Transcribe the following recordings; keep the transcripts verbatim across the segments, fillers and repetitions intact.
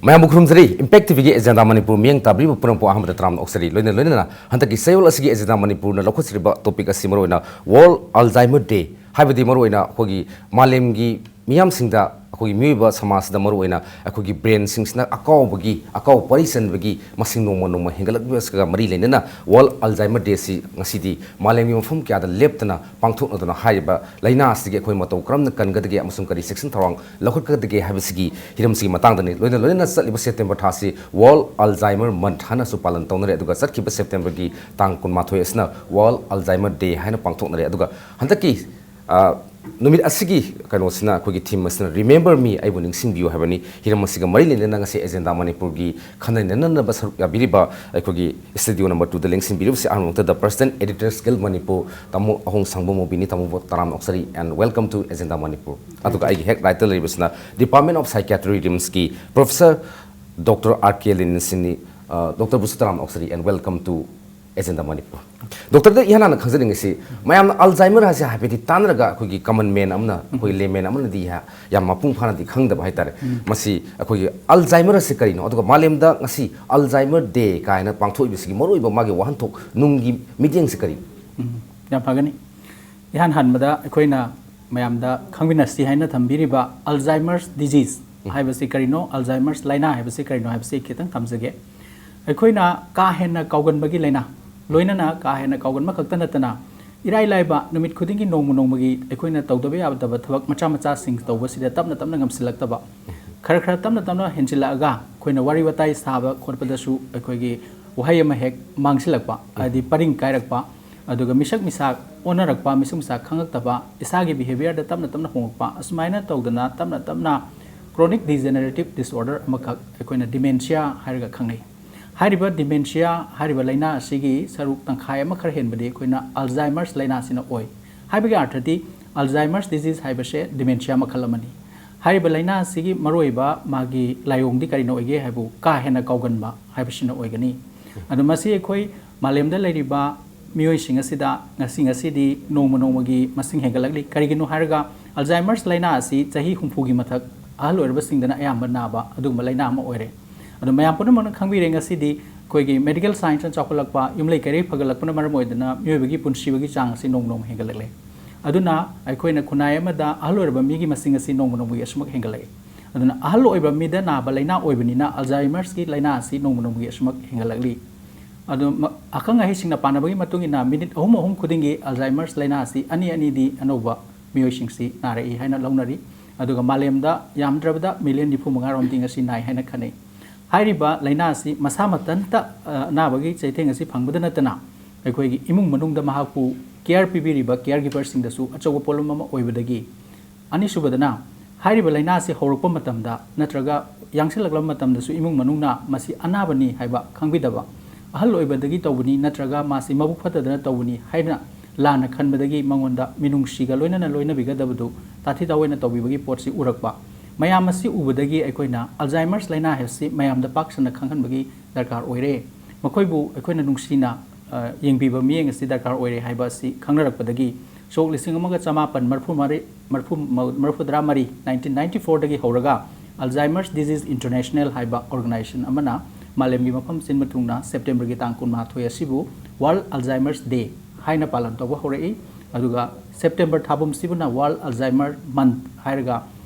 ꯃꯌꯥꯝꯕꯨ ꯈꯨꯔꯨꯝꯖꯔꯤ꯫ Impact ꯇꯤꯚꯤꯒꯤ Agenda Manipur ꯃꯤꯠꯌꯦꯡ ꯇꯥꯕꯤꯔꯤꯕ ꯄꯨꯝꯅꯃꯛꯄꯨ ꯑꯍꯥꯟꯕꯗ ꯇꯔꯥꯝꯅ ꯑꯣꯛꯆꯔꯤ꯫ ꯂꯣꯏꯅ ꯂꯣꯏꯅꯅ ꯍꯟꯗꯛꯀꯤ ꯆꯌꯣꯜ ꯑꯁꯤꯒꯤ Agenda ꯃꯅꯤꯄꯨꯔꯅ ꯂꯧꯈꯠꯆꯔꯤꯕ topic ꯑꯁꯤ ꯃꯔꯨꯑꯣꯏꯅ World Alzheimer Day, ꯍꯥꯏꯕꯗꯤ ꯃꯔꯨꯑꯣꯏꯅ ꯑꯩꯈꯣꯏꯒꯤ ꯃꯥꯂꯦꯝꯒꯤ ꯃꯤꯌꯥꯝꯁꯤꯡꯗ, ꯑꯩꯈꯣꯏꯒꯤ ꯃꯤꯑꯣꯏꯕ ꯁꯃꯥꯖꯁꯤꯗ ꯃꯔꯨꯑꯣꯏꯅ ꯑꯩꯈꯣꯏꯒꯤ brain ꯁꯤꯡꯁꯤꯅ ꯑꯀꯥꯎꯕꯒꯤ, ꯑꯀꯥꯎ ꯄꯔꯤ ꯆꯟꯕꯒꯤ ꯃꯁꯤꯡ ꯅꯣꯡꯃ ꯅꯣꯡꯃ ꯍꯦꯟꯒꯠꯂꯛꯂꯤꯕ ꯑꯁꯤꯒ ꯃꯔꯤ ꯂꯩꯅꯅ World Alzheimer Day ꯑꯁꯤ ꯉꯁꯤꯗꯤ ꯃꯥꯂꯦꯝꯒꯤ ꯃꯐꯝ ꯀꯌꯥꯗ ꯂꯦꯞꯇꯅ ꯄꯥꯡꯊꯣꯛꯅꯗꯨꯅ ꯍꯥꯏꯔꯤꯕ ꯂꯥꯏꯅꯥ ꯑꯁꯤꯗꯒꯤ ꯑꯩꯈꯣꯏ ꯃꯇꯧ ꯀꯔꯝꯅ ꯀꯟꯒꯗꯒꯦ ꯑꯃꯁꯨꯡ ꯀꯔꯤ ꯆꯦꯛꯁꯤꯟ ꯊꯧꯔꯥꯡ ꯂꯧꯈꯠꯀꯗꯒꯦ ꯍꯥꯏꯕꯁꯤꯒꯤ ꯍꯤꯔꯝꯁꯤꯒꯤ ꯃꯇꯥꯡꯗꯅꯤ꯫ ꯂꯣꯏꯅ ꯂꯣꯏꯅꯅ ꯆꯠꯂꯤꯕ September ꯊꯥꯁꯤ World Alzheimer Month ꯍꯥꯏꯅꯁꯨ ꯄꯥꯂꯟ ꯇꯧꯅꯔꯦ, ꯑꯗꯨꯒ ꯆꯠꯈꯤꯕ September ꯒꯤ ꯇꯥꯡ ꯀꯨꯟꯃꯥꯊꯣꯏ ꯑꯁꯤꯅ World Alzheimer Day ꯍꯥꯏꯅ ꯄꯥꯡꯊꯣꯛꯅꯔꯦ꯫ ꯑꯗꯨꯒ ꯍꯟꯗꯛꯀꯤ, ꯑ, ꯅꯨꯃꯤꯠ ꯑꯁꯤꯒꯤ ꯀꯩꯅꯣꯁꯤꯅ, ꯑꯩꯈꯣꯏꯒꯤ theme ꯑꯁꯤꯅ "Remember Me", ꯑꯩꯕꯨ ꯅꯤꯡꯁꯤꯡꯕꯤꯌꯨ ꯍꯥꯏꯕꯅꯤ꯫ ꯍꯤꯔꯝ ꯑꯁꯤꯒ ꯃꯔꯤ ꯂꯩꯅꯅ ꯉꯁꯤ Agenda ꯃꯅꯤꯄꯨꯔꯒꯤ ꯈꯟꯅ ꯅꯩꯅꯅꯕ ꯁꯔꯨꯛ ꯌꯥꯕꯤꯔꯤꯕ ꯑꯩꯈꯣꯏꯒꯤ studio number two ꯗ ꯂꯦꯡꯁꯤꯟꯕꯤꯔꯤꯕꯁꯤ ꯑꯍꯥꯟꯕꯃꯛꯇꯗ President Editors Guild ꯃꯅꯤꯄꯨꯔ ꯇꯥꯃꯣ ꯑꯍꯣꯡ ꯁꯪꯕ ꯃꯣꯕꯤꯅꯤ꯫ ꯇꯥꯃꯣꯕꯨ ꯇꯔꯥꯝꯅ ꯑꯣꯛꯆꯔꯤ and welcome to Agenda Manipur. ꯑꯗꯨꯒ ꯑꯩꯒꯤ ꯍꯦꯛ right ꯇ ꯂꯩꯔꯤꯕꯁꯤꯅ Department of Psychiatry, RIMS ꯀꯤ Professor Doctor R K ꯂꯦꯅꯤꯟ ꯁꯤꯡꯅꯤ꯫ ꯑ, doctor ꯕꯨꯁꯨ ꯇꯔꯥꯝꯅ ꯑꯣꯛꯆꯔꯤ and welcome to Agenda Manipur. Doctor ꯗ ꯏꯍꯥꯟ ꯍꯥꯟꯅ ꯈꯪꯖꯅꯤꯡꯉꯤꯁꯤ, ꯃꯌꯥꯝꯅ Alzheimer ꯍꯥꯏꯁꯦ ꯍꯥꯏꯐꯦꯠꯇꯤ ꯇꯥꯟꯅꯔꯒ ꯑꯩꯈꯣꯏꯒꯤ common man ꯑꯃꯅ, ꯑꯩꯈꯣꯏ layman ꯑꯃꯅꯗꯤ ꯍꯥ-, ꯌꯥꯝ ꯃꯄꯨꯡ ꯐꯥꯅꯗꯤ ꯈꯪꯗꯕ ꯍꯥꯏꯇꯥꯔꯦ꯫ ꯎꯝ꯫ ꯃꯁꯤ ꯑꯩꯈꯣꯏꯒꯤ Alzheimer ꯑꯁꯤ ꯀꯔꯤꯅꯣ, ꯑꯗꯨꯒ ꯃꯥꯂꯦꯝꯗ ꯉꯁꯤ Alzheimer Day ꯀꯥꯏꯅ ꯄꯥꯡꯊꯣꯛꯏꯕꯁꯤꯒꯤ ꯃꯔꯨꯑꯣꯏꯕ ꯃꯥꯒꯤ ꯋꯥꯍꯟꯊꯣꯛ ꯅꯨꯡꯒꯤ ꯃꯤꯠꯌꯦꯡꯁꯤ ꯀꯔꯤꯅꯣ? ꯎꯝ, ꯌꯥꯝ ꯐꯒꯅꯤ꯫ ꯏꯍꯥꯟ ꯍꯥꯟꯕꯗ ꯑꯩꯈꯣꯏꯅ ꯃꯌꯥꯝꯗ ꯈꯪꯃꯤꯟꯅꯁꯤ ꯍꯥꯏꯅ ꯊꯝꯕꯤꯔꯤꯕ Alzheimer's disease ꯎꯝ꯫ ꯍꯥꯏꯕꯁꯤ ꯀꯔꯤꯅꯣ, Alzheimer's ꯂꯥꯏꯅꯥ ꯍꯥꯏꯕꯁꯤ ꯀꯔꯤꯅꯣ ꯍꯥꯏꯕꯁꯤ ꯈꯤꯇꯪ ꯊꯝꯖꯒꯦ꯫ ꯑꯩꯈꯣꯏꯅ ꯀꯥ ꯍꯦꯟꯅ ꯀꯥꯎꯒꯟꯕꯒꯤ ꯂꯥꯏꯅꯥ, ꯂꯣꯏꯅꯅ ꯀꯥ ꯍꯦꯟꯅ ꯀꯥꯎꯒꯟꯕ ꯈꯛꯇ ꯅꯠꯇꯅ, ꯏꯔꯥꯏ ꯂꯥꯏꯕ ꯅꯨꯃꯤꯠ ꯈꯨꯗꯤꯡꯒꯤ, ꯅꯣꯡꯃ ꯅꯣꯡꯃꯒꯤ ꯑꯩꯈꯣꯏꯅ ꯇꯧꯗꯕ ꯌꯥꯗꯕ ꯊꯕꯛ ꯃꯆꯥ ꯃꯆꯥꯁꯤꯡ ꯇꯧꯕꯁꯤꯗ ꯇꯞꯅ ꯇꯞꯅ ꯉꯝꯁꯤꯜꯂꯛꯇꯕ, ꯈꯔ ꯈꯔ ꯇꯞꯅ ꯇꯞꯅ ꯍꯦꯟꯖꯤꯜꯂꯛꯑꯒ, ꯑꯩꯈꯣꯏꯅ ꯋꯥꯔꯤ ꯋꯥꯇꯥꯏ ꯁꯥꯕ ꯈꯣꯠꯄꯗꯁꯨ ꯑꯩꯈꯣꯏꯒꯤ ꯋꯥꯍꯩ ꯑꯃ ꯍꯦꯛ ꯃꯥꯡꯁꯤꯜꯂꯛꯄ, ꯍꯥꯏꯗꯤ ꯄꯔꯤꯡ ꯀꯥꯏꯔꯛꯄ, ꯑꯗꯨꯒ ꯃꯤꯁꯛ ꯃꯤꯁꯥ ꯑꯣꯟꯅꯔꯛꯄ, ꯃꯤꯁꯛ ꯃꯤꯁꯥ ꯈꯪꯉꯛꯇꯕ, ꯏꯁꯥꯒꯤ behaviour ꯗ ꯇꯞꯅ ꯇꯞꯅ ꯍꯣꯡꯉꯛꯄ, ꯑꯁꯨꯃꯥꯏꯅ ꯇꯧꯗꯅ ꯇꯞꯅ ꯇꯞꯅ chronic degenerative disorder ꯑꯃꯈꯛ ꯑꯩꯈꯣꯏꯅ dementia ꯍꯥꯏꯔꯒ ꯈꯪꯅꯩ꯫ ꯍꯥꯏꯔꯤꯕ dementia ꯍꯥꯏꯔꯤꯕ ꯂꯥꯏꯅꯥ ꯑꯁꯤꯒꯤ ꯁꯔꯨꯛ ꯇꯪꯈꯥꯏ ꯑꯃ ꯈꯔ ꯍꯦꯟꯕꯗꯤ ꯑꯩꯈꯣꯏꯅ Alzheimer's ꯂꯥꯏꯅꯥꯁꯤꯅ ꯑꯣꯏ꯫ ꯍꯥꯏꯕꯒꯤ ꯑꯥꯔꯊꯗꯤ, Alzheimer's disease ꯍꯥꯏꯕꯁꯦ dementia ꯃꯈꯜ ꯑꯃꯅꯤ꯫ ꯍꯥꯏꯔꯤꯕ ꯂꯥꯏꯅꯥ ꯑꯁꯤꯒꯤ ꯃꯔꯨꯑꯣꯏꯕ ꯃꯥꯒꯤ ꯂꯥꯏꯑꯣꯡꯗꯤ ꯀꯔꯤꯅ ꯑꯣꯏꯒꯦ ꯍꯥꯏꯕꯨ, ꯀꯥ ꯍꯦꯟꯅ ꯀꯥꯎꯒꯟꯕ ꯍꯥꯏꯕꯁꯤꯅ ꯑꯣꯏꯒꯅꯤ꯫ ꯑꯗꯣ ꯃꯁꯤ ꯑꯩꯈꯣꯏ ꯃꯥꯂꯦꯝꯗ ꯂꯩꯔꯤꯕ ꯃꯤꯑꯣꯏꯁꯤꯡ ꯑꯁꯤꯗ ꯉꯁꯤ ꯉꯁꯤꯗꯤ ꯅꯣꯡꯃ ꯅꯣꯡꯃꯒꯤ ꯃꯁꯤꯡ ꯍꯦꯟꯒꯠꯂꯛꯂꯤ꯫ ꯀꯔꯤꯒꯤꯅꯣ ꯍꯥꯏꯔꯒ, Alzheimer's ꯂꯥꯏꯅꯥ ꯑꯁꯤ ꯆꯍꯤ ꯍꯨꯝꯐꯨꯒꯤ ꯃꯊꯛ ꯑꯍꯜ ꯑꯣꯏꯔꯕꯁꯤꯡꯗꯅ ꯑꯌꯥꯝꯕ ꯅꯥꯕ ꯑꯗꯨꯒꯨꯝꯕ ꯂꯥꯏꯅꯥ ꯑꯃ ꯑꯣꯏꯔꯦ꯫ ꯑꯗꯣ ꯃꯌꯥꯝ ꯄꯨꯝꯅꯃꯛꯅ ꯈꯪꯕꯤꯔꯦ, ꯉꯁꯤꯗꯤ ꯑꯩꯈꯣꯏꯒꯤ medical science ꯅ ꯆꯥꯎꯈꯠꯂꯛꯄ, ꯌꯨꯝꯂꯩ ꯀꯩꯔꯩ ꯐꯒꯠꯂꯛꯄꯅ ꯃꯔꯝ ꯑꯣꯏꯗꯅ ꯃꯤꯑꯣꯏꯕꯒꯤ ꯄꯨꯟꯁꯤꯕꯒꯤ ꯆꯥꯡ ꯑꯁꯤ ꯅꯣꯡꯃ ꯅꯣꯡꯃ ꯍꯦꯟꯒꯠꯂꯛꯂꯦ꯫ ꯑꯗꯨꯅ ꯑꯩꯈꯣꯏꯅ ꯈꯨꯟꯅꯥꯏ ꯑꯃꯗ ꯑꯍꯜ ꯑꯣꯏꯔꯕ ꯃꯤꯒꯤ ꯃꯁꯤꯡ ꯑꯁꯤ ꯅꯣꯡꯃ ꯅꯣꯡꯃꯒꯤ ꯑꯁꯨꯃꯛ ꯍꯦꯟꯒꯠꯂꯛꯏ꯫ ꯑꯗꯨꯅ ꯑꯍꯜ ꯑꯣꯏꯕ ꯃꯤꯗ ꯅꯥꯕ ꯂꯥꯏꯅꯥ ꯑꯣꯏꯕꯅꯤꯅ Alzheimer's ꯀꯤ ꯂꯥꯏꯅꯥ ꯑꯁꯤ ꯅꯣꯡꯃ ꯅꯣꯡꯃꯒꯤ ꯑꯁꯨꯃꯛ ꯍꯦꯟꯒꯠꯂꯛꯂꯤ꯫ ꯑꯗꯨ ꯃ-, ꯑꯈꯪ ꯑꯍꯩꯁꯤꯡꯅ ꯄꯥꯅꯕꯒꯤ ꯃꯇꯨꯡ ꯏꯟꯅ minute ꯑꯍꯨꯝ ꯑꯍꯨꯝ ꯈꯨꯗꯤꯡꯒꯤ Alzheimer's ꯂꯥꯏꯅꯥ ꯑꯁꯤ ꯑꯅꯤ ꯑꯅꯤꯗꯤ ꯑꯅꯧꯕ ꯃꯤꯑꯣꯏꯁꯤꯡꯁꯤ ꯅꯥꯔꯛꯏ ꯍꯥꯏꯅ ꯂꯧꯅꯔꯤ꯫ ꯑꯗꯨꯒ ꯃꯥꯂꯦꯝꯗ ꯌꯥꯝꯗ꯭ꯔꯕꯗ million ꯅꯤꯐꯨ ꯃꯉꯥ ꯔꯣꯝꯗꯤ ꯉꯁꯤ ꯅꯥꯏ ꯍꯥꯏꯅ ꯈꯟꯅꯩ꯫ ꯍꯥꯏꯔꯤꯕ ꯂꯥꯏꯅꯥ ꯑꯁꯤ ꯃꯁꯥ ꯃꯊꯟꯇ, ꯑ, ꯑꯅꯥꯕꯒꯤ ꯆꯩꯊꯦꯡ ꯑꯁꯤ ꯐꯪꯕꯗ ꯅꯠꯇꯅ ꯑꯩꯈꯣꯏꯒꯤ ꯏꯃꯨꯡ ꯃꯅꯨꯡꯗ ꯃꯍꯥꯛꯄꯨ care ꯄꯤꯕꯤꯔꯤꯕ caregivers ꯁꯤꯡꯗꯁꯨ ꯑꯆꯧꯕ ꯄꯣꯠꯂꯨꯝ ꯑꯃ ꯑꯣꯏꯕꯗꯒꯤ, ꯑꯅꯤꯁꯨꯕꯗꯅ ꯍꯥꯏꯔꯤꯕ ꯂꯥꯏꯅꯥ ꯑꯁꯤ ꯍꯧꯔꯛꯄ ꯃꯇꯝꯗ ꯅꯠꯇ꯭ꯔꯒ ꯌꯥꯡꯁꯤꯜꯂꯛꯂꯕ ꯃꯇꯝꯗꯁꯨ ꯏꯃꯨꯡ ꯃꯅꯨꯡꯅ ꯃꯁꯤ ꯑꯅꯥꯕꯅꯤ ꯍꯥꯏꯕ ꯈꯪꯕꯤꯗꯕ, ꯑꯍꯜ ꯑꯣꯏꯕꯗꯒꯤ ꯇꯧꯕꯅꯤ ꯅꯠꯇ꯭ꯔꯒ ꯃꯥꯁꯤ ꯃꯕꯨꯛ ꯐꯠꯇꯗꯅ ꯇꯧꯕꯅꯤ ꯍꯥꯏꯅ ꯂꯥꯟꯅ ꯈꯟꯕꯗꯒꯤ ꯃꯉꯣꯟꯗ ꯃꯤꯅꯨꯡꯁꯤꯒ ꯂꯣꯏꯅꯅ ꯂꯣꯏꯅꯕꯤꯒꯗꯕꯗꯨ ꯇꯥꯊꯤ ꯇꯥꯑꯣꯏꯅ ꯇꯧꯕꯤꯕꯒꯤ ꯄꯣꯠꯁꯤ ꯎꯔꯛꯄ, ꯃꯌꯥꯝ ꯑꯁꯤ ꯎꯕꯗꯒꯤ ꯑꯩꯈꯣꯏꯅ Alzheimer's ꯂꯥꯏꯅꯥ ꯍꯥꯏꯕꯁꯤ ꯃꯌꯥꯝꯗ ꯄꯥꯛ ꯁꯟꯅ ꯈꯪꯍꯟꯕꯒꯤ ꯗꯔꯀꯥꯔ ꯑꯣꯏꯔꯦ꯫ ꯃꯈꯣꯏꯕꯨ ꯑꯩꯈꯣꯏꯅ ꯅꯨꯡꯁꯤꯅ, ꯑ, ꯌꯦꯡꯕꯤꯕ ꯃꯤꯠꯌꯦꯡ ꯑꯁꯤ ꯗꯔꯀꯥꯔ ꯑꯣꯏꯔꯦ ꯍꯥꯏꯕ ꯑꯁꯤ ꯈꯪꯅꯔꯛꯄꯗꯒꯤ ꯁꯣꯛ ꯂꯤꯁꯤꯡ ꯑꯃꯒ ꯆꯃꯥꯄꯟ ꯃꯔꯤꯐꯨ ꯃꯔꯤ, ꯃꯔꯤꯐꯨ, ꯃꯔꯤꯐꯨꯇꯔꯥ ꯃꯔꯤ, nineteen ninety four ꯗꯒꯤ ꯍꯧꯔꯒ Alzheimer's Disease International ꯍꯥꯏꯕ organization ꯑꯃꯅ ꯃꯥꯂꯦꯝꯒꯤ ꯃꯐꯝ ꯁꯤꯟꯕ ꯊꯨꯡꯅ September ꯒꯤ ꯇꯥꯡ ꯀꯨꯟꯃꯥꯊꯣꯏ ꯑꯁꯤꯕꯨ World Alzheimer's Day ꯍꯥꯏꯅ ꯄꯥꯂꯟ ꯇꯧꯕ ꯍꯧꯔꯛꯏ꯫ ꯑꯗꯨꯒ September ꯊꯥꯕꯨꯝꯁꯤꯕꯨꯅ World Alzheimer Month ꯍꯥꯏꯔꯒ,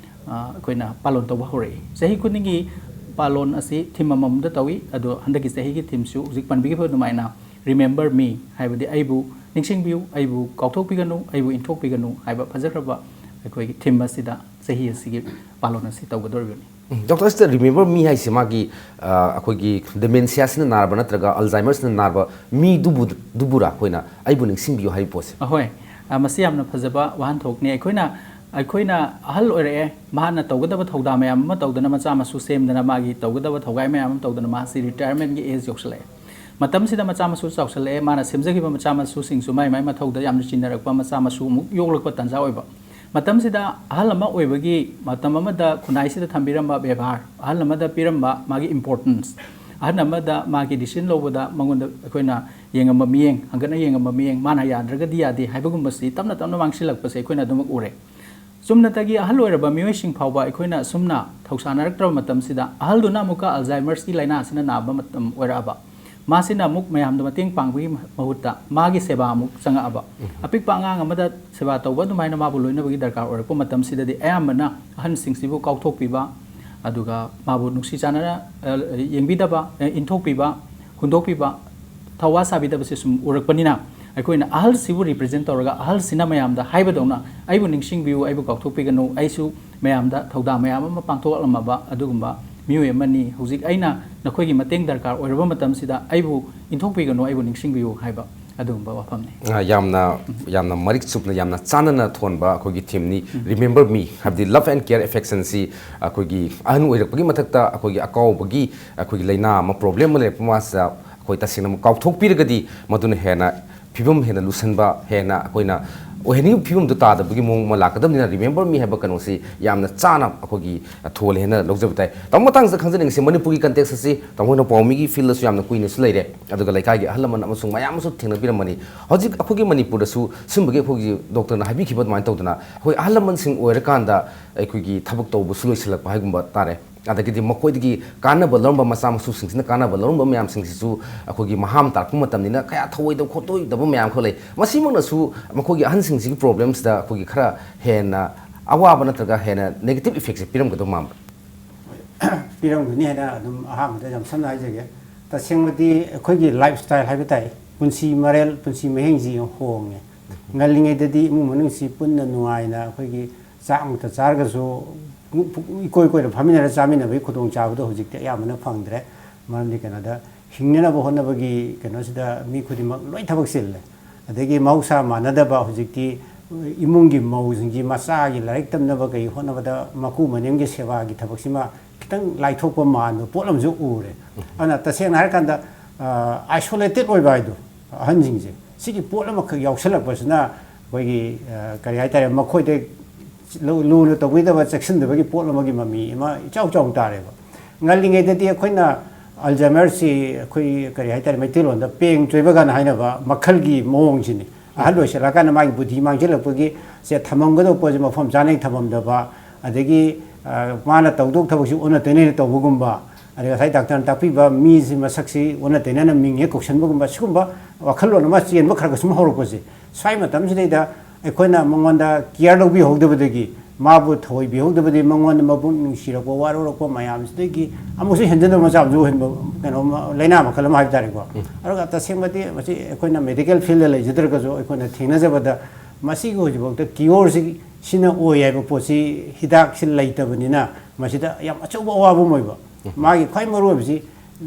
ꯑ, ꯑꯩꯈꯣꯏꯅ ꯄꯥꯂꯣꯟ ꯇꯧꯕ ꯍꯧꯔꯛꯏ꯫ ꯆꯍꯤ ꯈꯨꯗꯤꯡꯒꯤ ꯄꯥꯂꯣꯟ ꯑꯁꯤ theme ꯑꯃꯃꯝꯗ ꯇꯧꯏ꯫ ꯑꯗꯣ ꯍꯟꯗꯛꯀꯤ ꯆꯍꯤꯒꯤ theme ꯁꯨ ꯍꯧꯖꯤꯛ ꯄꯟꯕꯤꯈꯤꯕ ꯑꯗꯨꯃꯥꯏꯅ Remember Me ꯍꯥꯏꯕꯗꯤ ꯑꯩꯕꯨ ꯅꯤꯡꯁꯤꯡꯕꯤꯌꯨ, ꯑꯩꯕꯨ ꯀꯥꯎꯊꯣꯛꯄꯤꯒꯅꯨ, ꯑꯩꯕꯨ ꯏꯟꯊꯣꯛꯄꯤꯒꯅꯨ ꯍꯥꯏꯕ ꯐꯖꯈ꯭ꯔꯕ ꯑꯩꯈꯣꯏꯒꯤ theme ꯑꯁꯤꯗ ꯆꯍꯤ ꯑꯁꯤꯒꯤ ꯄꯥꯂꯣꯟ ꯑꯁꯤ ꯇꯧꯒꯗꯧꯔꯤꯕꯅꯤ꯫ ꯎꯝ, ꯗꯣꯛꯇꯔ, ꯑꯁꯤꯗ Remember Me ꯍꯥꯏꯁꯦ ꯃꯥꯒꯤ, ꯑ, ꯑꯩꯈꯣꯏꯒꯤ dementia ꯁꯤꯅ ꯅꯥꯔꯕ ꯅꯠꯇ꯭ꯔꯒ Alzheimer's ꯅ ꯅꯥꯔꯕ ꯃꯤꯗꯨꯕꯨ, ꯗꯨꯕꯨꯔꯥ ꯑꯩꯈꯣꯏꯅ ꯑꯩꯕꯨ ꯅꯤꯡꯁꯤꯡꯕꯤꯌꯨ ꯍꯥꯏꯕ ꯄꯣꯠꯁꯦ? ꯑꯍꯣꯏ, ꯑ, ꯃꯁꯤ ꯌꯥꯝꯅ ꯐꯖꯕ ꯋꯥꯍꯟꯊꯣꯛꯅꯤ꯫ ꯑꯩꯈꯣꯏꯅ, ꯑꯩꯈꯣꯏꯅ ꯑꯍꯜ ꯑꯣꯏꯔꯛꯑꯦ, ꯃꯍꯥꯛꯅ ꯇꯧꯒꯗꯕ ꯊꯧꯗꯥꯡ ꯃꯌꯥꯝ ꯑꯃ ꯇꯧꯗꯅ, ꯃꯆꯥ ꯃꯁꯨ ꯁꯦꯝꯗꯅ, ꯃꯥꯒꯤ ꯇꯧꯒꯗꯕ ꯊꯧꯒꯥꯏ ꯃꯌꯥꯝ ꯑꯃ ꯇꯧꯗꯅ, ꯃꯥꯁꯤ retirement ꯒꯤ age ꯌꯧꯁꯜꯂꯛꯑꯦ꯫ ꯃꯇꯝꯁꯤꯗ ꯃꯆꯥ ꯃꯁꯨ ꯆꯥꯎꯁꯜꯂꯛꯑꯦ, ꯃꯥꯅ ꯁꯦꯝꯖꯈꯤꯕ ꯃꯆꯥ ꯃꯁꯨꯁꯤꯡꯁꯨ ꯃꯥꯏ ꯃꯥꯏ ꯃꯊꯧꯗ ꯌꯥꯝꯅ ꯆꯤꯟꯅꯔꯛꯄ, ꯃꯆꯥ ꯃꯁꯨ ꯑꯃꯨꯛ ꯌꯣꯛꯂꯛꯄ ꯇꯥꯟꯖꯥ ꯑꯣꯏꯕ꯫ ꯃꯇꯝꯁꯤꯗ ꯑꯍꯜ ꯑꯃ ꯑꯣꯏꯕꯒꯤ ꯃꯇꯝ ꯑꯃꯗ ꯈꯨꯟꯅꯥꯏꯁꯤꯗ ꯊꯝꯕꯤꯔꯝꯕ ꯕꯦꯕꯥꯔ, ꯑꯍꯜ ꯑꯃꯗ ꯄꯤꯔꯝꯕ ꯃꯥꯒꯤ importance, ꯑꯍꯜ ꯑꯃꯗ ꯃꯥꯒꯤ decision ꯂꯧꯕꯗ ꯃꯉꯣꯟꯗ ꯑꯩꯈꯣꯏꯅ ꯌꯦꯡꯉꯝꯕ ꯃꯤꯠꯌꯦꯡ, ꯍꯪꯒꯠꯅ ꯌꯦꯡꯉꯝꯕ ꯃꯤꯠꯌꯦꯡ, ꯃꯥꯅ ꯌꯥꯗ꯭ꯔꯒꯗꯤ ꯌꯥꯗꯦ ꯍꯥꯏꯕꯒꯨꯝꯕꯁꯤ ꯇꯞꯅ ꯇꯞꯅ ꯃꯥꯡꯁꯤꯜꯂꯛꯄꯁꯦ ꯑꯩꯈꯣꯏꯅ ꯑꯗꯨꯃꯛ ꯎꯔꯦ꯫ ꯆꯨꯝꯅꯇꯒꯤ ꯑꯍꯜ ꯑꯣꯏꯔꯕ ꯃꯤꯑꯣꯏꯁꯤꯡ ꯐꯥꯎꯕ ꯑꯩꯈꯣꯏꯅ ꯑꯁꯨꯝꯅ ꯊꯧꯁꯥꯅꯔꯛꯇ꯭ꯔꯕ ꯃꯇꯝꯁꯤꯗ, ꯑꯍꯜꯗꯨꯅ ꯑꯃꯨꯛꯀ Alzheimerꯁꯀꯤ ꯂꯥꯏꯅꯥ ꯑꯁꯤꯅ ꯅꯥꯕ ꯃꯇꯝ ꯑꯣꯏꯔꯛꯑꯕ, ꯃꯥꯁꯤꯅ ꯑꯃꯨꯛ ꯃꯌꯥꯝꯗ ꯃꯇꯦꯡ ꯄꯥꯡꯕꯒꯤ ꯃꯍꯨꯠꯇ ꯃꯥꯒꯤ ꯁꯦꯕꯥ ꯑꯃꯨꯛ ꯆꯪꯉꯛꯑꯕ, ꯑꯄꯤꯛꯄ ꯑꯉꯥꯡ ꯑꯃꯗ ꯁꯦꯕꯥ ꯇꯧꯕ ꯑꯗꯨꯃꯥꯏꯅ ꯃꯥꯕꯨ ꯂꯣꯏꯅꯕꯒꯤ ꯗꯔꯀꯥꯔ ꯑꯣꯏꯔꯛꯄ ꯃꯇꯝꯁꯤꯗꯗꯤ, ꯑꯌꯥꯝꯕꯅ ꯑꯍꯟꯁꯤꯡꯁꯤꯕꯨ ꯀꯥꯎꯊꯣꯛꯄꯤꯕ, ꯑꯗꯨꯒ ꯃꯥꯕꯨ ꯅꯨꯡꯁꯤ ꯆꯥꯟꯅꯅ, ꯑ, ꯌꯦꯡꯕꯤꯗꯕ, ꯑ, ꯏꯟꯊꯣꯛꯄꯤꯕ, ꯍꯨꯟꯗꯣꯛꯄꯤꯕ, ꯊꯋꯥ ꯁꯥꯕꯤꯗꯕꯁꯦ ꯁꯨꯝ ꯎꯔꯛꯄꯅꯤꯅ, ꯑꯩꯈꯣꯏꯅ ꯑꯍꯜꯁꯤꯕꯨ represent ꯇꯧꯔꯒ, ꯑꯍꯜꯁꯤꯅ ꯃꯌꯥꯝꯗ ꯍꯥꯏꯕꯗꯧꯅ, "ꯑꯩꯕꯨ ꯅꯤꯡꯁꯤꯡꯕꯤꯌꯨ, ꯑꯩꯕꯨ ꯀꯥꯎꯊꯣꯛꯄꯤꯒꯅꯨ, ꯑꯩꯁꯨ ꯃꯌꯥꯝꯗ ꯊꯧꯗꯥꯡ ꯃꯌꯥꯝ ꯑꯃ ꯄꯥꯡꯊꯣꯛꯂꯝꯃꯕ ꯑꯗꯨꯒꯨꯝꯕ ꯃꯤꯑꯣꯏ ꯑꯃꯅꯤ꯫ ꯍꯧꯖꯤꯛ ꯑꯩꯅ ꯅꯈꯣꯏꯒꯤ ꯃꯇꯦꯡ ꯗꯔꯀꯥꯔ ꯑꯣꯏꯔꯕ ꯃꯇꯝꯁꯤꯗ ꯑꯩꯕꯨ ꯏꯟꯊꯣꯛꯄꯤꯒꯅꯨ, ꯑꯩꯕꯨ ꯅꯤꯡꯁꯤꯡꯕꯤꯌꯨ" ꯍꯥꯏꯕ ꯑꯗꯨꯒꯨꯝꯕ ꯋꯥꯐꯝꯅꯤ꯫ ꯑ, ꯌꯥꯝꯅ, ꯌꯥꯝꯅ ꯃꯔꯤꯛ ꯆꯨꯝꯅ, ꯌꯥꯝꯅ ꯆꯥꯟꯅꯅ ꯊꯣꯟꯕ ꯑꯩꯈꯣꯏꯒꯤ themeꯅꯤ꯫ Remember Me ꯍꯥꯏꯕꯗꯤ love and care, affectionꯁꯤ ꯑꯩꯈꯣꯏꯒꯤ ꯑꯍꯟ ꯑꯣꯏꯔꯛꯄꯒꯤ ꯃꯊꯛꯇ ꯑꯩꯈꯣꯏꯒꯤ ꯑꯀꯥꯎꯕꯒꯤ ꯑꯩꯈꯣꯏꯒꯤ ꯂꯥꯏꯅꯥ ꯑꯃ, problem ꯑꯃ ꯂꯩꯔꯛꯄ ꯃꯥꯁꯤꯗ ꯑꯩꯈꯣꯏ ꯇꯁꯦꯡꯅ ꯑꯃꯨꯛ ꯀꯥꯎꯊꯣꯛꯄꯤꯔꯒꯗꯤ, ꯃꯗꯨꯅ ꯍꯦꯟꯅ ꯐꯤꯕꯝ ꯍꯦꯟꯅ ꯂꯨꯁꯟꯕ, ꯍꯦꯟꯅ ꯑꯩꯈꯣꯏꯅ ꯑꯣꯏꯍꯟꯅꯤꯡꯕ ꯐꯤꯕꯝꯗꯨ ꯇꯥꯗꯕꯒꯤ ꯃꯑꯣꯡ ꯑꯃ ꯂꯥꯛꯀꯗꯕꯅꯤꯅ, Remember Me ꯍꯥꯏꯕ ꯀꯩꯅꯣꯁꯤ ꯌꯥꯝꯅ ꯆꯥꯅ ꯑꯩꯈꯣꯏꯒꯤ ꯊꯣꯜꯂꯦ ꯍꯥꯏꯅ ꯂꯧꯖꯕ ꯇꯥꯏ꯫ ꯇꯥꯃꯣ, ꯃꯇꯥꯡꯁꯤꯗ ꯈꯪꯖꯅꯤꯡꯉꯤꯁꯤ, ꯃꯅꯤꯄꯨꯔꯒꯤ context ꯑꯁꯤ ꯇꯥꯃꯣ ꯍꯣꯏꯅ ꯄꯥꯎꯃꯤꯒꯤ fieldꯗꯁꯨ ꯌꯥꯝꯅ ꯀꯨꯏꯅꯁꯨ ꯂꯩꯔꯦ, ꯑꯗꯨꯒ ꯂꯩꯀꯥꯏꯒꯤ ꯑꯍꯜ ꯂꯃꯟ ꯑꯃꯁꯨꯡ ꯃꯌꯥꯝ ꯑꯃꯁꯨ ꯊꯦꯡꯅꯕꯤꯔꯝꯃꯅꯤ꯫ ꯍꯧꯖꯤꯛ ꯑꯩꯈꯣꯏꯒꯤ ꯃꯅꯤꯄꯨꯔꯗꯁꯨ ꯁꯤꯒꯨꯝꯕꯒꯤ, ꯑꯩꯈꯣꯏꯒꯤ ꯗꯣꯛꯇꯔꯅ ꯍꯥꯏꯕꯤꯈꯤꯕ ꯑꯗꯨꯃꯥꯏꯅ ꯇꯧꯗꯅ, ꯑꯩꯈꯣꯏ ꯑꯍꯜ ꯂꯃꯟꯁꯤꯡ ꯑꯣꯏꯔꯀꯥꯟꯗ ꯑꯩꯈꯣꯏꯒꯤ ꯊꯕꯛ ꯇꯧꯕꯁꯨ ꯂꯣꯏꯁꯤꯜꯂꯛꯄ ꯍꯥꯏꯒꯨꯝꯕ ꯇꯥꯔꯦ꯫ ꯑꯗꯒꯤꯗꯤ ꯃꯈꯣꯏꯗꯒꯤ ꯀꯥꯟꯅꯕ ꯂꯧꯔꯝꯕ, ꯃꯆꯥ ꯃꯁꯨꯁꯤꯡꯁꯤꯅ ꯀꯥꯟꯅꯕ ꯂꯧꯔꯝꯕ ꯃꯌꯥꯝꯁꯤꯡꯁꯤꯁꯨ ꯑꯩꯈꯣꯏꯒꯤ ꯃꯍꯥ ꯑꯃ ꯇꯥꯔꯛꯄ ꯃꯇꯝꯅꯤꯅ ꯀꯌꯥ ꯊꯧꯑꯣꯏꯗꯕ ꯈꯣꯠꯇꯣꯏꯗꯕ ꯃꯌꯥꯝ ꯈꯔ ꯂꯩ꯫ ꯃꯁꯤꯃꯛꯅꯁꯨ ꯃꯈꯣꯏꯒꯤ ꯑꯍꯟꯁꯤꯡꯁꯤꯒꯤ problemꯁꯤꯗ ꯑꯩꯈꯣꯏꯒꯤ ꯈꯔ ꯍꯦꯟꯅ ꯑꯋꯥꯕ ꯅꯠꯇ꯭ꯔꯒ ꯍꯦꯟꯅ negative effectꯁꯦ ꯄꯤꯔꯝꯒꯗꯧ ꯃꯥꯟꯕ꯭ꯔꯥ? ꯄꯤꯔꯝꯒꯅꯤ ꯍꯥꯏꯅ ꯑꯗꯨꯝ ꯑꯍꯥꯟꯕꯗ ꯌꯥꯝ ꯁꯝꯅ ꯍꯥꯏꯖꯒꯦ꯫ ꯇꯁꯦꯡꯕꯗꯤ ꯑꯩꯈꯣꯏꯒꯤ lifestyle ꯍꯥꯏꯕ ꯇꯥꯏ, ꯄꯨꯟꯁꯤ ꯃꯔꯦꯜ, ꯄꯨꯟꯁꯤ ꯃꯍꯤꯡꯁꯤ ꯍꯣꯡꯉꯦ꯫ ꯉꯜꯂꯤꯉꯩꯗꯗꯤ ꯏꯃꯨꯡ ꯃꯅꯨꯡꯁꯤ ꯄꯨꯟꯅ ꯅꯨꯡꯉꯥꯏꯅ ꯑꯩꯈꯣꯏꯒꯤ ꯆꯥꯛꯃꯛꯇ ꯆꯥꯔꯒꯁꯨ ꯏꯀꯣꯏ ꯀꯣꯏꯅ ꯐꯝꯃꯤꯟꯅꯔ ꯆꯥꯃꯤꯟꯅꯕꯒꯤ ꯈꯨꯗꯣꯡꯆꯥꯕꯗꯣ ꯍꯧꯖꯤꯛꯇꯤ ꯑꯌꯥꯝꯕꯅ ꯐꯪꯗ꯭ꯔꯦ꯫ ꯃꯔꯝꯗꯤ ꯀꯩꯅꯣꯗ, ꯍꯤꯡꯅꯅꯕ ꯍꯣꯠꯅꯕꯒꯤ ꯀꯩꯅꯣꯁꯤꯗ ꯃꯤ ꯈꯨꯗꯤꯡꯃꯛ ꯂꯣꯏ ꯊꯕꯛ ꯆꯤꯜꯂꯦ꯫ ꯑꯗꯒꯤ ꯃꯍꯧꯁꯥ ꯃꯥꯟꯅꯗꯕ ꯍꯧꯖꯤꯛꯇꯤ ꯏꯃꯨꯡꯒꯤ ꯃꯧꯁꯤꯡꯁꯤ ꯃꯆꯥꯒꯤ ꯂꯥꯏꯔꯤꯛ ꯇꯝꯅꯕ ꯀꯩ ꯍꯣꯠꯅꯕꯗ ꯃꯀꯨ ꯃꯅꯦꯝꯒꯤ ꯁꯦꯕꯥꯒꯤ ꯊꯕꯛꯁꯤꯃ ꯈꯤꯇꯪ ꯂꯥꯏꯊꯣꯛꯄ ꯃꯥꯟꯕ ꯄꯣꯠ ꯑꯃꯁꯨ ꯎꯔꯦ꯫ ꯑꯗꯨꯅ ꯇꯁꯦꯡꯅ ꯍꯥꯏꯔꯀꯥꯟꯗ, ꯑ, isolated ꯑꯣꯏꯕ ꯍꯥꯏꯗꯣ ꯑꯍꯟꯁꯤꯡꯁꯦ, ꯁꯤꯒꯤ ꯄꯣꯠ ꯑꯃꯈꯛ ꯌꯥꯎꯁꯜꯂꯛꯄꯁꯤꯅ ꯑꯩꯈꯣꯏꯒꯤ, ꯑ, ꯀꯔꯤ ꯍꯥꯏꯇꯥꯔꯦ, ꯃꯈꯣꯏꯗ ꯂꯨ-, ꯂꯨꯅ ꯇꯧꯕꯤꯗꯕ, ꯆꯦꯛꯁꯤꯟꯗꯕꯒꯤ ꯄꯣꯠ ꯑꯃꯒꯤ ꯃꯃꯤ ꯑꯃ ꯏꯆꯥꯎ ꯆꯥꯎ ꯇꯥꯔꯦꯕ꯫ ꯉꯜꯂꯤꯉꯩꯗꯗꯤ ꯑꯩꯈꯣꯏꯅ Alzheimerꯁꯤ ꯑꯩꯈꯣꯏ ꯀꯔꯤ ꯍꯥꯏꯇꯥꯔꯦ, ꯃꯩꯇꯩꯂꯣꯟꯗ ꯄꯦꯡ ꯆꯣꯏꯕꯒꯅ ꯍꯥꯏꯅꯕ ꯃꯈꯜꯒꯤ ꯃꯑꯣꯡꯁꯤꯅꯤ꯫ ꯑꯍꯜ ꯑꯣꯏꯁꯜꯂꯛꯑꯀꯥꯟꯗ ꯃꯥꯒꯤ ꯕꯨꯙꯤ ꯃꯥꯡꯁꯤꯜꯂꯛꯄꯒꯤ ꯁꯦ ꯊꯝꯃꯝꯒꯗꯧꯕ ꯄꯣꯠꯁꯦ ꯃꯐꯝ ꯆꯥꯅ ꯊꯝꯃꯝꯗꯕ, ꯑꯗꯒꯤ, ꯑ, ꯃꯥꯅ ꯇꯧꯗꯧ ꯊꯕꯛꯁꯤ ꯑꯣꯟꯅ ꯇꯩꯅꯅ ꯇꯧꯕꯒꯨꯝꯕ, ꯑꯗꯩ ꯉꯁꯥꯏ ꯗꯥꯛꯇꯔꯅ ꯇꯥꯛꯄꯤꯕ ꯃꯤꯁꯤ ꯃꯁꯛꯁꯤ ꯑꯣꯟꯅ ꯇꯩꯅꯅ ꯃꯤꯡ ꯍꯦꯛ ꯀꯧꯁꯟꯕꯒꯨꯝꯕ, ꯁꯤꯒꯨꯝꯕ ꯋꯥꯈꯜꯂꯣꯟ ꯑꯃ ꯆꯦꯟꯕ ꯈꯔ ꯈꯔ ꯁꯨꯝ ꯍꯧꯔꯛꯄꯁꯦ, ꯁ꯭ꯋꯥꯏ ꯃꯇꯝꯁꯤꯗꯩꯗ ꯑꯩꯈꯣꯏꯅ ꯃꯉꯣꯟꯗ ꯀꯤꯌꯔ ꯂꯧꯕꯤꯍꯧꯗꯕꯗꯒꯤ, ꯃꯥꯕꯨ ꯊꯑꯣꯏ ꯄꯤꯍꯧꯗꯕꯗꯒꯤ, ꯃꯉꯣꯟꯗ ꯃꯄꯨꯛꯅꯤꯡ ꯅꯨꯡꯁꯤꯔꯛꯄ, ꯋꯥꯔꯧꯔꯛꯄ ꯃꯌꯥꯝꯁꯤꯗꯒꯤ ꯑꯃꯨꯛꯁꯨ ꯍꯦꯟꯖꯤꯟꯕ ꯃꯆꯥ ꯑꯃꯁꯨ ꯑꯣꯏꯍꯟꯕ ꯀꯩꯅꯣꯝꯃ, ꯂꯥꯏꯅꯥ ꯃꯈꯜ ꯑꯃ ꯍꯥꯏꯕ ꯇꯥꯔꯦꯀꯣ꯫ ꯎꯝ꯫ ꯑꯗꯨꯒ ꯇꯁꯦꯡꯕꯗꯤ ꯃꯁꯤ ꯑꯩꯈꯣꯏꯅ ꯃꯦꯗꯤꯀꯦꯜ ꯐꯤꯜꯗ ꯂꯩꯖꯗ꯭ꯔꯒꯁꯨ ꯑꯩꯈꯣꯏꯅ ꯊꯦꯡꯅꯖꯕꯗ ꯃꯁꯤꯒꯤ ꯍꯧꯖꯤꯛꯐꯥꯎꯗ ꯀꯤꯌꯣꯔꯁꯤ ꯁꯤꯅ ꯑꯣꯏ ꯍꯥꯏꯕ ꯄꯣꯠꯁꯤ ꯍꯤꯗꯥꯛꯁꯤ ꯂꯩꯇꯕꯅꯤꯅ ꯃꯁꯤꯗ ꯌꯥꯝ ꯑꯆꯧꯕ ꯑꯋꯥꯕ ꯑꯃ ꯑꯣꯏꯕ꯫ ꯎꯝ꯫ ꯃꯥꯒꯤ ꯈ꯭ꯋꯥꯏ ꯃꯔꯨ ꯑꯣꯏꯕꯁꯤ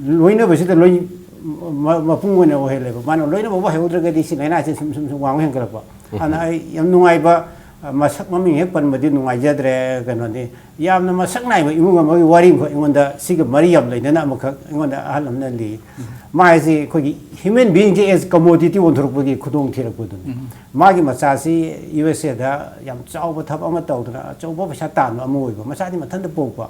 ꯂꯣꯏꯅꯕꯁꯤꯗ ꯂꯣꯏ ꯃ-, ꯃꯄꯨꯡ ꯑꯣꯏꯅ ꯑꯣꯏꯍꯜꯂꯦꯕ꯫ ꯃꯥꯅ ꯂꯣꯏꯅꯕ ꯍꯩꯍꯧꯗ꯭ꯔꯒꯗꯤ ꯁꯤ ꯂꯥꯏꯅꯥꯁꯤ ꯁꯨꯝ, ꯁꯨꯝ, ꯁꯨꯝ ꯋꯥꯡꯕ ꯍꯦꯟꯒꯠꯂꯛꯄ꯫ ꯎꯝ꯫ ꯑꯗꯨꯅ ꯑꯩ ꯌꯥꯝ ꯅꯨꯡꯉꯥꯏꯕ, ꯑ, ꯃꯁꯛ ꯃꯃꯤꯡ ꯍꯦꯛ ꯄꯟꯕꯗꯤ ꯅꯨꯡꯉꯥꯏꯖꯗ꯭ꯔꯦ, ꯀꯩꯅꯣꯗꯤ, ꯌꯥꯝꯅ ꯃꯁꯛ ꯅꯥꯏꯕ ꯏꯃꯨꯡ ꯑꯃꯒꯤ ꯋꯥꯔꯤ ꯑꯃꯈꯛ ꯑꯩꯉꯣꯟꯗ ꯁꯤꯒ ꯃꯔꯤ ꯌꯥꯝ ꯂꯩꯅꯅ ꯑꯃꯈꯛ ꯑꯩꯉꯣꯟꯗ ꯑꯍꯜ ꯑꯃꯅ ꯂꯤ꯫ ꯎꯝ꯫ ꯃꯥ ꯍꯥꯏꯁꯤ ꯑꯩꯈꯣꯏꯒꯤ ꯍ꯭ꯌꯨꯃꯦꯟ ꯕꯤꯡꯁꯦ ꯑꯦꯁ ꯀꯃꯣꯗꯤꯇꯤ ꯑꯣꯟꯊꯣꯔꯛꯄꯒꯤ ꯈꯨꯗꯣꯡ ꯊꯤꯔꯛꯄꯗꯨꯅꯤ꯫ ꯎꯝ꯫ ꯃꯥꯒꯤ ꯃꯆꯥꯁꯤ ꯌꯨ ꯑꯦꯁ ꯑꯦꯗ ꯌꯥꯝ ꯆꯥꯎꯕ ꯊꯕꯛ ꯑꯃ ꯇꯧꯗꯅ ꯑꯆꯧꯕ ꯄꯩꯁꯥ ꯇꯥꯟꯕ ꯑꯃ ꯑꯣꯏꯕ, ꯃꯆꯥꯗꯤ ꯃꯊꯟꯇ ꯄꯣꯛꯄ,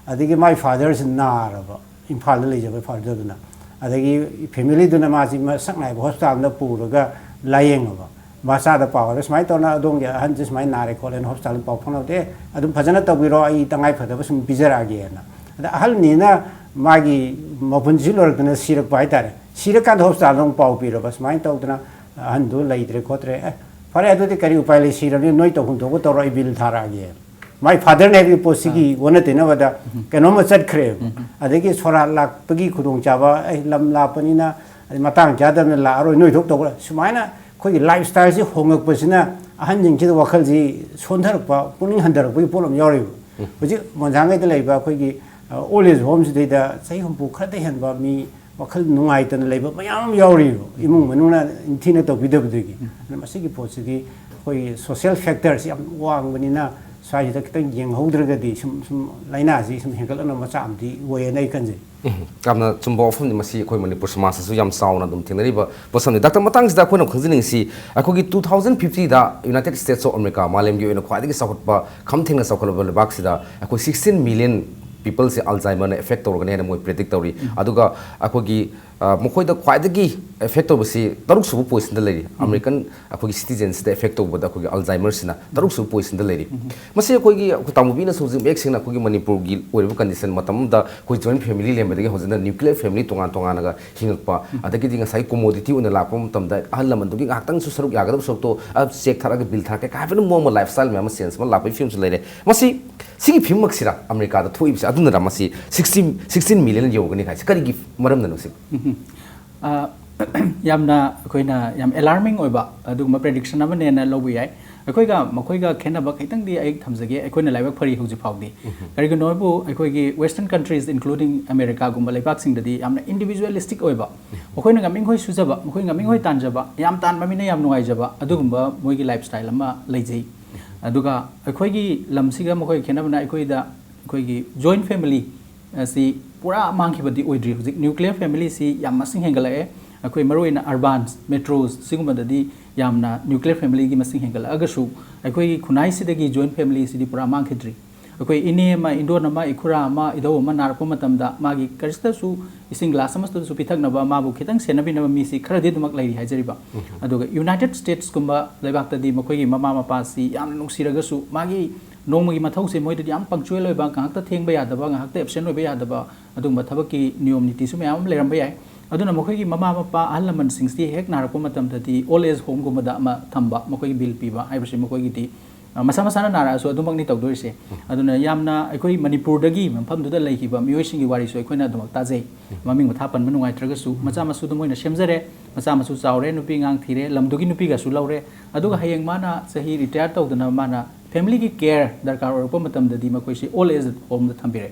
ꯑꯗꯒꯤ ꯃꯥꯒꯤ ꯐꯥꯗꯔꯁꯤ ꯅꯥꯔꯕ, ꯏꯝꯐꯥꯜꯗ ꯂꯩꯖꯕ ꯐꯥꯗꯔꯗꯨꯅ꯫ ꯑꯗꯒꯤ ꯐꯦꯃꯤꯂꯤꯗꯨꯅ ꯃꯥꯁꯤ ꯃꯁꯛ ꯅꯥꯏꯕ ꯍꯣꯁꯄꯤꯇꯥꯜꯗ ꯄꯨꯔꯒ ꯂꯥꯌꯦꯡꯉꯕ꯫ ꯃꯆꯥꯗ ꯄꯥꯎ ꯍꯥꯏꯔꯦ, "ꯁꯨꯃꯥꯏꯅ ꯇꯧꯅ ꯑꯗꯣꯝꯒꯤ ꯑꯍꯟꯁꯦ ꯁꯨꯃꯥꯏꯅ ꯅꯥꯔꯦ ꯈꯣꯠꯂꯦꯅ ꯍꯣꯁꯄꯤꯇꯥꯜꯗ ꯄꯥꯎ ꯐꯥꯎꯅꯕꯗ, ꯑꯦ, ꯑꯗꯨꯝ ꯐꯖꯅ ꯇꯧꯕꯤꯔꯣ, ꯑꯩ ꯇꯉꯥꯏ ꯐꯗꯕ ꯁꯨꯝ ꯄꯤꯖꯔꯛꯑꯒꯦꯅ"꯫ ꯑꯗ ꯑꯍꯜꯅꯤꯅ ꯃꯥꯒꯤ ꯃꯄꯨꯟꯁꯤ ꯂꯣꯏꯔꯛꯇꯅ ꯁꯤꯔꯛꯄ ꯍꯥꯏꯇꯥꯔꯦ꯫ ꯁꯤꯔꯀꯥꯟꯗ ꯍꯣꯁꯄꯤꯇꯥꯜꯗ ꯑꯃꯨꯛ ꯄꯥꯎ ꯄꯤꯔꯕ, "ꯁꯨꯃꯥꯏꯅ ꯇꯧꯗꯅ ꯑꯍꯟꯗꯨ ꯂꯩꯇ꯭ꯔꯦ ꯈꯣꯠꯇ꯭ꯔꯦ꯫ ꯑꯦ, ꯐꯔꯦ, ꯑꯗꯨꯗꯤ ꯀꯔꯤ ꯎꯄꯥꯏ ꯂꯩ? ꯁꯤꯔꯕꯅꯤ, ꯅꯣꯏ ꯇꯧꯐꯝ ꯊꯣꯛꯄ ꯇꯧꯔꯣ, ꯑꯩ ꯕꯤꯜ ꯊꯥꯔꯛꯑꯒꯦ"꯫ ꯃꯥꯏ ꯐꯥꯗꯔꯅ ꯍꯥꯏꯕꯒꯤ ꯄꯣꯠꯁꯤꯒꯤ ꯑꯥ꯫ ꯑꯣꯟꯅ ꯇꯩꯅꯕꯗ ꯎꯝ꯫ ꯀꯩꯅꯣꯝꯃ ꯆꯠꯈ꯭ꯔꯦꯕ꯫ ꯎꯝ꯫ ꯑꯗꯒꯤ ꯁꯣꯔꯥꯠ ꯂꯥꯛꯄꯒꯤ ꯈꯨꯗꯣꯡꯆꯥꯕ, ꯑꯩ ꯂꯝ ꯂꯥꯞꯄꯅꯤꯅ, ꯑꯗꯩ ꯃꯇꯥꯡ ꯆꯥꯗꯕꯅ ꯂꯥꯛꯑꯔꯣꯏ, ꯅꯣꯏ ꯊꯣꯛ ꯇꯧꯈ꯭ꯔꯦ꯫ ꯁꯨꯃꯥꯏꯅ ꯑꯩꯈꯣꯏꯒꯤ ꯂꯥꯏꯐ ꯁ꯭ꯇꯥꯏꯜꯁꯤ ꯍꯣꯡꯉꯛꯄꯁꯤꯅ ꯑꯍꯟꯁꯤꯡꯁꯤꯗ ꯋꯥꯈꯜꯁꯤ ꯁꯣꯟꯊꯔꯛꯄ, ꯄꯨꯛꯅꯤꯡ ꯍꯟꯊꯔꯛꯄꯒꯤ ꯄꯣꯠ ꯑꯃ ꯌꯥꯎꯔꯤꯕ꯫ ꯎꯝ꯫ ꯍꯧꯖꯤꯛ ꯃꯣꯟꯁꯥꯡꯈꯩꯗ ꯂꯩꯕ ꯑꯩꯈꯣꯏꯒꯤ, ꯑ, ꯑꯣꯜ ꯑꯦꯖ ꯍꯣꯝꯁꯤꯗꯩꯗ ꯆꯍꯤ ꯍꯨꯝꯐꯨ ꯈꯔꯗ ꯍꯦꯟꯕ ꯃꯤ ꯋꯥꯈꯜ ꯅꯨꯡꯉꯥꯏꯇꯅ ꯂꯩꯕ ꯃꯌꯥꯝ ꯑꯃ ꯌꯥꯎꯔꯤꯕ, ꯏꯃꯨꯡ ꯃꯅꯨꯡꯅ ꯅꯤꯡꯊꯤꯅ ꯇꯧꯕꯤꯗꯕꯗꯒꯤ꯫ ꯎꯝ꯫ ꯑꯗꯨꯅ ꯃꯁꯤꯒꯤ ꯄꯣꯠꯁꯤꯗꯤ ꯑꯩꯈꯣꯏꯒꯤ ꯁꯣꯁꯤꯌꯦꯜ ꯐꯦꯛꯇꯔꯁꯤ ꯌꯥꯝ ꯋꯥꯡꯕꯅꯤꯅ, ꯁ꯭ꯋꯥꯏꯁꯤꯗ ꯈꯤꯇꯪ ꯌꯦꯡꯍꯧꯗ꯭ꯔꯒꯗꯤ ꯁꯨꯝ, ꯁꯨꯝ ꯂꯥꯏꯅꯥꯁꯤ ꯁꯨꯝ ꯍꯦꯟꯒꯠꯂꯛꯅꯕ ꯃꯆꯥꯛ ꯑꯃꯗꯤ ꯑꯣꯏꯌꯦꯅ ꯑꯩ ꯈꯟꯖꯩ꯫ ꯎꯝ, ꯌꯥꯝꯅ ꯆꯨꯝꯕ ꯋꯥꯐꯝꯅꯤ꯫ ꯃꯁꯤ ꯑꯩꯈꯣꯏ ꯃꯅꯤꯄꯨꯔ ꯁꯃꯥꯖꯇꯁꯨ ꯌꯥꯝ ꯆꯥꯎꯅ ꯑꯗꯨꯝ ꯊꯦꯡꯅꯔꯤꯕ ꯄꯣꯠꯁꯛꯅꯤ꯫ ꯗꯥꯛꯇꯔ, ꯃꯇꯥꯡꯁꯤꯗ ꯑꯩꯈꯣꯏꯅ ꯈꯪꯖꯅꯤꯡꯉꯤꯁꯤ, ꯑꯩꯈꯣꯏꯒꯤ two thousand fiftyꯗ United States of America, ꯃꯥꯂꯦꯝꯒꯤ ꯑꯣꯏꯅ ꯈ꯭ꯋꯥꯏꯗꯒꯤ ꯆꯥꯎꯈꯠꯄ, ꯈꯝ ꯊꯦꯡꯅ ꯆꯥꯎꯈꯠꯂꯕ ꯂꯩꯕꯥꯛꯁꯤꯗ ꯑꯩꯈꯣꯏ sixteen million peopleꯁꯦ Alzheimerꯅ affect ꯇꯧꯔꯒꯅꯤ ꯍꯥꯏꯅ ꯃꯣꯏ predict ꯇꯧꯔꯤ꯫ ꯎꯝ꯫ ꯑꯗꯨꯒ ꯑꯩꯈꯣꯏꯒꯤ ꯑ, ꯃꯈꯣꯏꯗ ꯈ꯭ꯋꯥꯏꯗꯒꯤ effect ꯇꯧꯕꯁꯤ ꯇꯔꯨꯛ ꯁꯨꯕ position ꯗ ꯂꯩꯔꯤ꯫ American ꯑꯩꯈꯣꯏꯒꯤ citizen ꯁꯤꯗ effect ꯇꯧꯕꯗ ꯑꯩꯈꯣꯏꯒꯤ Alzheimer ꯁꯤꯅ ꯇꯔꯨꯛ ꯁꯨꯕ position ꯗ ꯂꯩꯔꯤ꯫ ꯃꯁꯤ ꯑꯩꯈꯣꯏꯒꯤ, ꯑꯩꯈꯣꯏ ꯇꯥꯃꯣꯕꯤꯅꯁꯨ ꯍꯧꯖꯤꯛ ꯃꯌꯦꯛ ꯁꯦꯡꯅ ꯑꯩꯈꯣꯏꯒꯤ ꯃꯅꯤꯄꯨꯔꯒꯤ ꯑꯣꯏꯔꯤꯕ condition ꯃꯇꯝ ꯑꯃꯗ ꯑꯩꯈꯣꯏ joint family ꯂꯩꯔꯝꯕꯗꯒꯤ ꯍꯧꯖꯤꯛꯅ nuclear family ꯇꯣꯉꯥꯟ ꯇꯣꯉꯥꯟꯅꯒ ꯍꯤꯡꯉꯛꯄ, ꯑꯗꯒꯤꯗꯤ ꯉꯁꯥꯏ commodity ꯑꯣꯏꯅ ꯂꯥꯛꯄ ꯃꯇꯝꯗ ꯑꯍꯜ ꯂꯃꯟꯗꯨꯒꯤ ꯉꯥꯏꯍꯥꯛꯇꯪꯁꯨ ꯁꯔꯨꯛ ꯌꯥꯒꯗꯕ ꯁꯔꯨꯛꯇꯣ, ꯑ, cheque ꯊꯥꯔꯛꯑꯒ bill ꯊꯥꯔꯛꯀꯦ ꯀꯥꯏ ꯍꯥꯏꯕꯅ ꯃꯑꯣꯡ ꯑꯃ lifestyle ꯃꯌꯥꯝ ꯑꯃ change ꯑꯃ ꯂꯥꯛꯄꯒꯤ ꯐꯤꯕꯝꯁꯨ ꯂꯩꯔꯦ꯫ ꯃꯁꯤ, ꯁꯤꯒꯤ ꯐꯤꯕꯝꯃꯛꯁꯤꯔ ꯑꯃꯦꯔꯤꯀꯥꯗ ꯊꯣꯛꯏꯕꯁꯦ? ꯑꯗꯨꯅꯔ ꯃꯁꯤ sixteen, sixteen million ꯌꯧꯒꯅꯤ ꯍꯥꯏꯁꯦ? ꯀꯔꯤꯒꯤ ꯃꯔꯝꯅꯅꯣ ꯁꯤꯕꯨ? ꯎꯝ꯫ ꯑ, ꯌꯥꯝꯅ ꯑꯩꯈꯣꯏꯅ ꯌꯥꯝ alarming ꯑꯣꯏꯕ ꯑꯗꯨꯒꯨꯝꯕ prediction ꯑꯃꯅꯦꯅ ꯂꯧꯕ ꯌꯥꯏ꯫ ꯑꯩꯈꯣꯏꯒ ꯃꯈꯣꯏꯒ ꯈꯦꯠꯅꯕ ꯈꯤꯇꯪꯗꯤ ꯑꯩ ꯊꯝꯖꯒꯦ꯫ ꯑꯩꯈꯣꯏꯅ ꯂꯥꯏꯕꯛ ꯐꯔꯤ ꯍꯧꯖꯤꯛ ꯐꯥꯎꯗꯤ꯫ ꯀꯔꯤꯒꯤꯅꯣ ꯍꯥꯏꯕꯨ ꯑꯩꯈꯣꯏꯒꯤ western countries including ꯑꯃꯦꯔꯤꯀꯥꯒꯨꯝꯕ ꯂꯩꯕꯥꯛꯁꯤꯡꯗꯗꯤ ꯌꯥꯝꯅ individualistic ꯑꯣꯏꯕ, ꯃꯈꯣꯏꯅ ꯉꯝꯅꯤꯡꯈꯣꯏ ꯁꯨꯖꯕ, ꯃꯈꯣꯏ ꯉꯝꯅꯤꯡꯈꯣꯏ ꯇꯥꯟꯖꯕ, ꯌꯥꯝ ꯇꯥꯟꯕ ꯃꯤꯅ ꯌꯥꯝ ꯅꯨꯡꯉꯥꯏꯖꯕ ꯑꯗꯨꯒꯨꯝꯕ ꯃꯣꯏꯒꯤ lifestyle ꯑꯃ ꯂꯩꯖꯩ꯫ ꯑꯗꯨꯒ ꯑꯩꯈꯣꯏꯒꯤ ꯂꯝꯁꯤꯒ ꯃꯈꯣꯏꯒ ꯈꯦꯠꯅꯕꯅ ꯑꯩꯈꯣꯏꯗ ꯑꯩꯈꯣꯏꯒꯤ joint family ꯑꯁꯤ ꯄꯨꯔꯥ ꯃꯥꯡꯈꯤꯕꯗꯤ ꯑꯣꯏꯗ꯭ꯔꯤ꯫ ꯍꯧꯖꯤꯛ nuclear family ꯁꯤ ꯌꯥꯝ ꯃꯁꯤꯡ ꯍꯦꯟꯒꯠꯂꯛꯑꯦ꯫ ꯑꯩꯈꯣꯏ ꯃꯔꯨꯑꯣꯏꯅ urban, metros ꯁꯤꯒꯨꯝꯕꯗꯗꯤ ꯌꯥꯝꯅ nuclear family ꯒꯤ ꯃꯁꯤꯡ ꯍꯦꯟꯒꯠꯂꯛꯑꯒꯁꯨ ꯑꯩꯈꯣꯏꯒꯤ ꯈꯨꯟꯅꯥꯏꯁꯤꯗꯒꯤ joint family ꯁꯤꯗꯤ ꯄꯨꯔꯥ ꯃꯥꯡꯈꯤꯗ꯭ꯔꯤ꯫ ꯑꯩꯈꯣꯏ ꯏꯅꯦ ꯑꯃ, ꯏꯟꯗꯣꯟ ꯑꯃ, ꯏꯈꯨꯔꯥ ꯑꯃ, ꯏꯙꯧ ꯑꯃ ꯅꯥꯔꯛꯄ ꯃꯇꯝꯗ ꯃꯥꯒꯤ ꯀꯔꯤꯁꯤꯗꯁꯨ ꯏꯁꯤꯡ glass ꯑꯃꯁꯨ ꯄꯤꯊꯛꯅꯕ, ꯃꯥꯕꯨ ꯈꯤꯇꯪ ꯁꯦꯟꯅꯕꯤꯅꯕ ꯃꯤꯁꯤ ꯈꯔꯗꯤ ꯑꯗꯨꯃꯛ ꯂꯩꯔꯤ ꯍꯥꯏꯖꯔꯤꯕ꯫ ꯑꯗꯨꯒ United States ꯀꯨꯝꯕ ꯂꯩꯕꯥꯛꯇꯗꯤ ꯃꯈꯣꯏꯒꯤ ꯃꯃꯥ ꯃꯄꯥꯁꯤ ꯌꯥꯝꯅ ꯅꯨꯡꯁꯤꯔꯒꯁꯨ ꯃꯥꯒꯤ ꯅꯣꯡꯃꯒꯤ ꯃꯊꯧꯁꯦ ꯃꯣꯏꯗꯗꯤ ꯌꯥꯝ punctual ꯑꯣꯏꯕ, ꯉꯥꯏꯍꯥꯛꯇ ꯊꯦꯡꯕ ꯌꯥꯗꯕ, ꯉꯥꯏꯍꯥꯛꯇ absent ꯑꯣꯏꯕ ꯌꯥꯗꯕ, ꯑꯗꯨꯒꯨꯝꯕ ꯊꯕꯛꯀꯤ ꯅꯤꯌꯣꯝ ꯅꯤꯇꯤꯁꯨ ꯃꯌꯥꯝ ꯑꯃ ꯂꯩꯔꯝꯕ ꯌꯥꯏ꯫ ꯑꯗꯨꯅ ꯃꯈꯣꯏꯒꯤ ꯃꯃꯥ ꯃꯄꯥ, ꯑꯍꯜ ꯂꯃꯟꯁꯤꯡꯁꯤ ꯍꯦꯛ ꯅꯥꯔꯛꯄ ꯃꯇꯝꯗꯗꯤ old age home ꯒꯨꯝꯕꯗ ꯑꯃ ꯊꯝꯕ, ꯃꯈꯣꯏꯒꯤ bill ꯄꯤꯕ ꯍꯥꯏꯕꯁꯤ ꯃꯈꯣꯏꯒꯤꯗꯤ, ꯑ, ꯃꯁꯥ ꯃꯁꯥꯅ ꯅꯥꯔꯛꯑꯁꯨ ꯑꯗꯨꯃꯛꯅꯤ ꯇꯧꯗꯣꯔꯤꯁꯦ꯫ ꯑꯗꯨꯅ ꯌꯥꯝꯅ ꯑꯩꯈꯣꯏ ꯃꯅꯤꯄꯨꯔꯗꯒꯤ ꯃꯐꯝꯗꯨꯗ ꯂꯩꯈꯤꯕ ꯃꯤꯑꯣꯏꯁꯤꯡꯒꯤ ꯋꯥꯔꯤꯁꯨ ꯑꯩꯈꯣꯏꯅ ꯑꯗꯨꯃꯛ ꯇꯥꯖꯩ꯫ ꯃꯃꯤꯡ ꯃꯊꯥ ꯄꯟꯕ ꯅꯨꯡꯉꯥꯏꯇ꯭ꯔꯒꯁꯨ ꯃꯆꯥ ꯃꯁꯨꯗꯨ ꯃꯣꯏꯅ ꯁꯦꯝꯖꯔꯦ, ꯃꯆꯥ ꯃꯁꯨ ꯆꯥꯎꯔꯦ, ꯅꯨꯄꯤ ꯑꯉꯥꯡ ꯊꯤꯔꯦ, ꯂꯝꯗꯨꯒꯤ ꯅꯨꯄꯤꯒꯁꯨ ꯂꯧꯔꯦ, ꯑꯗꯨꯒ ꯍꯌꯦꯡ ꯃꯥꯅ ꯆꯍꯤ retire ꯇꯧꯗꯅ ꯃꯥꯅ family ꯒꯤ care ꯗꯔꯀꯥꯔ ꯑꯣꯏꯔꯛꯄ ꯃꯇꯝꯗꯗꯤ ꯃꯈꯣꯏꯁꯤ old age home ꯗ ꯊꯝꯕꯤꯔꯦ꯫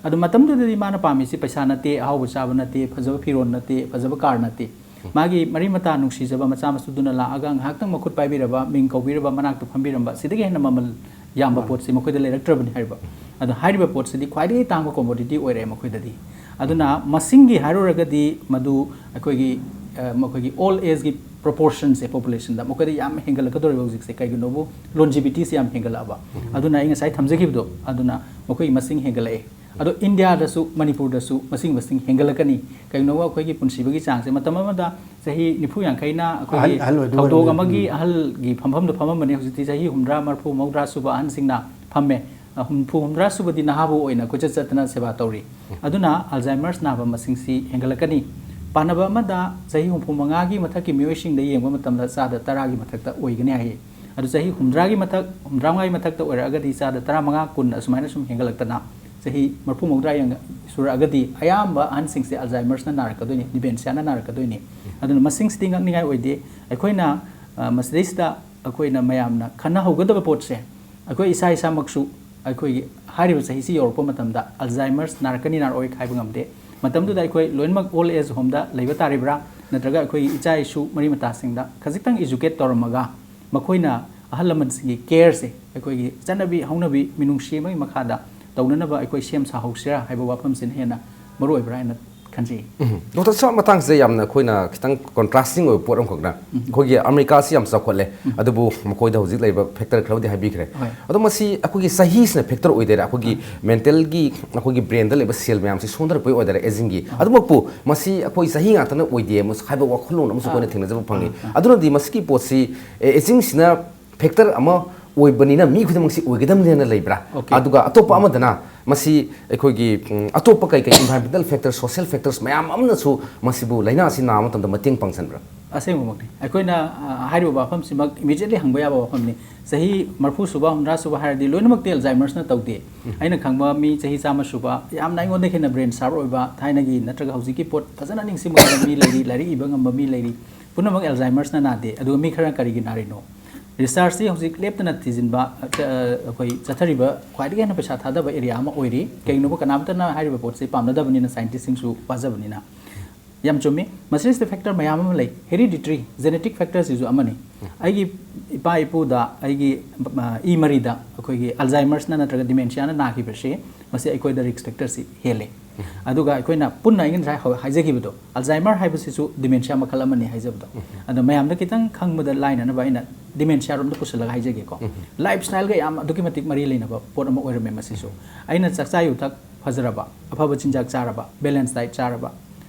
ꯑꯗꯨ ꯃꯇꯝꯗꯨꯗꯗꯤ ꯃꯥꯅ ꯄꯥꯝꯃꯤꯁꯤ ꯄꯩꯁꯥ ꯅꯠꯇꯦ, ꯑꯍꯥꯎꯕ ꯆꯥꯕ ꯅꯠꯇꯦ, ꯐꯖꯕ ꯐꯤꯔꯣꯜ ꯅꯠꯇꯦ, ꯐꯖꯕ car ꯅꯠꯇꯦ꯫ ꯃꯥꯒꯤ ꯃꯔꯤ ꯃꯇꯥ ꯅꯨꯡꯁꯤꯖꯕ ꯃꯆꯥ ꯃꯁꯨꯗꯨꯅ ꯂꯥꯛꯑꯒ ꯉꯥꯏꯍꯥꯛꯇꯪ ꯃꯈꯨꯠ ꯄꯥꯏꯕꯤꯔꯕ, ꯃꯤꯡ ꯀꯧꯕꯤꯔꯕ, ꯃꯅꯥꯛꯇ ꯐꯝꯕꯤꯔꯝꯕ, ꯁꯤꯗꯒꯤ ꯍꯦꯟꯅ ꯃꯃꯜ ꯌꯥꯝꯕ ꯄꯣꯠꯁꯤ ꯃꯈꯣꯏꯗ ꯂꯩꯔꯛꯇ꯭ꯔꯕꯅꯤ ꯍꯥꯏꯔꯤꯕ꯫ ꯑꯗꯣ ꯍꯥꯏꯔꯤꯕ ꯄꯣꯠꯁꯤꯗꯤ ꯈ꯭ꯋꯥꯏꯗꯒꯤ ꯇꯥꯡꯕ commodity ꯑꯣꯏꯔꯦ ꯃꯈꯣꯏꯗꯗꯤ꯫ ꯑꯗꯨꯅ ꯃꯁꯤꯡꯒꯤ ꯍꯥꯏꯔꯨꯔꯒꯗꯤ ꯃꯗꯨ ꯑꯩꯈꯣꯏꯒꯤ, ꯑ, ꯃꯈꯣꯏꯒꯤ old age ꯒꯤ proportion ꯁꯦ population ꯗ ꯃꯈꯣꯏꯗ ꯌꯥꯝ ꯍꯦꯟꯒꯠꯂꯛꯀꯗꯧꯔꯤꯕ ꯍꯧꯖꯤꯛꯁꯦ꯫ ꯀꯩꯒꯤꯅꯣꯕꯨ longevity ꯁꯦ ꯌꯥꯝ ꯍꯦꯟꯒꯠꯂꯛꯑꯕ꯫ ꯑꯗꯨꯅ ꯑꯩ ꯉꯁꯥꯏ ꯊꯝꯖꯈꯤꯕꯗꯣ, ꯑꯗꯨꯅ ꯃꯈꯣꯏꯒꯤ ꯃꯁꯤꯡ ꯍꯦꯟꯒꯠꯂꯛꯑꯦ꯫ ꯑꯗꯣ ꯏꯟꯗꯤꯌꯥꯗꯁꯨ, ꯃꯅꯤꯄꯨꯔꯗꯁꯨ ꯃꯁꯤꯒꯤ ꯃꯁꯤꯡ ꯍꯦꯟꯒꯠꯂꯛꯀꯅꯤ꯫ ꯀꯩꯒꯤꯅꯣꯕ, ꯑꯩꯈꯣꯏꯒꯤ ꯄꯨꯟꯁꯤꯕꯒꯤ ꯆꯥꯡꯁꯦ ꯃꯇꯝ ꯑꯃꯗ ꯆꯍꯤ ꯅꯤꯐꯨ ꯌꯥꯡꯈꯩꯅ ꯑꯩꯈꯣꯏꯒꯤ ꯑꯍꯜ, ꯑꯍꯜ ꯑꯣꯏꯗꯣꯏ ꯊꯧꯗꯣꯛ ꯑꯣꯏꯔꯝꯃꯦ꯫ ꯑꯃꯒꯤ ꯎꯝ꯫ ꯑꯍꯜꯒꯤ ꯐꯝꯐꯝꯗ ꯐꯝꯃꯝꯕꯅꯦ, ꯍꯧꯖꯤꯛꯇꯤ ꯆꯍꯤ ꯍꯨꯝꯗ꯭ꯔꯥ, ꯃꯔꯐꯨ, ꯃꯧꯗ꯭ꯔꯥ ꯁꯨꯕ ꯑꯍꯟꯁꯤꯡꯅ ꯐꯝꯃꯦ꯫ ꯑ, ꯍꯨꯝꯐꯨ, ꯍꯨꯝꯗ꯭ꯔꯥ ꯁꯨꯕꯗꯤ ꯅꯍꯥꯕꯨ ꯑꯣꯏꯅ ꯀꯣꯏꯆꯠ ꯆꯠꯇꯅ ꯁꯦꯕꯥ ꯇꯧꯔꯤ꯫ ꯑꯗꯨꯅ Alzheimer's ꯅꯥꯕ ꯃꯁꯤꯡꯁꯤ ꯍꯦꯟꯒꯠꯂꯛꯀꯅꯤ꯫ ꯄꯥꯟꯅꯕ ꯑꯃꯗ ꯆꯍꯤ ꯍꯨꯝꯐꯨ ꯃꯉꯥꯒꯤ ꯃꯊꯛꯀꯤ ꯃꯤꯑꯣꯏꯁꯤꯡꯗ ꯌꯦꯡꯕ ꯃꯇꯝꯗ ꯆꯥꯗ ꯇꯔꯥꯒꯤ ꯃꯊꯛꯇ ꯑꯣꯏꯒꯅꯤ ꯍꯥꯏꯌꯦ꯫ ꯑꯗꯨ ꯆꯍꯤ ꯍꯨꯝꯗ꯭ꯔꯥꯒꯤ ꯃꯊꯛ, ꯍꯨꯝꯗ꯭ꯔꯥ ꯃꯉꯥꯒꯤ ꯃꯊꯛꯇ ꯑꯣꯏꯔꯛꯑꯒꯗꯤ ꯆꯥꯗ ꯇꯔꯥꯃꯉꯥ, ꯀꯨꯟ ꯑꯁꯨꯃꯥꯏꯅ ꯁꯨꯝ ꯍꯦꯟꯒꯠꯂꯛꯇꯅ ꯆꯍꯤ ꯃꯔꯐꯨ, ꯃꯧꯗ꯭ꯔꯥ ꯌꯧ-, ꯁꯨꯔꯛꯑꯒꯗꯤ ꯑꯌꯥꯝꯕ ꯑꯍꯟꯁꯤꯡꯁꯦ Alzheimer's ꯅ ꯅꯥꯔꯛꯀꯗꯣꯏꯅꯤ, dementia ꯅ ꯅꯥꯔꯛꯀꯗꯣꯏꯅꯤ꯫ ꯑꯗꯨꯅ ꯃꯁꯤꯡꯁꯤꯗꯤ ꯉꯛꯅꯤꯡꯉꯥꯏ ꯑꯣꯏꯗꯦ꯫ ꯑꯩꯈꯣꯏꯅ, ꯑ, ꯃꯁꯤꯗꯩꯁꯤꯗ ꯑꯩꯈꯣꯏꯅ ꯃꯌꯥꯝꯅ ꯈꯟꯅꯍꯧꯒꯗꯕ ꯄꯣꯠꯁꯦ, ꯑꯩꯈꯣꯏ ꯏꯁꯥ ꯏꯁꯥꯃꯛꯁꯨ ꯑꯩꯈꯣꯏꯒꯤ ꯍꯥꯏꯔꯤꯕ ꯆꯍꯤꯁꯤ ꯌꯧꯔꯛꯄ ꯃꯇꯝꯗ Alzheimer's ꯅꯥꯔꯛꯀꯅꯤ ꯅꯥꯔꯛꯑꯣꯏ ꯍꯥꯏꯕ ꯉꯝꯗꯦ꯫ ꯃꯇꯝꯗꯨꯗ ꯑꯩꯈꯣꯏ ꯂꯣꯏꯅꯃꯛ old age home ꯗ ꯂꯩꯕ ꯇꯥꯔꯤꯕ꯭ꯔꯥ, ꯅꯠꯇ꯭ꯔꯒ ꯑꯩꯈꯣꯏꯒꯤ ꯏꯆꯥ ꯏꯁꯨ ꯃꯔꯤ ꯃꯇꯥꯁꯤꯡꯗ ꯈꯖꯤꯛꯇꯪ educate ꯇꯧꯔꯝꯃꯒ ꯃꯈꯣꯏꯅ ꯑꯍꯜ ꯂꯃꯟꯁꯤꯡꯒꯤ care ꯁꯦ ꯑꯩꯈꯣꯏꯒꯤ ꯆꯠꯅꯕꯤ ꯍꯧꯅꯕꯤ ꯃꯤꯅꯨꯡꯁꯤ ꯑꯃꯒꯤ ꯃꯈꯥꯗ ꯇꯧꯅꯅꯕ ꯑꯩꯈꯣꯏ ꯁꯦꯝ ꯁꯥꯍꯧꯁꯤꯔꯥ ꯍꯥꯏꯕ ꯋꯥꯐꯝꯁꯤꯅ ꯍꯦꯟꯅ ꯃꯔꯨ ꯑꯣꯏꯕ꯭ꯔꯥ ꯍꯥꯏꯅ ꯈꯟꯖꯩ꯫ ꯎꯝ꯫ ꯗꯣꯛꯇꯔ, ꯁ꯭ꯋꯥꯏ ꯃꯇꯥꯡꯁꯤꯗ ꯌꯥꯝꯅ ꯑꯩꯈꯣꯏꯅ ꯈꯤꯇꯪ contrasting ꯑꯣꯏꯕ ꯄꯣꯠ ꯑꯃꯈꯛꯅ, ꯎꯝ꯫ ꯑꯩꯈꯣꯏꯒꯤ ꯑꯃꯦꯔꯤꯀꯥꯁꯤ ꯌꯥꯝ ꯆꯥꯎꯈꯠꯂꯦ, ꯎꯝ꯫ ꯑꯗꯨꯕꯨ ꯃꯈꯣꯏꯗ ꯍꯧꯖꯤꯛ ꯂꯩꯔꯤꯕ factor ꯈꯔꯕꯨꯗꯤ ꯍꯥꯏꯕꯤꯈ꯭ꯔꯦ꯫ ꯍꯣꯏ꯫ ꯑꯗꯣ ꯃꯁꯤ ꯑꯩꯈꯣꯏꯒꯤ ꯆꯍꯤꯁꯤꯅ factor ꯑꯣꯏꯗꯣꯏꯔꯥ? ꯑꯩꯈꯣꯏꯒꯤ ꯑꯥ꯫ Mental ꯒꯤ, ꯑꯩꯈꯣꯏꯒꯤ brain ꯗ ꯂꯩꯕ cell ꯃꯌꯥꯝꯁꯤ ꯁꯣꯟꯊꯔꯛꯄꯒꯤ ꯑꯣꯏꯗꯣꯏꯔꯥ, aging ꯒꯤ? ꯑꯥ꯫ ꯑꯗꯨꯃꯛꯄꯨ ꯃꯁꯤ ꯑꯩꯈꯣꯏ ꯆꯍꯤ ꯉꯥꯛꯇꯅ ꯑꯣꯏꯗꯦ ꯍꯥꯏꯕ ꯋꯥꯈꯜꯂꯣꯟ ꯑꯃꯁꯨ ꯑꯥ꯫ ꯑꯩꯈꯣꯏꯅ ꯊꯦꯡꯅꯖꯕ ꯐꯪꯉꯤ꯫ ꯑꯥ, ꯑꯥ꯫ ꯑꯗꯨꯅꯗꯤ ꯃꯁꯤꯒꯤ ꯄꯣꯠꯁꯤ, ꯑꯦ, aging ꯁꯤꯅ factor ꯑꯃ ꯑꯣꯏꯕꯅꯤꯅ ꯃꯤ ꯈꯨꯗꯤꯡꯃꯛꯁꯤ ꯑꯣꯏꯒꯗꯕꯅꯦꯅ ꯂꯩꯕ꯭ꯔꯥ? Okay꯫ ꯑꯗꯨꯒ ꯑꯇꯣꯞꯄ ꯑꯃꯗꯅ ꯃꯁꯤ ꯑꯩꯈꯣꯏꯒꯤ, ꯎꯝ, ꯑꯇꯣꯞꯄ ꯀꯩ ꯀꯩ environmental factor, social factors ꯃꯌꯥꯝ ꯑꯃꯅꯁꯨ ꯃꯁꯤꯕꯨ ꯂꯥꯏꯅꯥ ꯑꯁꯤ ꯅꯥꯕ ꯃꯇꯝꯗ ꯃꯇꯦꯡ ꯄꯥꯡꯁꯤꯟꯕ꯭ꯔꯥ? ꯑꯁꯦꯡꯕꯃꯛꯅꯤ꯫ ꯑꯩꯈꯣꯏꯅ, ꯑ, ꯍꯥꯏꯔꯤꯕ ꯋꯥꯐꯝꯁꯤꯃꯛ immediately ꯍꯪꯕ ꯌꯥꯕ ꯋꯥꯐꯝꯅꯤ꯫ ꯆꯍꯤ ꯃꯔꯐꯨ ꯁꯨꯕ, ꯍꯨꯝꯗ꯭ꯔꯥ ꯁꯨꯕ ꯍꯥꯏꯔꯗꯤ ꯂꯣꯏꯅꯃꯛꯇꯤ Alzheimer's ꯅ ꯇꯧꯗꯦ꯫ ꯎꯝ꯫ ꯑꯩꯅ ꯈꯪꯕ ꯃꯤ ꯆꯍꯤ ꯆꯥꯝꯃ ꯁꯨꯕ, ꯌꯥꯝꯅ ꯑꯩꯉꯣꯟꯗ ꯍꯦꯟꯅ brain sharp ꯑꯣꯏꯕ, ꯊꯥꯏꯅꯒꯤ ꯅꯠꯇ꯭ꯔꯒ ꯍꯧꯖꯤꯛꯀꯤ ꯄꯣꯠ ꯐꯖꯅ ꯅꯤꯡꯁꯤꯡꯕ ꯉꯝꯕ ꯃꯤ ꯂꯩꯔꯤ, ꯂꯥꯏꯔꯤꯛ ꯏꯕ ꯉꯝꯕ ꯃꯤ ꯂꯩꯔꯤ꯫ ꯄꯨꯝꯅꯃꯛ Alzheimer's ꯅ ꯅꯥꯗꯦ꯫ ꯑꯗꯨꯒ ꯃꯤ ꯈꯔ ꯀꯔꯤꯒꯤ ꯅꯥꯔꯤꯅꯣ? Research ꯁꯤ ꯍꯧꯖꯤꯛ ꯂꯦꯞꯇꯅ ꯊꯤꯖꯤꯟꯕ, ꯑ, ꯑꯩꯈꯣꯏ ꯆꯠꯊꯔꯤꯕ ꯈ꯭ꯋꯥꯏꯗꯒꯤ ꯍꯦꯟꯅ ꯄꯩꯁꯥ ꯊꯥꯗꯕ area ꯑꯃ ꯑꯣꯏꯔꯤ꯫ ꯀꯩꯒꯤꯅꯣꯕ, ꯀꯅꯥꯝꯇꯅ ꯍꯥꯏꯔꯤꯕ ꯄꯣꯠꯁꯤ ꯄꯥꯝꯅꯗꯕꯅꯤꯅ, scientist ꯁꯤꯡꯁꯨ ꯋꯥꯖꯕꯅꯤꯅ꯫ ꯌꯥꯝ ꯆꯨꯝꯃꯤ꯫ ꯃꯁꯤꯗꯩꯁꯤꯗ factor ꯃꯌꯥꯝ ꯑꯃ ꯂꯩ꯫ Hereditary, genetic factor ꯁꯤꯁꯨ ꯑꯃꯅꯤ꯫ ꯑꯩꯒꯤ ꯏꯄꯥ ꯏꯄꯨꯗ, ꯑꯩꯒꯤ, ꯑ, ꯏ ꯃꯔꯤꯗ ꯑꯩꯈꯣꯏꯒꯤ Alzheimer's ꯅ ꯅꯠꯇ꯭ꯔꯒ dementia ꯅ ꯅꯥꯈꯤꯕꯁꯤ, ꯃꯁꯤ ꯑꯩꯈꯣꯏꯗ risk factor ꯁꯤ ꯍꯦꯜꯂꯦ꯫ ꯑꯗꯨꯒ ꯑꯩꯈꯣꯏꯅ ꯄꯨꯟꯅ ꯑꯩꯅ ꯉꯁꯥꯏ ꯍꯧ-, ꯍꯥꯏꯖꯈꯤꯕꯗꯣ, Alzheimer ꯍꯥꯏꯕꯁꯤꯁꯨ dementia ꯃꯈꯜ ꯑꯃꯅꯤ ꯍꯥꯏꯖꯕꯗꯣ꯫ ꯑꯗꯣ ꯃꯌꯥꯝꯗ ꯈꯤꯇꯪ ꯈꯪꯕꯗ ꯂꯥꯏꯅꯅꯕ ꯑꯩꯅ dementia ꯔꯣꯝꯗ ꯄꯨꯁꯤꯜꯂꯒ ꯍꯥꯏꯖꯒꯦꯀꯣ꯫ Lifestyle ꯒ ꯌꯥꯝ ꯑꯗꯨꯛꯀꯤ ꯃꯇꯤꯛ ꯃꯔꯤ ꯂꯩꯅꯕ ꯄꯣꯠ ꯑꯃ ꯑꯣꯏꯔꯝꯃꯦ ꯃꯁꯤꯁꯨ꯫ ꯑꯩꯅ ꯆꯥꯛꯆꯥ ꯌꯨꯊꯛ ꯐꯖꯔꯕ, ꯑꯐꯕ ꯆꯤꯟꯖꯥꯛ ꯆꯥꯔꯕ, balance diet ꯆꯥꯔꯕ,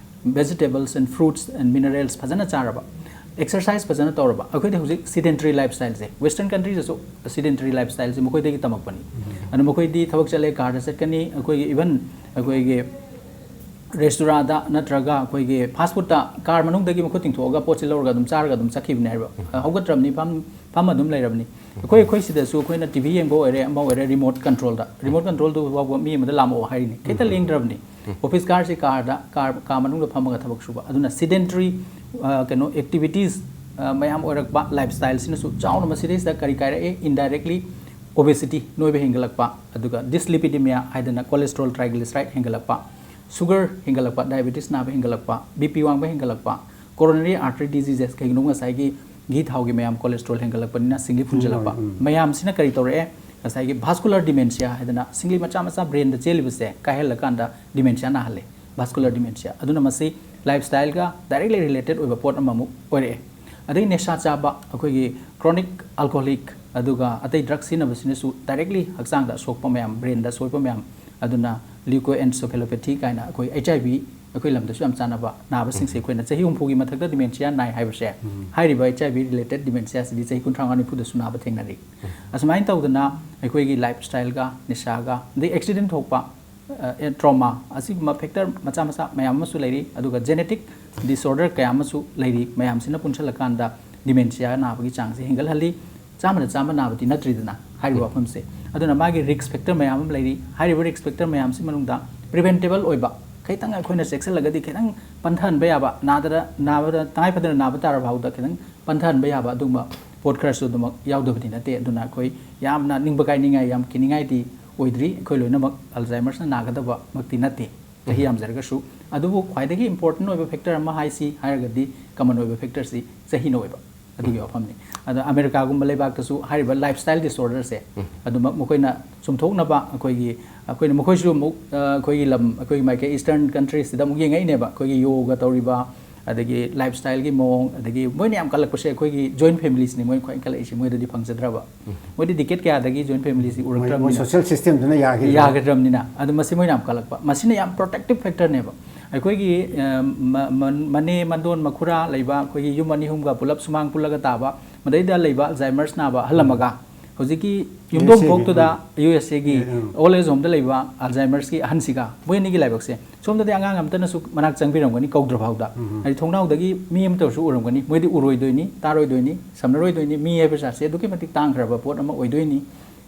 vegetables and fruits and minerals ꯐꯖꯅ ꯆꯥꯔꯕ, exercise ꯐꯖꯅ ꯇꯧꯔꯕ, ꯑꯩꯈꯣꯏꯗꯤ ꯍꯧꯖꯤꯛ sedentary lifestyleꯁꯦ, western countryꯗꯁꯨ sedentary lifestyleꯁꯦ ꯃꯈꯣꯏꯗꯒꯤ ꯇꯝꯃꯛꯄꯅꯤ. ꯑꯗꯨ ꯃꯈꯣꯏꯗꯤ ꯊꯕꯛ ꯆꯠꯂꯦ, ꯀꯥꯔꯗ ꯆꯠꯀꯅꯤ, ꯑꯩꯈꯣꯏꯒꯤ even ꯑꯩꯈꯣꯏꯒꯤ ꯔꯦꯁꯇꯨꯔꯥꯗ ꯅꯠꯇ꯭ꯔꯒ ꯑꯩꯈꯣꯏꯒꯤ ꯐꯥꯁ ꯐꯨꯗꯇ ꯀꯥꯔ ꯃꯅꯨꯡꯗꯒꯤ ꯃꯈꯨꯠ ꯇꯤꯡꯊꯣꯛꯑꯒ ꯄꯣꯠꯁꯦ ꯂꯧꯔꯒ ꯑꯗꯨꯝ ꯆꯥꯔꯒ ꯑꯗꯨꯝ ꯆꯠꯈꯤꯕꯅꯦ ꯍꯥꯏꯕ. ꯍꯧꯒꯠꯇ꯭ꯔꯕꯅꯤ, ꯐꯝ ꯐꯝ ꯑꯗꯨꯝ ꯂꯩꯔꯕꯅꯤ. ꯑꯩꯈꯣꯏ ꯑꯩꯈꯣꯏ ꯁꯤꯗꯁꯨ ꯑꯩꯈꯣꯏꯅ ꯇꯤ ꯚꯤ ꯌꯦꯡꯕ ꯑꯣꯏꯔꯦ, ꯑꯃ ꯑꯣꯏꯔꯦ, ꯔꯤꯃꯣꯠ ꯀꯟꯇ꯭ꯔꯣꯜꯗ, ꯔꯤꯃꯣꯠ ꯀꯟꯇ꯭ꯔꯣꯜꯗꯨ ꯐꯥꯎꯕ ꯃꯤ ꯑꯃꯗ ꯂꯥꯝꯃꯛꯑꯣ ꯍꯥꯏꯔꯤꯅꯤ, ꯈꯤꯇ ꯂꯦꯡꯗ꯭ꯔꯕꯅꯤ. ꯑꯣꯐꯤꯁ ꯀꯥꯔꯁꯤ ꯀꯥꯔꯗ, ꯀꯥꯔ ꯀꯥ ꯃꯅꯨꯡꯗ ꯐꯝꯃꯒ ꯊꯕꯛ ꯁꯨꯕ. ꯑꯗꯨꯅ ꯁꯤꯗꯦꯟꯇ꯭ꯔꯤ ꯀꯩꯅꯣ ꯑꯦꯛꯇꯤꯚꯤꯇꯤꯁ ꯃꯌꯥꯝ ꯑꯣꯏꯔꯛꯄ, ꯂꯥꯏꯐ ꯁ꯭ꯇꯥꯏꯜꯁꯤꯅꯁꯨ ꯆꯥꯎꯅ ꯃꯁꯤꯗꯩꯁꯤꯗ ꯀꯔꯤ ꯀꯥꯏꯔꯛꯏ? ꯏꯟꯗꯥꯏꯔꯦꯛꯂꯤ ꯑꯣꯕꯦꯁꯤꯇꯤ, ꯅꯣꯏꯕ ꯍꯦꯟꯒꯠꯂꯛꯄ, ꯑꯗꯨꯒ ꯗꯤꯁꯂꯤꯄꯤꯗꯤꯃꯤꯌꯥ ꯍꯥꯏꯗꯅ ꯀꯣꯂꯦꯁꯇ꯭ꯔꯣꯜ, ꯇ꯭ꯔꯥꯏꯒ꯭ꯂꯤꯁꯔꯥꯏꯗ ꯍꯦꯟꯒꯠꯂꯛꯄ, ꯁꯨꯒꯔ ꯍꯦꯟꯒꯠꯂꯛꯄ, ꯗꯥꯏꯕꯦꯇꯤꯁ ꯅꯥꯕ ꯍꯦꯟꯒꯠꯂꯛꯄ, ꯕꯤ ꯄꯤ ꯋꯥꯡꯕ ꯍꯦꯟꯒꯠꯂꯛꯄ, ꯀꯣꯔꯣꯅꯔꯤ ꯑꯥꯔꯇꯔꯤ ꯗꯤꯖꯤꯖꯦꯁ, ꯀꯩꯒꯤꯅꯣ ꯉꯁꯥꯏꯒꯤ ꯘꯤ ꯊꯥꯎꯒꯤ ꯃꯌꯥꯝ, ꯀꯣꯂꯦꯁꯇ꯭ꯔꯣꯜ ꯍꯦꯟꯒꯠꯂꯛꯄꯅꯤꯅ ꯁꯤꯡꯂꯤ ꯐꯨꯟꯖꯜꯂꯛꯄ, ꯎꯝ. ꯃꯌꯥꯝꯁꯤꯅ ꯀꯔꯤ ꯇꯧꯔꯛꯑꯦ? ꯉꯁꯥꯏꯒꯤ ꯚꯥꯁꯀꯨꯂꯔ ꯗꯤꯃꯦꯟꯁꯤꯌꯥ ꯍꯥꯏꯗꯅ ꯁꯤꯡꯂꯤ ꯃꯆꯥ ꯃꯆꯥ ꯕ꯭ꯔꯦꯟꯗ ꯆꯦꯜꯂꯤꯕꯁꯦ ꯀꯥꯏꯍꯜꯂꯀꯥꯟꯗ ꯗꯤꯃꯦꯟꯁꯤꯌꯥ ꯅꯥꯍꯜꯂꯦ, ꯚꯥꯁꯀꯨꯂꯔ ꯗꯤꯃꯦꯟꯁꯤꯌꯥ. ꯑꯗꯨꯅ ꯃꯁꯤ ꯂꯥꯏꯐ ꯁ꯭ꯇꯥꯏꯜꯒ ꯗꯥꯏꯔꯦꯛꯂꯤ ꯔꯤꯂꯦꯇꯦꯗ ꯑꯣꯏꯕ ꯄꯣꯠ ꯑꯃꯃꯨꯛ ꯑꯣꯏꯔꯛꯑꯦ. ꯑꯗꯩ ꯅꯤꯁꯥ ꯆꯥꯕ, ꯑꯩꯈꯣꯏꯒꯤ ꯀ꯭ꯔꯣꯅꯤꯛ ꯑꯜꯀꯣꯍꯣꯂꯤꯛ, ꯑꯗꯨꯒ ꯑꯇꯩ ꯗ꯭ꯔꯒ ꯁꯤꯖꯤꯟꯅꯕꯁꯤꯅꯁꯨ ꯗꯥꯏꯔꯦꯛꯂꯤ ꯍꯛꯆꯥꯡꯗ ꯑꯁꯣꯛꯄ ꯃꯌꯥꯝ, ꯕ꯭ꯔꯦꯟꯗ ꯑꯁꯣꯛꯄ ꯃꯌꯥꯝ, ꯑꯗꯨꯅ ꯂ꯭ꯌꯨꯀꯣꯑꯦꯟꯁꯦꯐꯦꯂꯣꯄꯦꯊꯤ ꯀꯥꯏꯅ ꯑꯩꯈꯣꯏ ꯑꯩꯆ ꯑꯥꯏ ꯚꯤ ꯑꯩꯈꯣꯏ ꯂꯝꯗꯁꯨ ꯌꯥꯝ ꯆꯥꯟꯅꯕ ꯅꯥꯕꯁꯤꯡꯁꯦ ꯑꯩꯈꯣꯏꯅ ꯆꯍꯤ ꯍꯨꯝꯐꯨꯒꯤ ꯃꯊꯛꯇ ꯗꯤꯃꯦꯟꯁꯤꯌꯥ ꯅꯥꯏ ꯍꯥꯏꯕꯁꯦ, ꯍꯥꯏꯔꯤꯕ ꯑꯩꯆ ꯑꯥꯏ ꯚꯤ ꯔꯤꯂꯦꯇꯦꯗ ꯗꯤꯃꯦꯟꯁꯤꯌꯥꯁꯤꯗꯤ ꯆꯍꯤ ꯀꯨꯟꯊ꯭ꯔꯥ ꯃꯉꯥ ꯅꯤꯐꯨꯗꯁꯨ ꯅꯥꯕ ꯊꯦꯡꯅꯔꯤ. ꯑꯁꯨꯃꯥꯏꯅ ꯇꯧꯗꯅ ꯑꯩꯈꯣꯏꯒꯤ ꯂꯥꯏꯐ ꯁ꯭ꯇꯥꯏꯜꯒ, ꯅꯤꯁꯥꯒ, ꯑꯗꯩ ꯑꯦꯛꯁꯤꯗꯦꯟ ꯊꯣꯛꯄ, ꯇ꯭ꯔꯣꯃꯥ, ꯑꯁꯤꯒꯨꯝꯕ ꯐꯦꯛꯇꯔ ꯃꯆꯥ ꯃꯆꯥ ꯃꯌꯥꯝ ꯑꯃꯁꯨ ꯂꯩꯔꯤ. ꯑꯗꯨꯒ ꯖꯦꯅꯦꯇꯤꯛ ꯗꯤꯁꯑꯣꯔꯗꯔ ꯀꯌꯥ ꯑꯃꯁꯨ ꯂꯩꯔꯤ. ꯃꯌꯥꯝꯁꯤꯅ ꯄꯨꯟꯁꯤꯜꯂꯀꯥꯟꯗ ꯗꯤꯃꯦꯟꯁꯤꯌꯥ ꯅꯥꯕꯒꯤ ꯆꯥꯡꯁꯦ ꯍꯦꯟꯒꯠꯍꯜꯂꯤ. ꯆꯥꯝꯃꯗ ꯆꯥꯝꯃ ꯅꯥꯕꯗꯤ ꯅꯠꯇ꯭ꯔꯤꯗꯅ ꯍꯥꯏꯔꯤꯕ ꯋꯥꯐꯝꯁꯦ. ꯑꯗꯨꯅ ꯃꯥꯒꯤ ꯔꯤꯁ꯭ꯛ ꯐꯦꯛꯇꯔ ꯃꯌꯥꯝ ꯑꯃ ꯂꯩꯔꯤ. ꯍꯥꯏꯔꯤꯕ ꯔꯤꯁ꯭ꯛ ꯐꯦꯛꯇꯔ ꯃꯌꯥꯝꯁꯤ ꯃꯅꯨꯡꯗ ꯄ꯭ꯔꯤꯚꯦꯟꯇꯦꯕꯜ ꯑꯣꯏꯕ, ꯈꯤꯇꯪ ꯑꯩꯈꯣꯏꯅ ꯆꯦꯛꯁꯤꯜꯂꯒꯗꯤ ꯈꯤꯇꯪ ꯄꯟꯊꯍꯟꯕ ꯌꯥꯕ, ꯅꯥꯗꯅ, ꯅꯥꯕꯗ, ꯇꯉꯥꯏ ꯐꯗꯅ ꯅꯥꯕ ꯇꯥꯔ ꯐꯥꯎꯗ ꯈꯤꯇꯪ ꯄꯟꯊꯍꯟꯕ ꯌꯥꯕ ꯑꯗꯨꯒꯨꯝꯕ ꯄꯣꯠ ꯈꯔꯁꯨ ꯑꯗꯨꯃꯛ ꯌꯥꯎꯗꯕꯗꯤ ꯅꯠꯇꯦ. ꯑꯗꯨꯅ ꯑꯩꯈꯣꯏ ꯌꯥꯝꯅ ꯅꯤꯡꯕ ꯀꯥꯏꯅꯤꯡꯉꯥꯏ, ꯌꯥꯝ ꯀꯤꯅꯤꯡꯉꯥꯏꯗꯤ ꯑꯣꯏꯗ꯭ꯔꯤ. ꯑꯩꯈꯣꯏ ꯂꯣꯏꯅꯃꯛ ꯑꯜꯖꯥꯏꯃꯔꯁꯅ ꯅꯥꯒꯗꯕꯃꯛꯇꯤ ꯅꯠꯇꯦ, ꯆꯍꯤ ꯌꯥꯝꯖꯔꯒꯁꯨ. ꯑꯗꯨꯕꯨ ꯈ꯭ꯋꯥꯏꯗꯒꯤ ꯏꯝꯄꯣꯔꯇꯦꯟ ꯑꯣꯏꯕ ꯐꯦꯛꯇꯔ ꯑꯃ ꯍꯥꯏꯁꯤ ꯍꯥꯏꯔꯒꯗꯤ, ꯀꯃꯟ ꯑꯣꯏꯕ ꯐꯦꯛꯇꯔꯁꯤ ꯆꯍꯤꯅ ꯑꯣꯏꯕ, ꯑꯗꯨꯒꯤ ꯋꯥꯐꯝꯅꯤ. ꯑꯗꯣ ꯑꯃꯦꯔꯤꯀꯥꯒꯨꯝꯕ ꯂꯩꯕꯥꯛꯇꯁꯨ ꯍꯥꯏꯔꯤꯕ ꯂꯥꯏꯐ ꯁ꯭ꯇꯥꯏꯜ ꯗꯤꯁꯑꯣꯔꯗꯔꯁꯦ ꯑꯗꯨꯃꯛ ꯃꯈꯣꯏꯅ ꯆꯨꯝꯊꯣꯛꯅꯕ ꯑꯩꯈꯣꯏꯒꯤ, ꯑꯩꯈꯣꯏꯅ ꯃꯈꯣꯏꯁꯨ ꯑꯃꯨꯛ, ꯑ, ꯑꯩꯈꯣꯏꯒꯤ ꯂꯝ, ꯑꯩꯈꯣꯏꯒꯤ ꯃꯥꯏꯀꯩ ꯏꯁꯇꯔꯟ ꯀꯟꯇ꯭ꯔꯤꯁꯤꯗ ꯑꯃꯨꯛ ꯌꯦꯡꯉꯛꯏꯅꯦꯕ. ꯑꯩꯈꯣꯏꯒꯤ ꯌꯣꯒ ꯇꯧꯔꯤꯕ, ꯑꯗꯒꯤ ꯂꯥꯏꯐ ꯁ꯭ꯇꯥꯏꯜꯒꯤ ꯃꯑꯣꯡ, ꯑꯗꯒꯤ ꯃꯣꯏꯅ ꯌꯥꯝ ꯀꯜꯂꯛꯄꯁꯦ ꯑꯩꯈꯣꯏꯒꯤ ꯖꯣꯏꯟ ꯐꯦꯃꯤꯂꯤꯁꯤꯅꯤ ꯃꯣꯏꯅ ꯈ꯭ꯋꯥꯏ ꯀꯜꯂꯛꯏꯁꯦ꯫ ꯃꯣꯏꯗꯗꯤ ꯐꯪꯖꯗ꯭ꯔꯕ, ꯃꯣꯏꯗꯤ ꯗꯤꯀꯦꯠ ꯀꯌꯥꯗꯒꯤ ꯖꯣꯏꯟ ꯐꯦꯃꯤꯂꯤꯁꯤ ꯎꯔꯛꯇ꯭ꯔꯕꯅꯤꯅ, ꯁꯣꯁꯤꯌꯦꯜ ꯁꯤꯁꯇꯦꯝꯗꯨꯅ ꯌꯥꯈꯤꯗ꯭ꯔꯦ꯫ ꯌꯥꯒꯗ꯭ꯔꯕꯅꯤꯅ꯫ ꯑꯗꯨ ꯃꯁꯤ ꯃꯣꯏꯅ ꯌꯥꯝ ꯀꯜꯂꯛꯄ, ꯃꯁꯤꯅ ꯌꯥꯝ ꯄ꯭ꯔꯣꯇꯦꯛꯇꯤꯞ ꯐꯦꯛꯇꯔꯅꯦꯕ꯫ ꯑꯩꯈꯣꯏꯒꯤ ꯑ, ꯃ- ꯃ- ꯃꯅꯦ ꯃꯟꯗꯣꯟ ꯃꯈꯨꯔꯥ ꯂꯩꯕ, ꯑꯩꯈꯣꯏꯒꯤ ꯌꯨꯝ ꯑꯅꯤ ꯑꯍꯨꯝꯒ ꯄꯨꯂꯞ ꯁꯨꯃꯥꯡ ꯄꯨꯜꯂꯒ ꯇꯥꯕ, ꯃꯗꯩꯗ ꯂꯩꯕ ꯑꯜꯖꯥꯏꯃꯔꯁ ꯅꯥꯕ ꯑꯍꯜ ꯑꯃꯒ, ꯍꯧꯖꯤꯛꯀꯤ ꯌꯨꯝꯊꯣꯡ USA ꯒꯤ, ꯈꯣꯛꯇꯨꯗ ꯎꯝ꯫ ꯌꯨ ꯑꯦꯁ ꯑꯦꯒꯤ ꯎꯝ꯫ ꯑꯣꯜ ꯑꯦꯖ ꯍꯣꯝꯗ ꯂꯩꯕ ꯑꯜꯖꯥꯏꯃꯔꯁꯀꯤ ꯑꯍꯟꯁꯤꯒ, ꯃꯣꯏ ꯑꯅꯤꯒꯤ ꯂꯥꯏꯕꯛꯁꯦ, ꯁꯣꯝꯗꯗꯤ ꯑꯉꯥꯡ ꯑꯝꯇꯅꯁꯨ ꯃꯅꯥꯛ ꯆꯪꯕꯤꯔꯝꯒꯅꯤ ꯀꯧꯗ꯭ꯔ ꯐꯥꯎꯗ꯫ ꯍꯥꯏꯗꯤ ꯊꯣꯡꯅꯥꯎꯗꯒꯤ ꯃꯤ ꯑꯃꯇ ꯑꯣꯏꯔꯁꯨ ꯎꯔꯝꯒꯅꯤ꯫ ꯃꯣꯏꯗꯤ ꯎꯔꯣꯏꯗꯣꯏꯅꯤ, ꯇꯥꯔꯣꯏꯗꯣꯏꯅꯤ, ꯁꯝꯅꯔꯣꯏꯗꯣꯏꯅꯤ꯫ ꯃꯤ ꯍꯥꯏꯕ ꯖꯥꯠꯁꯦ ꯑꯗꯨꯛꯀꯤ ꯃꯇꯤꯛ ꯇꯥꯡꯈ꯭ꯔꯕ ꯄꯣꯠ ꯑꯃ ꯑꯣꯏꯗꯣꯏꯅꯤ꯫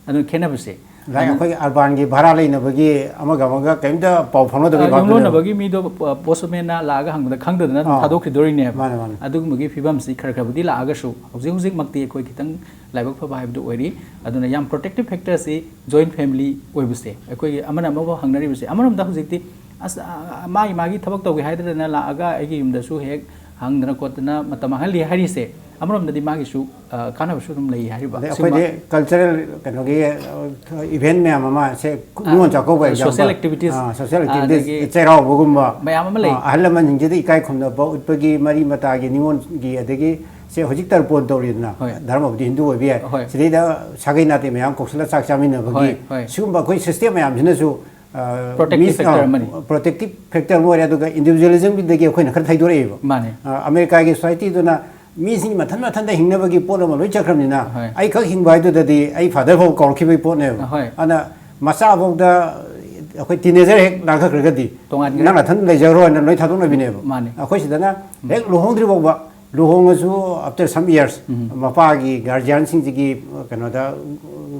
ꯑꯗꯨꯅ ꯈꯦꯠꯅꯕꯁꯦ꯫ ꯂꯥꯏꯛ ꯑꯩꯈꯣꯏꯒꯤ ꯑꯔꯕꯥꯟꯒꯤ ꯚꯔꯥ ꯂꯩꯅꯕꯒꯤ ꯑꯃꯒ ꯑꯃꯒ ꯀꯔꯤꯝꯇ ꯄꯥꯎ ꯐꯥꯎꯅꯗꯕꯒꯤ ꯚꯥꯕꯇꯨꯅꯦꯕ꯫ ꯌꯨꯝꯂꯣꯟꯅꯕꯒꯤ ꯃꯤꯗꯣ ꯄꯣꯁꯃꯦꯟꯅ ꯂꯥꯛꯑꯒ ꯍꯪꯕꯗ ꯈꯪꯗꯗꯅ ꯑꯗꯨꯝ ꯑꯥ꯫ ꯊꯥꯗꯣꯛꯈꯤꯗꯣꯔꯤꯅꯦꯕ꯫ ꯃꯥꯅꯦ, ꯃꯥꯅꯦ꯫ ꯑꯗꯨꯒꯨꯝꯕꯒꯤ ꯐꯤꯕꯝꯁꯤ ꯈꯔ ꯈꯔꯕꯨꯗꯤ ꯂꯥꯛꯑꯒꯁꯨ, ꯍꯧꯖꯤꯛ ꯍꯧꯖꯤꯛꯃꯛꯇꯤ ꯑꯩꯈꯣꯏ ꯈꯤꯇꯪ ꯂꯥꯏꯕꯛ ꯐꯕ ꯍꯥꯏꯕꯗꯨ ꯑꯣꯏꯔꯤ꯫ ꯑꯗꯨꯅ ꯌꯥꯝ ꯄ꯭ꯔꯣꯇꯦꯛꯇꯤꯞ ꯐꯦꯛꯇꯔꯁꯤ ꯖꯣꯏꯟ ꯐꯦꯃꯤꯂꯤ ꯑꯣꯏꯕꯁꯦ, ꯑꯩꯈꯣꯏꯒꯤ ꯑꯃꯅ ꯑꯃꯕꯨ ꯍꯪꯅꯔꯤꯕꯁꯦ꯫ ꯑꯃꯔꯣꯝꯗ ꯍꯧꯖꯤꯛꯇꯤ ꯑꯁ, ꯑ, ꯃꯥꯒꯤ ꯃꯥꯒꯤ ꯊꯕꯛ ꯇꯧꯒꯦ ꯍꯥꯏꯗꯅ ꯂꯥꯛꯑꯒ ꯑꯩꯒꯤ ꯌꯨꯝꯗꯁꯨ ꯍꯦꯛ ꯍꯪꯗꯅ ꯈꯣꯠꯇꯅ ꯃꯇꯝ ꯃꯥꯡꯍꯜꯂꯤ ꯍꯥꯏꯔꯤꯁꯦ, ꯑꯃꯔꯣꯝꯗꯗꯤ ꯃꯥꯒꯤꯁꯨ, ꯑ, ꯀꯥꯟꯅꯕꯁꯨ ꯑꯗꯨꯝ ꯂꯩ ꯍꯥꯏꯔꯤꯕ꯫ ꯑꯗꯩ ꯁꯤꯒꯨꯝꯕ ꯑꯩꯈꯣꯏꯗꯤ ꯀꯜꯆꯔꯦꯜ ꯀꯩꯅꯣꯒꯤ ꯏꯚꯦꯟ ꯃꯌꯥꯝ ꯑꯃ ꯁꯦ, Ningol Chakkouba, social example. activities, ꯑꯥ, ꯁꯣꯁꯤꯌꯦꯜ ꯑꯦꯛꯇꯤꯚꯤꯇꯤꯁ, ꯑꯗꯒꯤ ꯆꯩꯔꯥꯎꯕꯒꯨꯝꯕ, ꯃꯌꯥꯝ ꯑꯃ ꯂꯩ꯫ ꯑꯥ, ꯑꯍꯜ ꯂꯃꯟꯁꯤꯡꯁꯤꯗ ꯏꯀꯥꯏ ꯈꯨꯝꯅꯕ ꯎꯠꯄꯒꯤ, ꯃꯔꯤ ꯃꯇꯥꯒꯤ ꯅꯤꯉꯣꯜꯒꯤ, ꯑꯗꯒꯤ ꯁꯦ ꯍꯧꯖꯤꯛ ꯇꯔꯄꯣꯟ ꯇꯧꯔꯤꯗꯅ, ꯍꯣꯏ꯫ ꯙꯔꯃꯕꯨꯗꯤ ꯍꯤꯟꯗꯨ ꯑꯣꯏꯕ ꯌꯥꯏ, ꯍꯣꯏ꯫ ꯁꯤꯗꯩꯗ ꯁꯥꯒꯩ ꯅꯥꯇꯩ ꯃꯌꯥꯝ ꯀꯧꯁꯤꯜꯂ ꯆꯥꯛ ꯆꯥꯃꯤꯟꯅꯕꯒꯤ, ꯍꯣꯏ, ꯍꯣꯏ꯫ ꯁꯤꯒꯨꯝꯕ ꯑꯩꯈꯣꯏ ꯁꯤꯁꯇꯦꯝ ꯃꯌꯥꯝꯁꯤꯅꯁꯨ, ꯑ, Protective ꯃꯤꯁ-, factor ꯑ, ꯑꯃꯅꯤ꯫ ꯄ꯭ꯔꯣꯇꯦꯛꯇꯤꯞ ꯐꯦꯛꯇꯔ ꯑꯃ ꯑꯣꯏꯔꯦ꯫ ꯑꯗꯨꯒ ꯏꯟꯗꯤꯚꯤꯖꯨꯋꯦꯂꯤꯖꯝꯗꯒꯤ ꯑꯩꯈꯣꯏꯅ ꯈꯔ ꯊꯩꯗꯣꯔꯛꯑꯦꯕ꯫ ꯃꯥꯅꯦ꯫ ꯑ, ꯑꯃꯦꯔꯤꯀꯥꯒꯤ ꯁꯣꯁꯥꯏꯇꯤꯗꯨꯅ ꯃꯤꯁꯤꯡ ꯃꯊꯟ ꯃꯊꯟꯇ ꯍꯤꯡꯅꯕꯒꯤ ꯄꯣꯠ ꯑꯃ ꯂꯣꯏ ꯆꯠꯈ꯭ꯔꯕꯅꯤꯅ, ꯍꯣꯏ꯫ ꯑꯩꯈꯛ ꯍꯤꯡꯕ ꯍꯥꯏꯗꯨꯗꯗꯤ ꯑꯩ ꯐꯥꯗꯔ ꯐꯥꯎ ꯀꯧꯔꯛꯈꯤꯕꯒꯤ ꯄꯣꯠꯅꯦꯕ꯫ ꯍꯣꯏ꯫ ꯑꯗꯨꯅ ꯃꯆꯥꯐꯥꯎꯗ ꯑꯩꯈꯣꯏ ꯇꯤꯅꯦꯖꯔ ꯍꯦꯛ ꯂꯥꯡꯈꯠꯈ꯭ꯔꯒꯗꯤ, ꯇꯣꯉꯥꯟꯈ꯭ꯔꯦ꯫ "ꯅꯪ ꯅꯊꯟ ꯂꯩꯖꯈ꯭ꯔꯣ" ꯍꯥꯏꯅ ꯂꯣꯏ ꯊꯥꯗꯣꯛꯅꯕꯤꯅꯦꯕ꯫ ꯃꯥꯅꯦ꯫ ꯑꯩꯈꯣꯏ ꯁꯤꯗꯅ ꯍꯦꯛ ꯂꯨꯍꯣꯡꯗ꯭ꯔꯤ ꯐꯥꯎꯕ, ꯂꯨꯍꯣꯡꯉꯁꯨ after some years, ꯎꯝ꯫ ꯃꯄꯥꯒꯤ ꯒꯥꯔꯖꯤꯌꯥꯟꯁꯤꯡꯁꯤꯒꯤ ꯀꯩꯅꯣꯗ,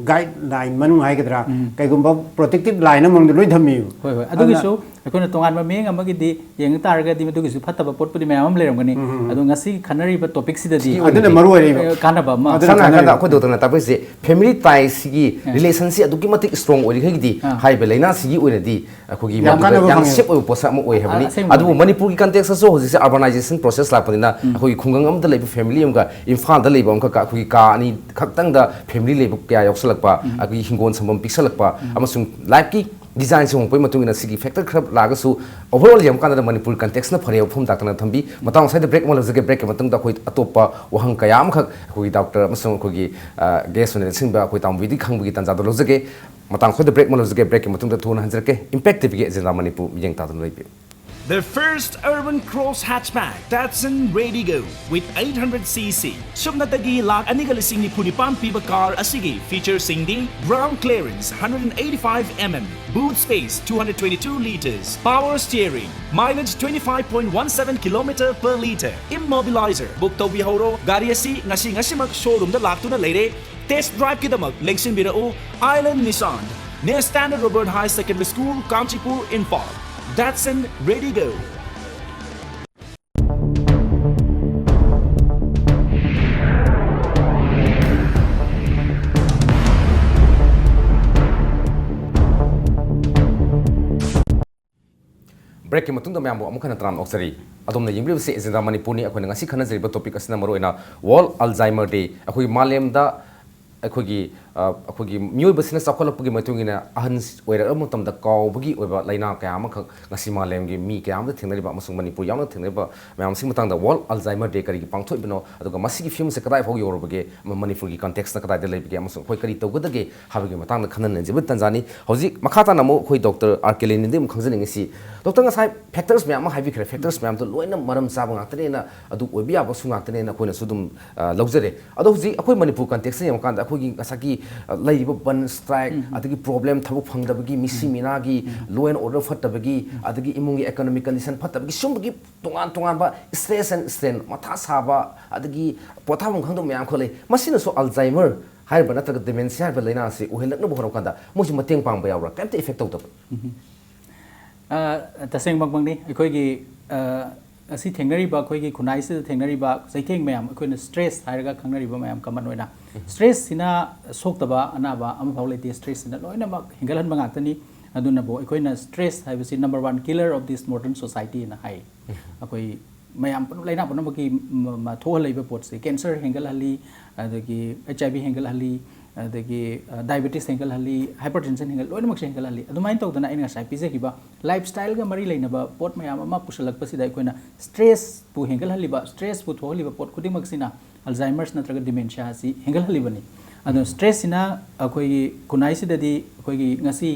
ꯒꯥꯏꯗ ꯂꯥꯏꯟ ꯃꯅꯨꯡ ꯍꯥꯏꯒꯗ꯭ꯔꯥ, ꯎꯝ꯫ ꯀꯩꯒꯨꯝꯕ ꯄ꯭ꯔꯣꯇꯦꯛꯇꯤꯞ ꯂꯥꯏꯟ ꯑꯃꯃꯝꯗ ꯂꯣꯏ ꯊꯝꯃꯤꯕ꯫ ꯍꯣꯏ, ꯍꯣꯏ꯫ ꯑꯗꯨꯅ ꯑꯗꯨꯒꯤꯁꯨ ꯑꯩꯈꯣꯏꯅ ꯇꯣꯉꯥꯟꯕ ꯃꯤꯠꯌꯦꯡ ꯑꯃꯒꯤꯗꯤ ꯌꯦꯡꯕ ꯇꯥꯔꯒꯗꯤ ꯃꯗꯨꯒꯤꯁꯨ ꯐꯠꯇꯕ ꯄꯣꯠꯄꯨꯗꯤ ꯃꯌꯥꯝ ꯑꯃ ꯂꯩꯔꯝꯒꯅꯤ꯫ ꯎꯝ, ꯎꯝ, ꯎꯝ꯫ ꯑꯗꯣ ꯉꯁꯤ ꯈꯟꯅꯔꯤꯕ ꯇꯣꯄꯤꯛꯁꯤꯗꯗꯤ ꯑꯗꯨꯅ ꯃꯔꯨ ꯑꯣꯏꯔꯤꯕ꯫ ꯑꯦ, ꯀꯥꯟꯅꯕ ꯑꯃ꯫ ꯑꯗꯨꯅ ꯁꯝꯅ ꯍꯥꯏꯔꯀꯥꯟꯗ ꯀꯥꯟꯅꯔꯤꯕ꯫ ꯑꯩꯈꯣꯏ ꯗꯣꯛꯇꯔꯅ ꯇꯥꯛꯄꯤꯁꯦ, ꯐꯦꯃꯤꯂꯤ ꯇꯥꯏꯁꯤꯒꯤ ꯑꯥ꯫ ꯔꯤꯂꯦꯁꯟꯁꯤ ꯑꯗꯨꯛꯀꯤ ꯃꯇꯤꯛ ꯏꯁꯇ꯭ꯔꯣꯡ ꯑꯣꯏꯔꯤꯈꯩꯗꯤ ꯑꯥ꯫ ꯍꯥꯏꯔꯤꯕ ꯂꯥꯏꯅꯥꯁꯤꯒꯤ ꯑꯣꯏꯅꯗꯤ ꯑꯩꯈꯣꯏꯒꯤ ꯌꯥꯝ ꯃꯗꯨꯗ ꯀꯥꯟꯅꯕ ꯌꯥꯝ ꯐꯪꯉꯦꯕ꯫ ꯁꯦꯞ ꯑꯣꯏꯕ ꯄꯣꯠꯁꯛ ꯑꯃ ꯑꯣꯏ ꯍꯥꯏꯕꯅꯤ꯫ ꯑꯥ, ꯑꯁꯦꯡꯕ꯫ ꯑꯗꯨꯕꯨ ꯃꯅꯤꯄꯨꯔꯒꯤ ꯀꯟꯇꯦꯛꯁꯇꯁꯨ ꯍꯧꯖꯤꯛꯁꯦ ꯑꯔꯕꯅꯥꯏꯖꯦꯁꯟ ꯄ꯭ꯔꯣꯁꯦꯁ ꯂꯥꯛꯄꯅꯤꯅ ꯑꯩꯈꯣꯏꯒꯤ ꯈꯨꯡꯒꯪ ꯑꯃꯗ ꯂꯩꯕ ꯐꯦꯃꯤꯂꯤ ꯑꯃꯒ ꯏꯝꯐꯥꯜꯗ ꯂꯩꯕ ꯑꯃꯈꯛꯀ ꯑꯩꯈꯣꯏꯒꯤ ꯀꯥ ꯑꯅꯤ ꯈꯛꯇꯪꯗ ꯐꯦꯃꯤꯂꯤ ꯂꯩꯕ ꯀꯌꯥ ꯌꯥꯎꯁꯜꯂꯛꯄ, ꯑꯩꯈꯣꯏꯒꯤ ꯍꯤꯡꯒꯣꯜ ꯁꯝꯕꯜ ꯄꯤꯛꯁꯜꯂꯛꯄ, ꯑꯃꯁꯨꯡ ꯂꯥꯏꯐꯀꯤ ꯗꯤꯖꯥꯏꯟꯁꯦ ꯍꯣꯡꯉꯛꯄꯒꯤ ꯃꯇꯨꯡ ꯏꯟꯅ ꯁꯤꯒꯤ ꯐꯦꯛꯇꯔ ꯈꯔ ꯂꯥꯛꯑꯒꯁꯨ, ꯑꯣꯚꯔꯑꯣꯜ ꯌꯦꯡꯕꯀꯥꯟꯗ ꯃꯅꯤꯄꯨꯔ ꯀꯟꯇꯦꯛꯁꯅ ꯐꯔꯦ ꯋꯥꯐꯝ ꯇꯥꯛꯇꯅ ꯊꯝꯕꯤ꯫ ꯃꯇꯥꯡ ꯑꯁ꯭ꯋꯥꯏꯗ ꯕ꯭ꯔꯦꯛ ꯑꯃ ꯂꯧꯖꯒꯦ꯫ ꯕ꯭ꯔꯦꯛꯀꯤ ꯃꯇꯨꯡꯗ ꯑꯩꯈꯣꯏ ꯑꯇꯣꯞꯄ ꯋꯥꯍꯪ ꯀꯌꯥ ꯑꯃꯈꯛ ꯑꯩꯈꯣꯏꯒꯤ ꯗꯣꯛꯇꯔ ꯑꯃꯁꯨꯡ ꯑꯩꯈꯣꯏꯒꯤ ꯒꯦꯁ ꯑꯣꯏꯅ ꯂꯦꯡꯁꯤꯟꯕ ꯑꯩꯈꯣꯏ ꯇꯥꯃꯣꯕꯤꯗꯒꯤ ꯈꯪꯕꯒꯤ ꯇꯥꯟꯖꯥꯗꯣ ꯂꯧꯖꯒꯦ꯫ ꯃꯇꯥꯡ ꯑꯁ꯭ꯋꯥꯏꯗ ꯕ꯭ꯔꯦꯛ ꯑꯃ ꯂꯧꯖꯒꯦ꯫ ꯕ꯭ꯔꯦꯛꯀꯤ ꯃꯇꯨꯡꯗ ꯊꯨꯅ ꯍꯟꯖꯔꯛꯀꯦ꯫ ꯏꯝꯄꯦꯛ ꯇꯤꯚꯤꯒꯤ ꯑꯦꯖꯦꯟꯗꯥ ꯃꯅꯤꯄꯨꯔ ꯃꯤꯠꯌꯦꯡ ꯇꯥꯗꯨꯅ ꯂꯩꯕꯤꯌꯨ꯫ The first urban cross hatchback, Datsun Redigo, with eight hundred C C. ꯁꯨꯞꯅꯇꯒꯤ ꯂꯥꯈ ꯑꯅꯤꯒ ꯂꯤꯁꯤꯡ ꯅꯤꯐꯨ ꯅꯤꯄꯥꯟ ꯄꯤꯕ ꯀꯥꯔ ꯑꯁꯤꯒꯤ ꯐꯤꯆꯔꯁꯤꯡꯗꯤ: ground clearance hundred eighty-five mm, boot space two hundred twenty-two liters, power steering, mileage twenty-five point one seven kilometer per liter, immobilizer꯫ Book ꯇꯧꯕꯤꯍꯧꯔꯣ꯫ ꯒꯥꯔꯤ ꯑꯁꯤ ꯉꯁꯤ ꯉꯁꯤꯃꯛ ꯁꯣꯔꯨꯝꯗ ꯂꯥꯛꯇꯨꯅ ꯂꯩꯔꯦ꯫ ꯇꯦꯁ ꯗ꯭ꯔꯥꯏꯚꯀꯤꯗꯃꯛ ꯂꯦꯡꯁꯤꯟꯕꯤꯔꯛꯎ꯫ Island Nissan, near Standard Robert High Secondary School, Kanchipur, Imphal. Datsun Redigo. ꯕ꯭ꯔꯦꯛꯀꯤ ꯃꯇꯨꯡꯗ ꯃꯌꯥꯝꯕꯨ ꯑꯃꯨꯛ ꯍꯟꯅ ꯇꯔꯥꯝꯅ ꯑꯣꯛꯆꯔꯤ꯫ ꯑꯗꯣꯝꯅ ꯌꯦꯡꯕꯤꯔꯤꯕꯁꯤ ꯑꯦꯖꯦꯟꯗꯥ ꯃꯅꯤꯄꯨꯔꯅꯤ꯫ ꯑꯩꯈꯣꯏꯅ ꯉꯁꯤ ꯈꯟꯅꯖꯔꯤꯕ ꯇꯣꯄꯤꯛ ꯑꯁꯤꯅ ꯃꯔꯨꯑꯣꯏꯅ World Alzheimer Day, ꯑꯩꯈꯣꯏꯒꯤ ꯃꯥꯂꯦꯝꯗ ꯑꯩꯈꯣꯏꯒꯤ, ꯑ, ꯑꯩꯈꯣꯏꯒꯤ ꯃꯤꯑꯣꯏꯕꯁꯤꯅ ꯆꯥꯎꯈꯠꯂꯛꯄꯒꯤ ꯃꯇꯨꯡ ꯏꯟꯅ ꯑꯍꯟ ꯑꯣꯏꯔꯛꯂꯕ ꯃꯇꯝꯗ ꯀꯥꯎꯕꯒꯤ ꯑꯣꯏꯕ ꯂꯥꯏꯅꯥ ꯀꯌꯥ ꯑꯃꯈꯛ ꯉꯁꯤ ꯃꯥꯂꯦꯝꯒꯤ ꯃꯤ ꯀꯌꯥ ꯑꯃꯗ ꯊꯦꯡꯅꯔꯤꯕ ꯑꯃꯁꯨꯡ ꯃꯅꯤꯄꯨꯔ ꯌꯥꯎꯅ ꯊꯦꯡꯅꯔꯤꯕ ꯃꯌꯥꯝꯁꯤꯒꯤ ꯃꯇꯥꯡꯗ World Alzheimer Day ꯀꯔꯤꯒꯤ ꯄꯥꯡꯊꯣꯛꯏꯕꯅꯣ, ꯑꯗꯨꯒ ꯃꯁꯤꯒꯤ ꯐꯤꯕꯝꯁꯦ ꯀꯗꯥꯏ ꯐꯥꯎ ꯌꯧꯔꯕꯒꯦ, ꯃ-, ꯃꯅꯤꯄꯨꯔꯒꯤ ꯀꯟꯇꯦꯛꯁꯅ ꯀꯗꯥꯏꯗ ꯂꯩꯕꯒꯦ ꯑꯃꯁꯨꯡ ꯑꯩꯈꯣꯏ ꯀꯔꯤ ꯇꯧꯒꯗꯒꯦ ꯍꯥꯏꯕꯒꯤ ꯃꯇꯥꯡꯗ ꯈꯟꯅ ꯅꯩꯅꯖꯕꯒꯤ ꯇꯥꯟꯖꯥꯅꯤ꯫ ꯍꯧꯖꯤꯛ ꯃꯈꯥ ꯇꯥꯅ ꯑꯃꯨꯛ ꯑꯩꯈꯣꯏ ꯗꯣꯛꯇꯔ ꯑꯥꯔ ꯀꯦ ꯂꯦꯅꯤꯟꯗꯒꯤ ꯑꯃꯨꯛ ꯈꯪꯖꯅꯤꯡꯉꯤꯁꯤ, ꯗꯣꯛꯇꯔ ꯉꯁꯥꯏ ꯐꯦꯛꯇꯔꯁ ꯃꯌꯥꯝ ꯑꯃ ꯍꯥꯏꯕꯤꯈ꯭ꯔꯦ, ꯐꯦꯛꯇꯔꯁ ꯃꯌꯥꯝꯗꯣ ꯂꯣꯏꯅ ꯃꯔꯝ ꯆꯥꯕ ꯉꯥꯛꯇꯅꯦꯅ, ꯑꯗꯨ ꯑꯣꯏꯕ ꯌꯥꯕꯁꯨ ꯉꯥꯛꯇꯅꯦꯅ ꯑꯩꯈꯣꯏꯅꯁꯨ ꯑꯗꯨꯝ, ꯑ, ꯂꯧꯖꯔꯦ꯫ ꯑꯗꯣ ꯍꯧꯖꯤꯛ ꯑꯩꯈꯣꯏ ꯃꯅꯤꯄꯨꯔ ꯀꯟꯇꯦꯛꯁꯇ ꯌꯦꯡꯉꯀꯥꯟꯗ ꯑꯩꯈꯣꯏꯒꯤ ꯉꯁꯥꯏꯒꯤ, ꯑ, ꯂꯩꯔꯤꯕ ꯕꯟ ꯁ꯭ꯇ꯭ꯔꯥꯏꯛ, ꯎꯝ, ꯎꯝ꯫ ꯑꯗꯒꯤ ꯄ꯭ꯔꯣꯕ꯭ꯂꯦꯝ, ꯊꯕꯛ ꯐꯪꯗꯕꯒꯤ, ꯃꯤꯁꯤ ꯎꯝ꯫ ꯃꯤꯅꯥꯒꯤ, ꯎꯝ꯫ Law and order ꯐꯠꯇꯕꯒꯤ, ꯎꯝ꯫ ꯑꯗꯒꯤ ꯏꯃꯨꯡꯒꯤ economic condition ꯐꯠꯇꯕꯒꯤ, ꯁꯨꯝꯕꯒꯤ ꯇꯣꯉꯥꯟ ꯇꯣꯉꯥꯟꯕ stress and strain, ꯃꯊꯥ ꯁꯥꯕ, ꯑꯗꯒꯤ ꯄꯣꯊꯥꯐꯝ ꯈꯪꯗꯕ ꯃꯌꯥꯝ ꯑꯃꯈꯛ ꯂꯩ꯫ ꯃꯁꯤꯅꯁꯨ Alzheimer ꯍꯥꯏꯔꯤꯕ ꯅꯠꯇ꯭ꯔꯒ dementia ꯍꯥꯏꯔꯤꯕ ꯂꯥꯏꯅꯥ ꯑꯁꯤ ꯑꯣꯏꯍꯜꯂꯛꯅꯕ ꯍꯣꯠꯅꯕ ꯀꯥꯟꯗ ꯃꯣꯏꯁꯨ ꯃꯇꯦꯡ ꯄꯥꯡꯕ ꯌꯥꯎꯕ꯭ꯔꯥ? ꯀꯩꯝꯇ effect ꯇꯧꯗꯕ? ꯎꯝ꯫ ꯑ, ꯇꯁꯦꯡꯃꯛꯃꯛꯅꯤ꯫ ꯑꯩꯈꯣꯏꯒꯤ, ꯑ, ꯉꯁꯤ ꯊꯦꯡꯅꯔꯤꯕ, ꯑꯩꯈꯣꯏꯒꯤ ꯈꯨꯟꯅꯥꯏꯁꯤꯗ ꯊꯦꯡꯅꯔꯤꯕ ꯆꯩꯊꯦꯡ ꯃꯌꯥꯝ, ꯑꯩꯈꯣꯏꯅ stress ꯍꯥꯏꯔꯒ ꯈꯪꯅꯔꯤꯕ ꯃꯌꯥꯝ, common ꯑꯣꯏꯅ꯫ ꯎꯝ꯫ Stress ꯁꯤꯅ ꯁꯣꯛꯇꯕ ꯑꯅꯥꯕ ꯑꯃꯐꯥꯎ ꯂꯩꯇꯦ꯫ Stress ꯁꯤꯅ ꯂꯣꯏꯅꯃꯛ ꯍꯦꯟꯒꯠꯍꯟꯕ ꯉꯥꯛꯇꯅꯤ꯫ ꯑꯗꯨꯅꯕꯨ ꯑꯩꯈꯣꯏꯅ stress ꯍꯥꯏꯕꯁꯤ number one killer of this modern society ꯍꯥꯏꯅ ꯍꯥꯏ꯫ ꯎꯝ꯫ ꯑꯩꯈꯣꯏ ꯃꯌꯥꯝ ꯄꯨꯝꯅꯃꯛ, ꯂꯩꯅꯥ ꯄꯨꯝꯅꯃꯛꯀꯤ ꯃ- ꯃ- ꯊꯣꯛꯍꯜꯂꯛꯏꯕ ꯄꯣꯠꯁꯦ, ꯀꯦꯟꯁꯔ ꯍꯦꯟꯒꯠꯍꯜꯂꯤ, ꯑꯗꯒꯤ ꯑꯩꯆ ꯑꯥꯏ ꯚꯤ ꯍꯦꯟꯒꯠꯍꯜꯂꯤ, ꯑꯗꯒꯤ ꯗꯥꯏꯕꯦꯇꯤꯁ ꯍꯦꯟꯒꯠꯍꯜꯂꯤ, ꯍꯥꯏꯄꯔ ꯇꯦꯟꯁꯟ ꯍꯦꯟꯒꯠ ꯂꯣꯏꯅꯃꯛꯁꯦ ꯍꯦꯟꯒꯠꯍꯜꯂꯤ꯫ ꯑꯗꯨꯃꯥꯏꯅ ꯇꯧꯗꯅ ꯑꯩꯅ ꯉꯁꯥꯏ ꯄꯤꯖꯈꯤꯕ ꯂꯥꯏꯐ ꯁ꯭ꯇꯥꯏꯜꯒ ꯃꯔꯤ ꯂꯩꯅꯕ ꯄꯣꯠ ꯃꯌꯥꯝ ꯑꯃ ꯄꯨꯁꯜꯂꯛꯄꯁꯤꯗ ꯑꯩꯈꯣꯏꯅ ꯁ꯭ꯇ꯭ꯔꯦꯁꯄꯨ ꯍꯦꯟꯒꯠꯍꯜꯂꯤꯕ, ꯁ꯭ꯇ꯭ꯔꯦꯁꯄꯨ ꯊꯣꯛꯍꯜꯂꯤꯕ ꯄꯣꯠ ꯈꯨꯗꯤꯡꯃꯛꯁꯤꯅ ꯑꯜꯖꯥꯏꯃꯔꯁ ꯅꯠꯇ꯭ꯔꯒ ꯗꯤꯃꯦꯟꯁꯤꯌꯥ ꯑꯁꯤ ꯍꯦꯟꯒꯠꯍꯜꯂꯤꯕꯅꯤ꯫ ꯑꯗꯣ ꯁ꯭ꯇ꯭ꯔꯦꯁꯁꯤꯅ ꯑꯩꯈꯣꯏꯒꯤ ꯈꯨꯟꯅꯥꯏꯁꯤꯗꯗꯤ ꯑꯩꯈꯣꯏꯒꯤ ꯉꯁꯤ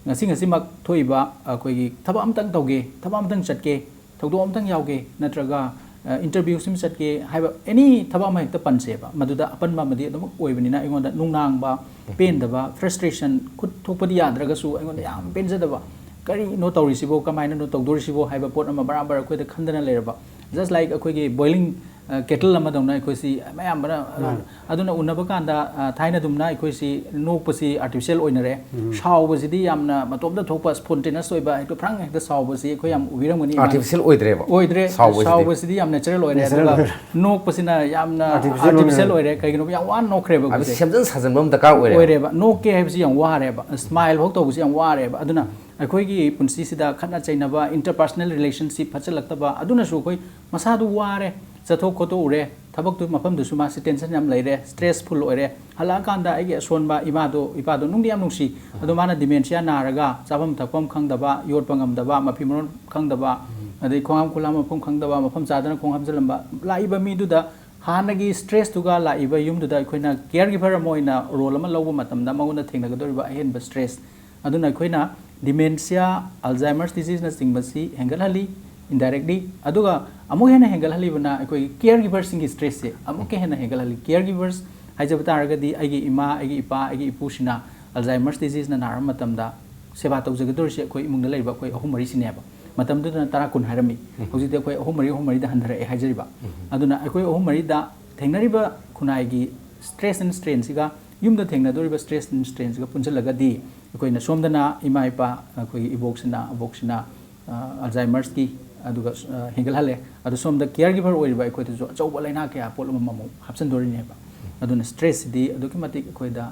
ꯉꯁꯤ ꯉꯁꯤꯃꯛ ꯊꯣꯛꯏꯕ ꯑꯩꯈꯣꯏꯒꯤ ꯊꯕꯛ ꯑꯃꯇꯪ ꯇꯧꯒꯦ, ꯊꯕꯛ ꯑꯃꯇꯪ ꯆꯠꯀꯦ, ꯊꯧꯗꯣꯛ ꯑꯃꯇꯪ ꯌꯥꯎꯒꯦ, ꯅꯠꯇ꯭ꯔꯒ ꯏꯟꯇꯔꯚ꯭ꯌꯨ ꯁꯤꯃ ꯆꯠꯀꯦ ꯍꯥꯏꯕ ꯑꯦꯅꯤ ꯊꯕꯛ ꯑꯃ ꯍꯦꯛꯇ ꯄꯟꯁꯦꯕ, ꯃꯗꯨꯗ ꯑꯄꯟꯕ ꯑꯃꯗꯤ ꯑꯗꯨꯃꯛ ꯑꯣꯏꯕꯅꯤꯅ ꯑꯩꯉꯣꯟꯗ ꯅꯨꯡꯅꯥꯡꯕ, ꯄꯦꯟꯗꯕ, ꯐ꯭ꯔꯁꯇ꯭ꯔꯦꯁꯟ, ꯈꯨꯠ ꯊꯣꯛꯄꯗꯤ ꯌꯥꯗ꯭ꯔꯒꯁꯨ ꯑꯩꯉꯣꯟꯗ ꯌꯥꯝ ꯄꯦꯟꯖꯗꯕ, ꯀꯔꯤꯅꯣ ꯇꯧꯔꯤꯁꯤꯕꯣ, ꯀꯃꯥꯏꯅꯅꯣ ꯇꯧꯗꯣꯔꯤꯁꯤꯕꯣ ꯍꯥꯏꯕ ꯄꯣꯠ ꯑꯃ ꯕꯔꯥꯕꯔ ꯑꯩꯈꯣꯏꯗ ꯈꯟꯗꯅ ꯂꯩꯔꯕ꯫ ꯖꯁ ꯂꯥꯏꯛ ꯑꯩꯈꯣꯏꯒꯤ ꯕꯣꯏꯂꯤꯡ ꯀꯦꯇꯜ ꯑꯃꯗꯧꯅ ꯑꯩꯈꯣꯏꯁꯤ ꯑꯌꯥꯝꯕꯅ, ꯑꯗꯨꯅ ꯎꯅꯕ ꯀꯥꯟꯗ, ꯑ, ꯊꯥꯏꯅꯗꯨꯝꯅ ꯑꯩꯈꯣꯏꯁꯤ ꯅꯣꯛꯄꯁꯤ ꯑꯥꯔꯇꯤꯐꯤꯁꯤꯌꯦꯜ ꯑꯣꯏꯅꯔꯦ꯫ ꯁꯥꯎꯕꯁꯤꯗꯤ ꯌꯥꯝꯅ ꯃꯇꯣꯝꯇ ꯊꯣꯛꯄ, ꯁ꯭ꯄꯣꯟꯇꯦꯅꯁ ꯑꯣꯏꯕ, ꯍꯦꯛꯇ ꯐ꯭ꯔꯪ ꯍꯦꯛꯇ ꯁꯥꯎꯕꯁꯤ ꯑꯩꯈꯣꯏ ꯌꯥꯝ ꯎꯕꯤꯔꯝꯒꯅꯤ꯫ ꯏꯃꯥꯅ ꯑꯥꯔꯇꯤꯐꯤꯁꯤꯌꯦꯜ ꯑꯣꯏꯗ꯭ꯔꯦꯕ? ꯑꯣꯏꯗ꯭ꯔꯦ꯫ ꯁꯥꯎꯕꯁꯤꯗꯤ? ꯁꯥꯎꯕꯁꯤꯗꯤ ꯌꯥꯝ ꯅꯦꯆꯔꯦꯜ ꯑꯣꯏꯔꯦ, ꯅꯦꯆꯔꯦꯜ ꯑꯗꯨꯒ ꯑꯣꯏꯔꯦ꯫ ꯅꯣꯛꯄꯁꯤꯅ ꯌꯥꯝꯅ ꯑꯥꯔꯇꯤꯐꯤꯁꯤꯌꯦꯜ ꯑꯥꯔꯇꯤꯐꯤꯁꯤꯌꯦꯜ ꯑꯣꯏꯔꯦ꯫ ꯑꯣꯏꯔꯦ꯫ ꯀꯩꯒꯤꯅꯣ, ꯌꯥꯝ ꯋꯥꯅ ꯅꯣꯛꯈ꯭ꯔꯦꯕ ꯍꯥꯏꯕꯗꯤ ꯑꯩꯈꯣꯏꯁꯦ꯫ ꯁꯦꯝꯖꯤꯟ ꯁꯥꯖꯤꯟꯕ ꯑꯃ ꯗꯔꯀꯥꯔ ꯑꯣꯏꯔꯦꯕ꯫ ꯑꯣꯏꯔꯦꯕ꯫ ꯅꯣꯛꯀꯦ ꯍꯥꯏꯕꯁꯤ ꯌꯥꯝ ꯋꯥꯔꯦꯕ, ꯁ꯭ꯃꯥꯏꯜ ꯐꯥꯎ ꯇꯧꯕꯁꯤ ꯌꯥꯝ ꯋꯥꯔꯦꯕ꯫ ꯑꯗꯨꯅ ꯑꯩꯈꯣꯏꯒꯤ ꯄꯨꯟꯁꯤꯁꯤꯗ ꯈꯠꯅ ꯆꯩꯅꯕ, ꯏꯟꯇꯔꯄꯔꯁꯅꯦꯜ ꯔꯤꯂꯦꯁꯟꯁꯤꯞ ꯐꯠꯆꯜꯂꯛꯇꯕ, ꯑꯗꯨꯅꯁꯨ ꯑꯩꯈꯣꯏ ꯃꯁꯥꯗꯨ ꯋꯥꯔꯦ, ꯆꯠꯊꯣꯛ ꯈꯣꯠꯇꯣꯛꯎꯔꯦ, ꯊꯕꯛꯇꯨ ꯃꯐꯝꯗꯨꯁꯨ ꯃꯥꯁꯤ ꯇꯦꯟꯁꯟ ꯌꯥꯝ ꯂꯩꯔꯦ, ꯁ꯭ꯇ꯭ꯔꯦꯁꯐꯨꯜ ꯑꯣꯏꯔꯦ, ꯍꯜꯂꯛꯑꯀꯥꯟꯗ ꯑꯩꯒꯤ ꯑꯁꯣꯟꯕ ꯏꯃꯥꯗꯣ, ꯏꯄꯥꯗꯣ ꯅꯨꯡꯗꯤ ꯌꯥꯝ ꯅꯨꯡꯁꯤ, ꯑꯗꯣ ꯃꯥꯅ ꯗꯤꯃꯦꯟꯁꯤꯌꯥ ꯅꯥꯔꯒ ꯆꯥꯐꯝ ꯊꯛꯐꯝ ꯈꯪꯗꯕ, ꯌꯣꯠꯄ ꯉꯝꯗꯕ, ꯃꯐꯤ ꯃꯔꯣꯟ ꯈꯪꯗꯕ, ꯑꯗꯩ ꯈꯣꯡꯍꯥꯝ ꯈꯨꯂꯥꯝ ꯃꯐꯝ ꯈꯪꯗꯕ, ꯃꯐꯝ ꯆꯥꯗꯅ ꯈꯣꯡ ꯍꯥꯝꯖꯤꯜꯂꯝꯕ, ꯂꯥꯛꯏꯕ ꯃꯤꯗꯨꯗ ꯍꯥꯟꯅꯒꯤ ꯁ꯭ꯇ꯭ꯔꯦꯁꯇꯨꯒ ꯂꯥꯛꯏꯕ ꯌꯨꯝꯗꯨꯗ ꯑꯩꯈꯣꯏꯅ ꯀꯤꯌꯔ ꯒꯤꯚꯔ ꯑꯃ ꯑꯣꯏꯅ ꯔꯣꯜ ꯑꯃ ꯂꯧꯕ ꯃꯇꯝꯗ ꯃꯉꯣꯟꯗ ꯊꯦꯡꯅꯒꯗꯧꯔꯤꯕ ꯑꯍꯦꯟꯕ ꯁ꯭ꯇ꯭ꯔꯦꯁ, ꯑꯗꯨꯅ ꯑꯩꯈꯣꯏꯅ ꯗꯤꯃꯦꯟꯁꯤꯌꯥ, ꯑꯜꯖꯥꯏꯃꯔꯁ ꯗꯤꯖꯤꯖꯅꯆꯤꯡꯕꯁꯤ ꯍꯦꯟꯒꯠꯍꯜꯂꯤ ꯏꯟꯗꯥꯏꯔꯦꯛꯂꯤ꯫ ꯑꯗꯨꯒ ꯑꯃꯨꯛ ꯍꯦꯟꯅ ꯍꯦꯟꯒꯠꯍꯜꯂꯤꯕꯅ ꯑꯩꯈꯣꯏꯒꯤ ꯀꯤꯌꯔ ꯒꯤꯚꯔꯁꯤꯡꯒꯤ ꯁ꯭ꯇ꯭ꯔꯦꯁꯁꯦ ꯑꯃꯨꯛꯀ ꯍꯦꯟꯅ ꯍꯦꯟꯒꯠꯍꯜꯂꯤ꯫ ꯀꯤꯌꯔ ꯒꯤꯚꯔꯁ ꯍꯥꯏꯖꯕ ꯇꯥꯔꯒꯗꯤ ꯑꯩꯒꯤ ꯏꯃꯥ, ꯑꯩꯒꯤ ꯏꯄꯥ, ꯑꯩꯒꯤ ꯏꯄꯨꯁꯤꯅ ꯑꯜꯖꯥꯏꯃꯔꯁ ꯗꯤꯖꯤꯖꯅ ꯅꯥꯔꯕ ꯃꯇꯝꯗ ꯁꯦꯕꯥ ꯇꯧꯖꯒꯗꯧꯔꯤꯁꯦ ꯑꯩꯈꯣꯏ ꯏꯃꯨꯡꯗ ꯂꯩꯔꯤꯕ ꯑꯩꯈꯣꯏ ꯑꯍꯨꯝ ꯃꯔꯤꯁꯤꯅꯦꯕ꯫ ꯃꯇꯝꯗꯨꯗꯅ ꯇꯔꯥ ꯀꯨꯟ ꯍꯥꯏꯔꯝꯃꯤ꯫ ꯍꯧꯖꯤꯛꯇꯤ ꯑꯩꯈꯣꯏ ꯑꯍꯨꯝ ꯃꯔꯤ, ꯑꯍꯨꯝ ꯃꯔꯤꯗ ꯍꯟꯊꯔꯛꯑꯦ ꯍꯥꯏꯖꯔꯤꯕ꯫ ꯑꯗꯨꯅ ꯑꯩꯈꯣꯏ ꯑꯍꯨꯝ ꯃꯔꯤꯗ ꯊꯦꯡꯅꯔꯤꯕ ꯈꯨꯟꯅꯥꯏꯒꯤ ꯁ꯭ꯇ꯭ꯔꯦꯁ ꯑꯦꯟ ꯁ꯭ꯇ꯭ꯔꯦꯟꯁꯤꯒ ꯌꯨꯝꯗ ꯊꯦꯡꯅꯗꯧꯔꯤꯕ ꯁ꯭ꯇ꯭ꯔꯦꯁ ꯑꯦꯟ ꯁ꯭ꯇ꯭ꯔꯦꯟꯁꯤꯒ ꯄꯨꯟꯁꯤꯜꯂꯒꯗꯤ ꯑꯩꯈꯣꯏꯅ ꯁꯣꯝꯗꯅ ꯏꯃꯥ ꯏꯄꯥ, ꯑꯩꯈꯣꯏꯒꯤ ꯏꯕꯣꯛꯁꯤꯅ, ꯑꯕꯣꯛꯁꯤꯅ, ꯑ, ꯑꯜꯖꯥꯏꯃꯔꯁꯀꯤ, ꯑꯗꯨꯒ, ꯑ, ꯍꯦꯟꯒꯠꯍꯜꯂꯦ꯫ ꯑꯗꯨ ꯁꯣꯝꯗ ꯀꯤꯌꯔ ꯒꯤꯚꯔ ꯑꯣꯏꯔꯤꯕ ꯑꯩꯈꯣꯏꯗꯁꯨ ꯑꯆꯧꯕ ꯂꯥꯏꯅꯥ ꯀꯌꯥ ꯄꯣꯠꯂꯨꯝ ꯑꯃꯃꯨꯛ ꯍꯥꯞꯆꯤꯟꯗꯣꯔꯤꯅꯦꯕ꯫ ꯑꯗꯨꯅ ꯁ꯭ꯇ꯭ꯔꯦꯁꯁꯤꯗꯤ ꯑꯗꯨꯛꯀꯤ ꯃꯇꯤꯛ ꯑꯩꯈꯣꯏꯗ,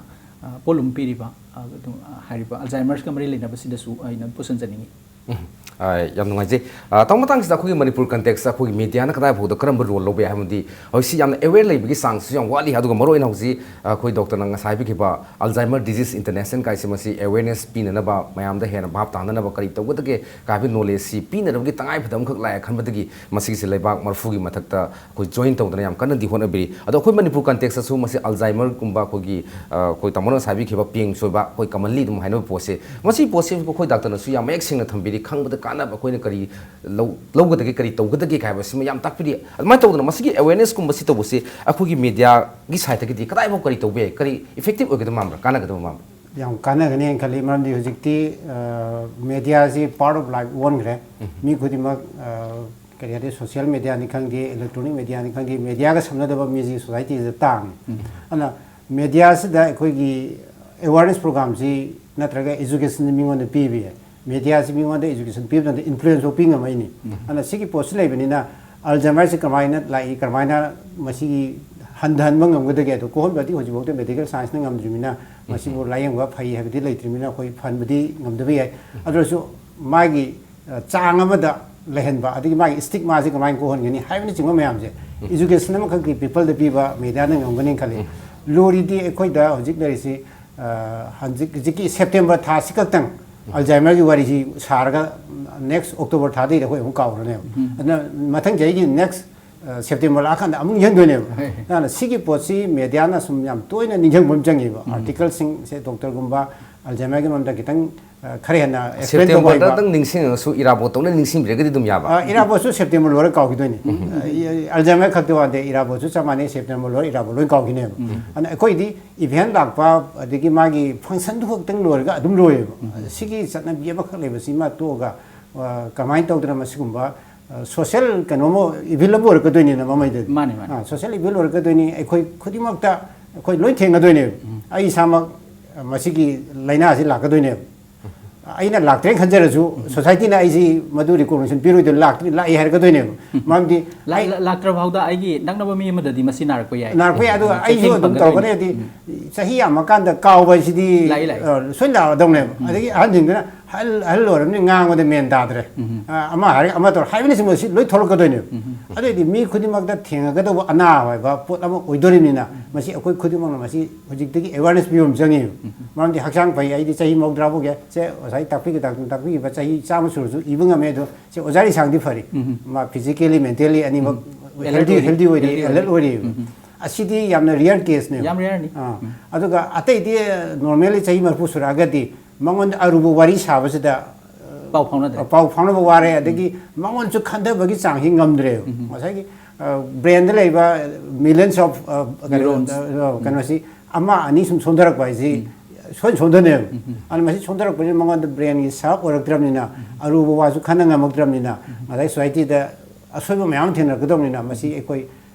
ꯑ, ꯄꯣꯠꯂꯨꯝ ꯄꯤꯔꯤꯕ, ꯑ, ꯑꯗꯨ, ꯑ, ꯍꯥꯏꯔꯤꯕ ꯑꯜꯖꯥꯏꯃꯔꯁꯀ ꯃꯔꯤ ꯂꯩꯅꯕꯁꯤꯗꯁꯨ ꯑꯩꯅ ꯄꯨꯁꯤꯟꯖꯅꯤꯡꯉꯤ꯫ ꯎꯝ꯫ ꯑ, ꯌꯥꯝ ꯅꯨꯡꯉꯥꯏꯖꯩ꯫ ꯑ, ꯇꯥꯃꯣ, ꯃꯇꯥꯡꯁꯤꯗ ꯑꯩꯈꯣꯏꯒꯤ ꯃꯅꯤꯄꯨꯔ context ꯇ ꯑꯩꯈꯣꯏꯒꯤ media ꯅ ꯀꯗꯥꯏ ꯐꯥꯎꯗ ꯀꯔꯝꯕ role ꯂꯧꯕ ꯌꯥꯏ? ꯍꯥꯏꯕꯗꯤ ꯍꯧꯖꯤꯛꯁꯤ ꯌꯥꯝꯅ aware ꯂꯩꯕꯒꯤ ꯆꯥꯡꯁꯤꯁꯨ ꯌꯥꯝ ꯋꯥꯠꯂꯤ꯫ ꯑꯗꯨꯒ ꯃꯔꯨꯑꯣꯏꯅ ꯍꯧꯖꯤꯛ, ꯑ, ꯑꯩꯈꯣꯏ doctor ꯅ ꯉꯁꯥꯏ ꯍꯥꯏꯕꯤꯈꯤꯕ Alzheimer Disease International ꯀꯥꯏꯁꯦ, ꯃꯁꯤ awareness ꯄꯤꯅꯅꯕ, ꯃꯌꯥꯝꯗ ꯍꯦꯟꯅ ꯚꯥꯞ ꯇꯥꯅꯅꯕ ꯀꯔꯤ ꯇꯧꯒꯗꯒꯦ ꯀꯥꯏꯕ knowledge ꯁꯤ ꯄꯤꯅꯅꯕꯒꯤ ꯇꯉꯥꯏ ꯐꯗꯕ ꯑꯃꯈꯛ ꯂꯥꯛꯑꯦ ꯈꯟꯕꯗꯒꯤ ꯃꯁꯤꯒꯤꯁꯦ ꯂꯩꯕꯥꯛ ꯃꯔꯐꯨꯒꯤ ꯃꯊꯛꯇ ꯑꯩꯈꯣꯏ join ꯇꯧꯗꯅ ꯌꯥꯝ ꯀꯟꯅꯗꯤ ꯍꯣꯠꯅꯕꯤꯔꯤ꯫ ꯑꯗꯣ ꯑꯩꯈꯣꯏ ꯃꯅꯤꯄꯨꯔ context ꯇꯁꯨ ꯃꯁꯤ Alzheimer ꯒꯨꯝꯕ ꯑꯩꯈꯣꯏꯒꯤ, ꯑ, ꯑꯩꯈꯣꯏ ꯇꯥꯃꯣꯅ ꯉꯁꯥꯏ ꯍꯥꯏꯕꯤꯈꯤꯕ ꯄꯦꯡ ꯁꯣꯏꯕ, ꯑꯩꯈꯣꯏ commonly ꯑꯗꯨꯝ ꯍꯥꯏꯅꯕ ꯄꯣꯠꯁꯦ, ꯃꯁꯤ ꯄꯣꯠꯁꯦ ꯑꯩꯈꯣꯏ doctor ꯅꯁꯨ ꯌꯥꯝ ꯃꯌꯦꯛ ꯁꯦꯡꯅ ꯊꯝꯕꯤꯔꯤ꯫ ꯈꯪꯕꯗ ꯀꯥꯟꯅꯕ ꯑꯩꯈꯣꯏꯅ ꯀꯔꯤ ꯂꯧ-, ꯂꯧꯒꯗꯒꯦ, ꯀꯔꯤ ꯇꯧꯒꯗꯒꯦ ꯍꯥꯏꯕꯁꯤꯃ ꯌꯥꯝ ꯇꯥꯛꯄꯤꯔꯤ꯫ ꯑꯗꯨꯃꯥꯏꯅ ꯇꯧꯗꯅ ꯃꯁꯤꯒꯤ awareness ꯀꯨꯝꯕꯁꯤ ꯇꯧꯕꯁꯤ ꯑꯩꯈꯣꯏꯒꯤ media ꯒꯤ side ꯇꯒꯤꯗꯤ ꯀꯗꯥꯏꯐꯥꯎ ꯀꯔꯤ ꯇꯧꯕ ꯌꯥꯏ, ꯀꯔꯤ effective ꯑꯣꯏꯒꯗꯕ ꯃꯥꯟꯕ꯭ꯔꯥ, ꯀꯥꯟꯅꯒꯗꯕ ꯃꯥꯟꯕ꯭ꯔꯥ? ꯌꯥꯝ ꯀꯥꯟꯅꯒꯅꯤ ꯍꯥꯏꯅ ꯈꯜꯂꯤ꯫ ꯃꯔꯝꯗꯤ ꯍꯧꯖꯤꯛꯇꯤ, ꯑ, media ꯁꯤ part of life ꯑꯣꯟꯈ꯭ꯔꯦ꯫ ꯎꯝ꯫ ꯃꯤ ꯈꯨꯗꯤꯡꯃꯛ, ꯑ, ꯀꯔꯤ ꯍꯥꯏꯗꯤ, social media ꯅꯤ ꯈꯪꯗꯦ, electronic media ꯅꯤ ꯈꯪꯗꯦ, media ꯒ ꯁꯝꯅꯗꯕ ꯃꯤꯁꯤ society ꯁꯤꯗ ꯇꯥꯡꯉꯤ꯫ ꯎꯝ꯫ ꯑꯗꯨꯅ media ꯁꯤꯗ ꯑꯩꯈꯣꯏꯒꯤ awareness program ꯁꯤ ꯅꯠꯇ꯭ꯔꯒ education ꯁꯤ ꯃꯤꯉꯣꯟꯗ ꯄꯤꯕ ꯌꯥꯏ꯫ Media ꯁꯤ ꯃꯤꯉꯣꯟꯗ education ꯄꯤꯕ ꯃꯇꯝꯗ influence ꯐꯥꯎ ꯄꯤ ꯉꯝꯃꯛꯏꯅꯤ꯫ ꯎꯝ꯫ ꯑꯗꯨꯅ ꯁꯤꯒꯤ ꯄꯣꯠꯁꯤ ꯂꯩꯕꯅꯤꯅ Alzheimer ꯁꯤ ꯀꯃꯥꯏꯅ ꯂꯥꯛꯏ, ꯀꯃꯥꯏꯅ ꯃꯁꯤꯒꯤ ꯍꯟꯊꯍꯟꯕ ꯉꯝꯒꯗꯒꯦ? ꯑꯗꯣ ꯀꯣꯛꯍꯟꯕꯗꯤ ꯍꯧꯖꯤꯛꯐꯥꯎꯗ medical science ꯅ ꯉꯝꯗ꯭ꯔꯤꯕꯅꯤꯅ ꯃꯁꯤꯕꯨ ꯂꯥꯌꯦꯡꯕ ꯐꯩ ꯍꯥꯏꯕꯗꯤ ꯂꯩꯇ꯭ꯔꯤꯕꯅꯤꯅ ꯑꯩꯈꯣꯏ ꯐꯍꯟꯕꯗꯤ ꯉꯝꯗꯕ ꯌꯥꯏ꯫ ꯑꯗꯨ ꯑꯣꯏꯔꯁꯨ ꯃꯥꯒꯤ, ꯑ, ꯆꯥꯡ ꯑꯃꯗ ꯂꯩꯍꯟꯕ, ꯑꯗꯒꯤ ꯃꯥꯒꯤ stigma ꯁꯤ ꯀꯃꯥꯏꯅ ꯀꯣꯛꯍꯟꯒꯅꯤ ꯍꯥꯏꯕꯅꯆꯤꯡꯕ ꯃꯌꯥꯝꯁꯦ education ꯑꯃꯈꯛꯀꯤ people ꯗ ꯄꯤꯕ media ꯅ ꯉꯝꯒꯅꯤ ꯈꯜꯂꯤ꯫ ꯂꯨꯔꯤꯗꯤ ꯑꯩꯈꯣꯏꯗ ꯍꯧꯖꯤꯛ ꯂꯩꯔꯤꯁꯤ, ꯑ, ꯍꯧꯖꯤꯛ, ꯍꯧꯖꯤꯛꯀꯤ September ꯊꯥꯁꯤ ꯈꯛꯇꯪ Alzheimer ꯒꯤ ꯋꯥꯔꯤꯁꯤ ꯁꯥꯔꯒ next October ꯊꯥꯗꯩꯗ ꯑꯩꯈꯣꯏ ꯑꯃꯨꯛ ꯀꯥꯎꯔꯅꯦꯕ꯫ ꯑꯗꯨꯅ ꯃꯊꯪ ꯆꯍꯤꯒꯤ next, ꯑ, September ꯂꯥꯛꯑꯀꯥꯟꯗ ꯑꯃꯨꯛ ꯌꯦꯟꯗꯣꯏꯅꯦꯕ꯫ ꯑꯗꯨꯅ ꯁꯤꯒꯤ ꯄꯣꯠꯁꯤ media ꯅ ꯁꯨꯝ ꯌꯥꯝ ꯇꯣꯏꯅ ꯅꯤꯡꯁꯤꯡꯕ ꯑꯃ ꯆꯪꯉꯦꯕ꯫ Article ꯁꯤꯡꯁꯦ doctor ꯒꯨꯝꯕ Alzheimer ꯒꯤ ꯃꯔꯝꯗ ꯈꯤꯇꯪ, ꯑ, ꯈꯔ ꯍꯦꯟꯅ explain ꯇꯧꯕ September ꯍꯩꯕ꯫ ꯗꯇꯪ ꯅꯤꯡꯁꯤꯡꯉꯒꯁꯨ ꯏꯔꯥꯕꯣꯠꯇꯧꯅ ꯅꯤꯡꯁꯤꯡꯕꯤꯔꯒꯗꯤ ꯑꯗꯨꯝ ꯌꯥꯕ꯫ ꯑ, ꯏꯔꯥꯕꯣꯠꯁꯨ September ꯂꯣꯏꯔꯒ ꯀꯥꯎꯈꯤꯗꯣꯏꯅꯤ꯫ ꯑ, Alzheimer ꯈꯛꯇ ꯋꯥꯗꯦ, ꯏꯔꯥꯕꯣꯠꯁꯨ ꯆꯞ ꯃꯥꯟꯅꯩ, September ꯂꯣꯏꯔ ꯏꯔꯥꯕꯣꯠ ꯂꯣꯏ ꯀꯥꯎꯈꯤꯅꯦꯕ꯫ ꯑꯗꯨꯅ ꯑꯩꯈꯣꯏꯗꯤ event ꯂꯥꯛꯄ, ꯑꯗꯒꯤ ꯃꯥꯒꯤ function ꯗꯨ ꯈꯛꯇꯪ ꯂꯣꯏꯔꯒ ꯑꯗꯨꯝ ꯂꯣꯏꯌꯦꯕ꯫ ꯁꯤꯒꯤ ꯆꯠꯅꯕꯤ ꯑꯃꯈꯛ ꯂꯩꯕꯁꯤꯃ ꯇꯣꯛꯑꯒ, ꯑ, ꯀꯃꯥꯏꯅ ꯇꯧꯗꯅ ꯃꯁꯤꯒꯨꯝꯕ, ꯑ, social ꯀꯩꯅꯣꯃ evil ꯑꯃ ꯑꯣꯏꯔꯛꯀꯗꯣꯏꯅꯤꯅ ꯃꯃꯩꯗꯗꯤ꯫ ꯃꯥꯅꯦ, ꯃꯥꯅꯦ꯫ ꯑ, social evil ꯑꯣꯏꯔꯛꯀꯗꯣꯏꯅꯤ꯫ ꯑꯩꯈꯣꯏ ꯈꯨꯗꯤꯡꯃꯛꯇ ꯑꯩꯈꯣꯏ ꯂꯣꯏ ꯊꯦꯡꯅꯗꯣꯏꯅꯦꯕ꯫ ꯑꯩ ꯏꯁꯥꯃꯛ, ꯑ, ꯃꯁꯤꯒꯤ ꯂꯥꯏꯅꯥꯁꯤ ꯂꯥꯛꯀꯗꯣꯏꯅꯦꯕ꯫ ꯑꯩꯅ ꯂꯥꯛꯇ꯭ꯔꯦꯅ ꯈꯟꯖꯔꯁꯨ society ꯅ ꯑꯩꯁꯤ ꯃꯗꯨ recognition ꯄꯤꯔꯣꯏꯗꯣꯏꯅꯤ, ꯂꯥꯛꯇ꯭ꯔꯤ, ꯂꯥꯛꯏ ꯍꯥꯏꯔꯛꯀꯗꯣꯏꯅꯦꯕ꯫ ꯃꯔꯝꯗꯤ ꯂꯥ-, ꯑꯩ ꯂꯥ-, ꯂꯥꯛꯇ꯭ꯔ ꯐꯥꯎꯗ ꯑꯩꯒꯤ ꯅꯛꯅꯕ ꯃꯤ ꯑꯃꯗꯗꯤ ꯃꯁꯤ ꯅꯥꯔꯛꯄ ꯌꯥꯏ꯫ ꯅꯥꯔꯛꯄ ꯌꯥꯏ, ꯑꯗꯨꯒ ꯎꯝ, ꯑꯩꯁꯨ ꯆꯦꯛꯁꯤꯟ ꯑꯗꯨꯝ ꯄꯥꯡꯒꯗꯣꯏꯅꯤ꯫ ꯇꯧꯔꯛꯀꯅꯤ, ꯍꯥꯏꯗꯤ ꯆꯍꯤ ꯌꯥꯝꯃꯀꯥꯟꯗ ꯀꯥꯎꯕ ꯍꯥꯏꯁꯤꯗꯤ, ꯂꯥꯛꯏ, ꯂꯥꯛꯏ꯫ ꯑ, ꯁꯣꯏ ꯂꯥꯛꯑꯗꯧꯅꯦꯕ꯫ ꯑꯗꯒꯤ ꯑꯍꯟꯁꯤꯡꯗꯨꯅ ꯑꯍꯜ ꯑꯍꯜ ꯑꯣꯏꯔꯕꯅꯤ, ꯉꯥꯡꯕꯗ ꯃꯦꯟ ꯇꯥꯗ꯭ꯔꯦ꯫ ꯑ, ꯑꯃ ꯍꯥꯏꯔꯒ ꯑꯃ ꯇꯧꯔ ꯍꯥꯏꯕꯅꯆꯤꯡꯕ ꯁꯤ ꯂꯣꯏ ꯊꯣꯛꯂꯛꯀꯗꯣꯏꯅꯦꯕ꯫ ꯑꯗꯨꯑꯣꯏꯗꯤ ꯃꯤ ꯈꯨꯗꯤꯡꯃꯛꯇ ꯊꯦꯡꯅꯒꯗꯧꯕ ꯑꯅꯥꯕ ꯍꯥꯏꯕ ꯄꯣꯠ ꯑꯃ ꯑꯣꯏꯗꯣꯔꯤꯕꯅꯤꯅ, ꯃꯁꯤ ꯑꯩꯈꯣꯏ ꯈꯨꯗꯤꯡꯃꯛꯅ ꯃꯁꯤ ꯍꯧꯖꯤꯛꯇꯒꯤ ꯑꯦꯋꯥꯔꯅꯦꯁ ꯄꯤꯕ ꯑꯃ ꯆꯪꯉꯦꯕ꯫ ꯃꯔꯝꯗꯤ ꯍꯛꯆꯥꯡ ꯐꯩ, ꯑꯩꯗꯤ ꯆꯍꯤ ꯃꯧꯗ꯭ꯔꯥ ꯐꯥꯎꯒꯦ ꯁꯦ ꯉꯁꯥꯏ ꯇꯥꯛꯄꯤꯒ ꯇꯥꯛꯄꯤꯈꯤꯕ ꯆꯍꯤ ꯆꯥꯝꯃ ꯁꯨꯔꯁꯨ ꯏꯕ ꯉꯝꯃꯦ꯫ ꯑꯗꯣ ꯁꯦ ꯑꯣꯖꯥ ꯂꯤꯁꯥꯡꯗꯤ ꯐꯔꯤ, ꯃꯥ ꯐꯤꯖꯤꯀꯦꯂꯤ ꯃꯦꯟꯇꯦꯂꯤ ꯑꯅꯤꯃꯛ ꯎꯝ꯫ ꯍꯦꯜꯗꯤ ꯑꯣꯏꯔꯤ, ꯍꯦꯜꯗꯤ ꯑꯣꯏꯔꯤ, ꯍꯦꯜꯗꯤ ꯑꯣꯏꯔꯤ꯫ ꯑꯦꯂꯔꯠ ꯑꯣꯏꯔꯤꯕ꯫ ꯎꯝ꯫ ꯑꯁꯤꯗꯤ ꯌꯥꯝꯅ ꯔꯤꯌꯔ ꯀꯦꯁꯅꯦꯕ꯫ ꯌꯥꯝ ꯔꯤꯌꯔꯅꯤ꯫ ꯑꯥ꯫ ꯎꯝ꯫ ꯑꯗꯨꯒ ꯑꯇꯩꯗꯤ ꯅꯣꯔꯃꯦꯜꯂꯤ ꯆꯍꯤ ꯃꯔꯤꯐꯨ ꯁꯨꯔꯛꯑꯒꯗꯤ ꯃꯉꯣꯟꯗ ꯑꯔꯨꯕ ꯋꯥꯔꯤ ꯁꯥꯕꯁꯤꯗ, ꯑ, ꯄꯥꯎ ꯐꯥꯎꯅꯗ꯭ꯔꯦ꯫ ꯄꯥꯎ ꯐꯥꯎꯅꯕ ꯋꯥꯔꯦ, ꯑꯗꯒꯤ ꯃꯉꯣꯟꯁꯨ ꯈꯟꯊꯕꯒꯤ ꯆꯥꯡꯁꯤ ꯉꯝꯗ꯭ꯔꯦꯕ꯫ ꯎꯝ꯫ ꯉꯁꯥꯏꯒꯤ, ꯑ, ꯕ꯭ꯔꯦꯟꯗ ꯂꯩꯕ millions of, ꯑ, ꯀꯩꯅꯣ, Neurons꯫ ꯑ, ꯀꯩꯅꯣꯁꯤ ꯑꯃ ꯑꯅꯤ ꯁꯨꯝ ꯁꯣꯟꯊꯔꯛꯄ ꯍꯥꯏꯁꯤ ꯁꯣꯏ ꯁꯣꯟꯊꯅꯦꯕ꯫ ꯑꯗꯨꯅ ꯃꯁꯤ ꯁꯣꯟꯊꯔꯛꯄꯁꯤꯅ ꯃꯉꯣꯟꯗ ꯕ꯭ꯔꯦꯟꯒꯤ ꯁꯥꯔꯞ ꯑꯣꯏꯔꯛꯇ꯭ꯔꯕꯅꯤꯅ ꯑꯔꯨꯕ ꯋꯥꯁꯨ ꯈꯟꯅ ꯉꯝꯃꯛꯇ꯭ꯔꯕꯅꯤꯅ ꯉꯁꯥꯏ ꯁꯣꯁꯥꯏꯇꯤꯗ ꯑꯁꯣꯏꯕ ꯃꯌꯥꯝ ꯑꯃ ꯊꯦꯡꯅꯔꯛꯀꯗꯕꯅꯤꯅ ꯃꯁꯤ ꯑꯩꯈꯣꯏ